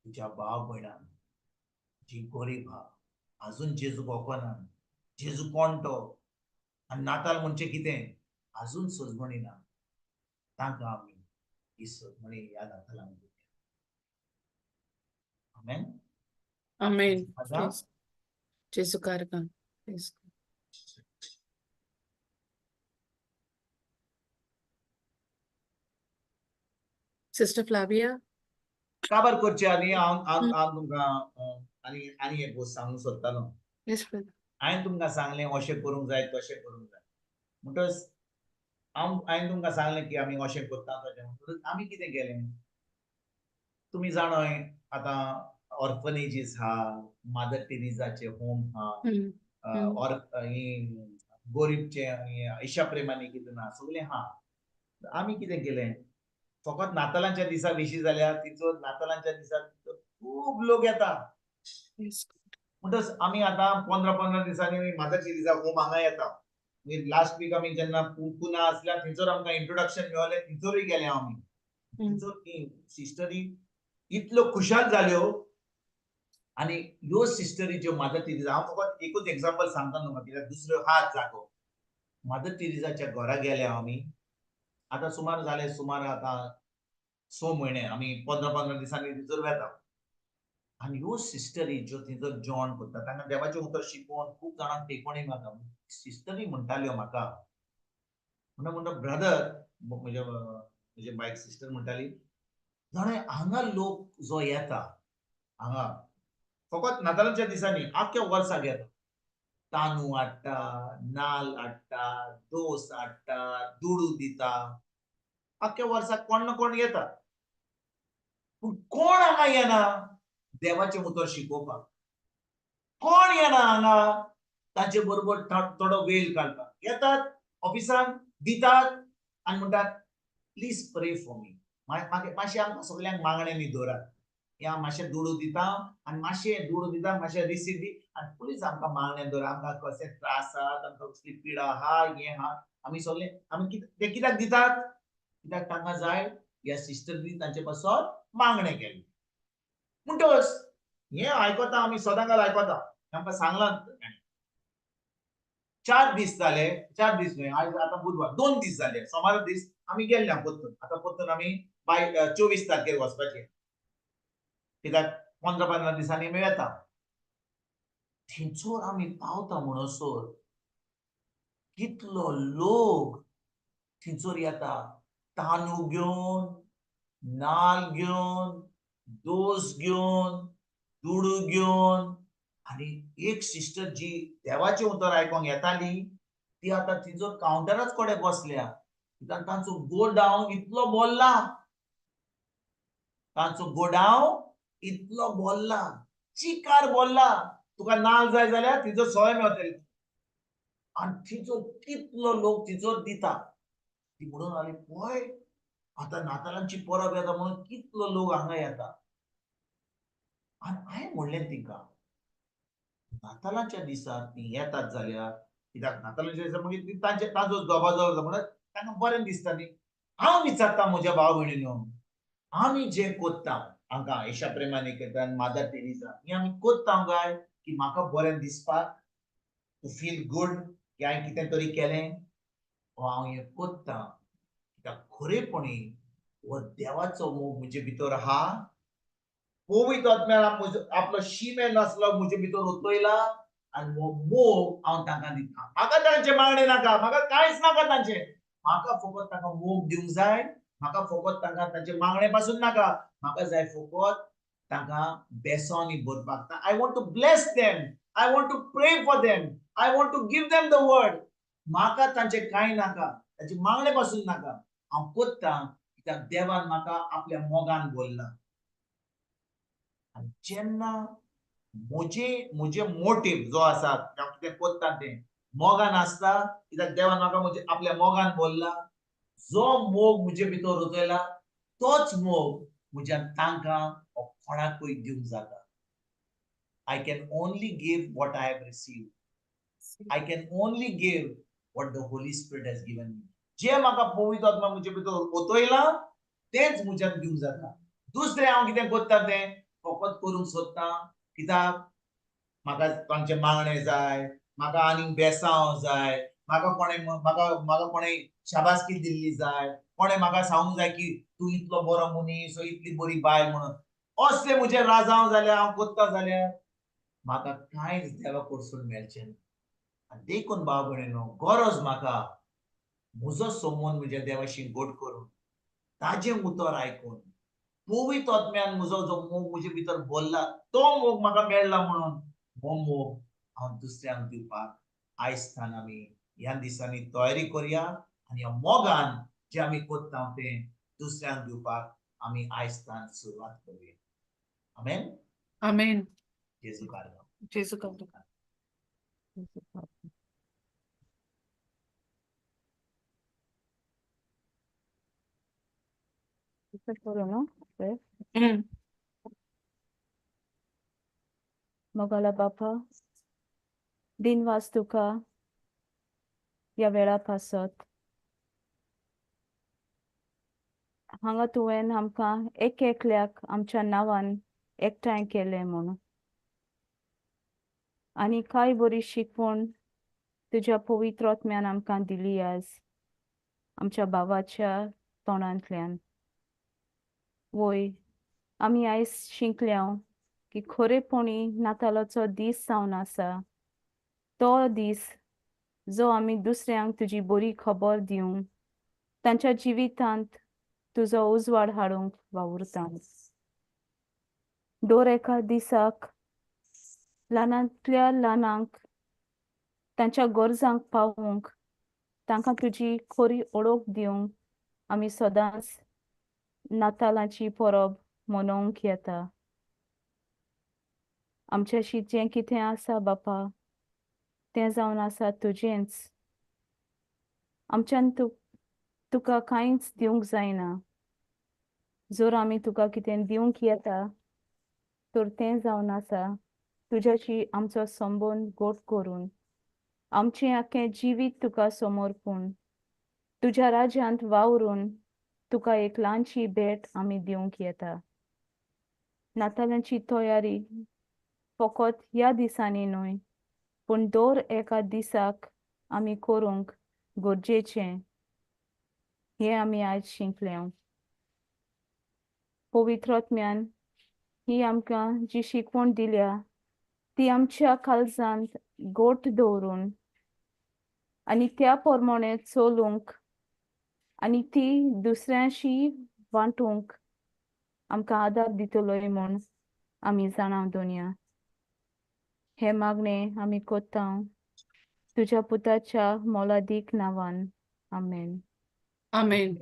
तुज्या भाव भयणांक जी गरीब आहा, आजून जेजू वळखना, जेजू कोण तो आनी नाताल म्हणचें कितें आजून सजमणी ना, तांकां आमी ही सजमणी ह्या नातालांक दिवया. आमेन. आमेन. आतां जेजू कारगांव. Praise God. Sister Flavia. काबार करचे आनी हांव हांव हांव तुमकां आनी आनी एक गोश्ट सांगूंक सोदतालो. Yes, brother. हांवें तुमकां सांगलें अशें करूंक जाय, तशें करूंक जाय, म्हणटच हांव हांवें तुमकां सांगलें की आमी अशें करता तशें. म्हणटच आमी कितें केलें तुमी जाणोय, आतां ऑर्फनेजीस आहा, मादर टेरिजाचे होम आहा, ऑर ही गोरीबचे ईशा प्रेमानी कितें ना सगळें आहा. आमी कितें केलें, फकत नातालांच्या दिसा विशी जाल्यार तिचो नातालांच्या दिसा खूब लोक येता. म्हणटच आमी आतां 15-15 दिसांनी मादर टेरिजा होम हांगा येता. लास्ट वीक आमी जेन्ना पुना आसल्या थंयसर आमकां इंट्रोडक्शन मेळलें, थंयसरूय गेले आमी. थंयसर ती सिस्टरी इतल्यो खुशाल जाल्यो. आनी ह्यो सिस्टरी ज्यो मादर टेरिजा, हांव फकत एकूच एग्जाम्पल सांगता तुमकां कित्याक दुसऱ्यो हात जागो. मादर टेरिजाच्या घरा गेले आमी, आतां सुमार जाले, सुमार आतां 6 म्हयने आमी 15-15 दिसांनी थंयसर वेता. आनी ह्यो सिस्टरी ज्यो थंयसर जेवण करता, तांकां देवाचें उतर शिकोवन खूब जाणांक टेकोवणी मारता. सिस्टरी म्हणटाल्यो म्हाका, म्हणटा म्हणटा ब्रदर, म्हज्या म्हजे बायक सिस्टर म्हणटाली, जाणा हांगा लोक जो येता हांगा फकत नातालांच्या दिसांनी आख्ख्या वर्साक येता, तांदूळ हाडटा, नाल हाडटा, दोस हाडटा, दुडू दिता, आख्ख्या वर्साक कोण ना कोण येता. पूण कोण हांगा येना देवाचें उतर शिकोवपाक, कोण येना हांगा तांचे बरोबर थोडो वेळ काडपाक. येतात ऑफिसान, दितात आनी म्हणटात प्लीज प्रे फॉर मी, मातशें आमकां सगल्यांक मागण्यांनी दवरात, ह्या मातशें दुडू दिता आनी मातशें दुडू दिता, मातशें रिसीट दी आनी प्लीज आमकां मागण्यांत दवरा, आमकां कसले त्रास आहात, आमकां कसली पिडा आहा, हें आहा, आमी सगळे आमी ते कित्याक दितात, कित्याक तांकां जाय ह्या सिस्टरनी तांचे पासत मागणें केलें. म्हणटच हें आयकता आमी सदांकाल आयकता, आमकां सांगलां 4 दीस जाले, 4 दीस न्हय, आयज आतां बुधवार, 2 दीस जाले, सोमार दीस आमी गेल्ले परतून. आतां परतून आमी बाय 24 तारखेर वचपाचे, कित्याक 15-15 दिसांनी आमी वेता. थंयसर आमी पावता म्हणसर कितलो लोक थंयसर येता, तांदूळ घेवन, नाल घेवन, दोस घेवन, दुडू घेवन. आनी एक सिस्टर जी देवाचें उतर आयकोंक येताली ती आतां थंयसर कावंटराच कडेन बसल्या, कित्याक तांचो गोडावन इतलो भरला, तांचो गोडावन इतलो भरला, चिकार भरला. तुका नाल जाय जाल्यार थंयसर सगळें मेळटलें. आनी तिचो कितलो लोक तिचो दिता. ती म्हणून आली पळय आतां नातालांची परब येता म्हणून कितलो लोक हांगा येता. आनी हांवें म्हणलें तिका, नातालांच्या दिसा ती येतात जाल्यार, कित्याक नातालांच्या दिसा मागीर ती तांचे तांचो दबाजो जाता म्हणून तांकां बरें दिसता न्ही. हांव विचारता म्हज्या भाव भयणीनो, आमी जें कोत्ता हांगा येशा प्रेमा निकेतन, मादर तेरेसा, हें आमी कोत्ता काय की म्हाका बरें दिसपाक, टू फील गूड की हांवें कितें तरी केलें, ओ हांव हें कोत्ता कित्याक खरेपणी हो देवाचो मोग म्हजे भितर आहा. पवित्र आत्म्यान म्हजो आपलो शिमे नासलो म्हजे भितर ओतयला आनी हो मोग हांव तांकां दिता. म्हाका तांचें मागणें नाका, म्हाका कांयच नाका तांचें, म्हाका फकत तांकां मोग दिवंक जाय, म्हाका फकत तांकां तांचे मागणे पासून नाका, म्हाका जाय फकत तांकां बेसांनी भरपाक. I want to bless them, I want to pray for them, I want to give them the word. म्हाका तांचें कांय नाका, तांचे मागणे पासून नाका. हांव कोत्ता कित्याक देवान म्हाका आपल्या मोगान बोल्ला. आनी जेन्ना म्हजे म्हजे मोटीव जो आसा, हांव कितें कोत्ता तें मोगान आसता, कित्याक देवान म्हाका म्हजे आपल्या मोगान बोल्ला. जो मोग म्हजे भितर रुजयला तोच मोग म्हज्यान तांकां कोणाकूय दिवंक जाता. I can only give what I have received. I can only give what the Holy Spirit has given me. जे म्हाका पवित्र आत्मा म्हजे भितर ओतयला तेंच म्हज्यान दिवंक जाता. दुसरें हांव कितें कोत्ता तें फकत करूंक सोदता कित्याक म्हाका तांचें मागणें जाय, म्हाका आनीक बेसांव जाय, म्हाका कोणें म्हाका म्हाका कोणें शाबासकी दिल्ली जाय, कोणें म्हाका सांगूंक जाय की तूं इतलो बरो मनीस, इतली बरी बायल म्हणून. असलें म्हजें राजांव जाल्यार हांव कोत्ता जाल्यार म्हाका कांयच देवा कडसून मेळचें ना. आनी देखून भाव भयणीनो, गरज म्हाका म्हजो संबंद म्हज्या देवाशी गोड करून, ताजें उतर आयकून, पवित्र आत्म्यान म्हजो जो मोग म्हजे भितर भरला तो मोग म्हाका मेळ्ळा म्हणून हो मोग हांव दुसऱ्यांक दिवपाक आयज आमी ह्या दिसांनी तयारी करया आनी ह्या मोगान जें आमी कोत्ता तें दुसऱ्यांक दिवपाक आमी आयज सुरवात करुया. आमेन. आमेन. जेजू कारभार. जेजू कारभार. करू न्हू. मोगाला बापा, दिनवास तुका ह्या वेळा पासत. हांगा तुवें आमकां एक एकल्याक आमच्या नांवान एकठांय केलें म्हणून, आनी कांय बरी शिकवण तुज्या पवित्र आत्म्यान आमकां दिली आज आमच्या भावाच्या तोंडांतल्यान. वय, आमी आयज शिकल्या की खरेपणी नातालाचो दीस जावन आसा तो दीस जो आमी दुसऱ्यांक तुजी बरी खबर दिवंक, तांच्या जिवितांत तुजो उजवाड हाडूंक वावुरता. दर एका दिसाक ल्हानांतल्या ल्हानांक तांच्या गरजांक पावोवंक, तांकां तुजी खरी ओळख दिवंक आमी सदांच नातालांची परब मनोवंक येता. आमच्याशी जें कितें आसा बापा तें जावन आसा तुजेंच. आमच्यान तुका कांयच दिवंक जायना. जर आमी तुका कितें दिवंक येता तर तें जावन आसा तुज्याशी आमचो संबंद गोट करून, आमचें आख्खें जिवीत तुका समर्पून, तुज्या राज्यांत वावरून तुका एक ल्हानशी भेट आमी दिवंक येता. नातालांची तयारी फकत ह्या दिसांनी न्हय, पूण दर एका दिसाक आमी करूंक गरजेचें हें आमी आयज शिकले. पवित्र आत्म्यान ही आमकां जी शिकवण दिल्या ती आमच्या काळजांत गोट दवरून आनी त्या प्रमाणे चलूंक आनी ती दुसऱ्यांशी वांटूंक आमकां आदार दितलोय म्हूण आमी जाणा दोनया. हे मागणें आमी कोत्ता तुज्या पुताच्या मोलादीक नांवान. आमेन. आमेन.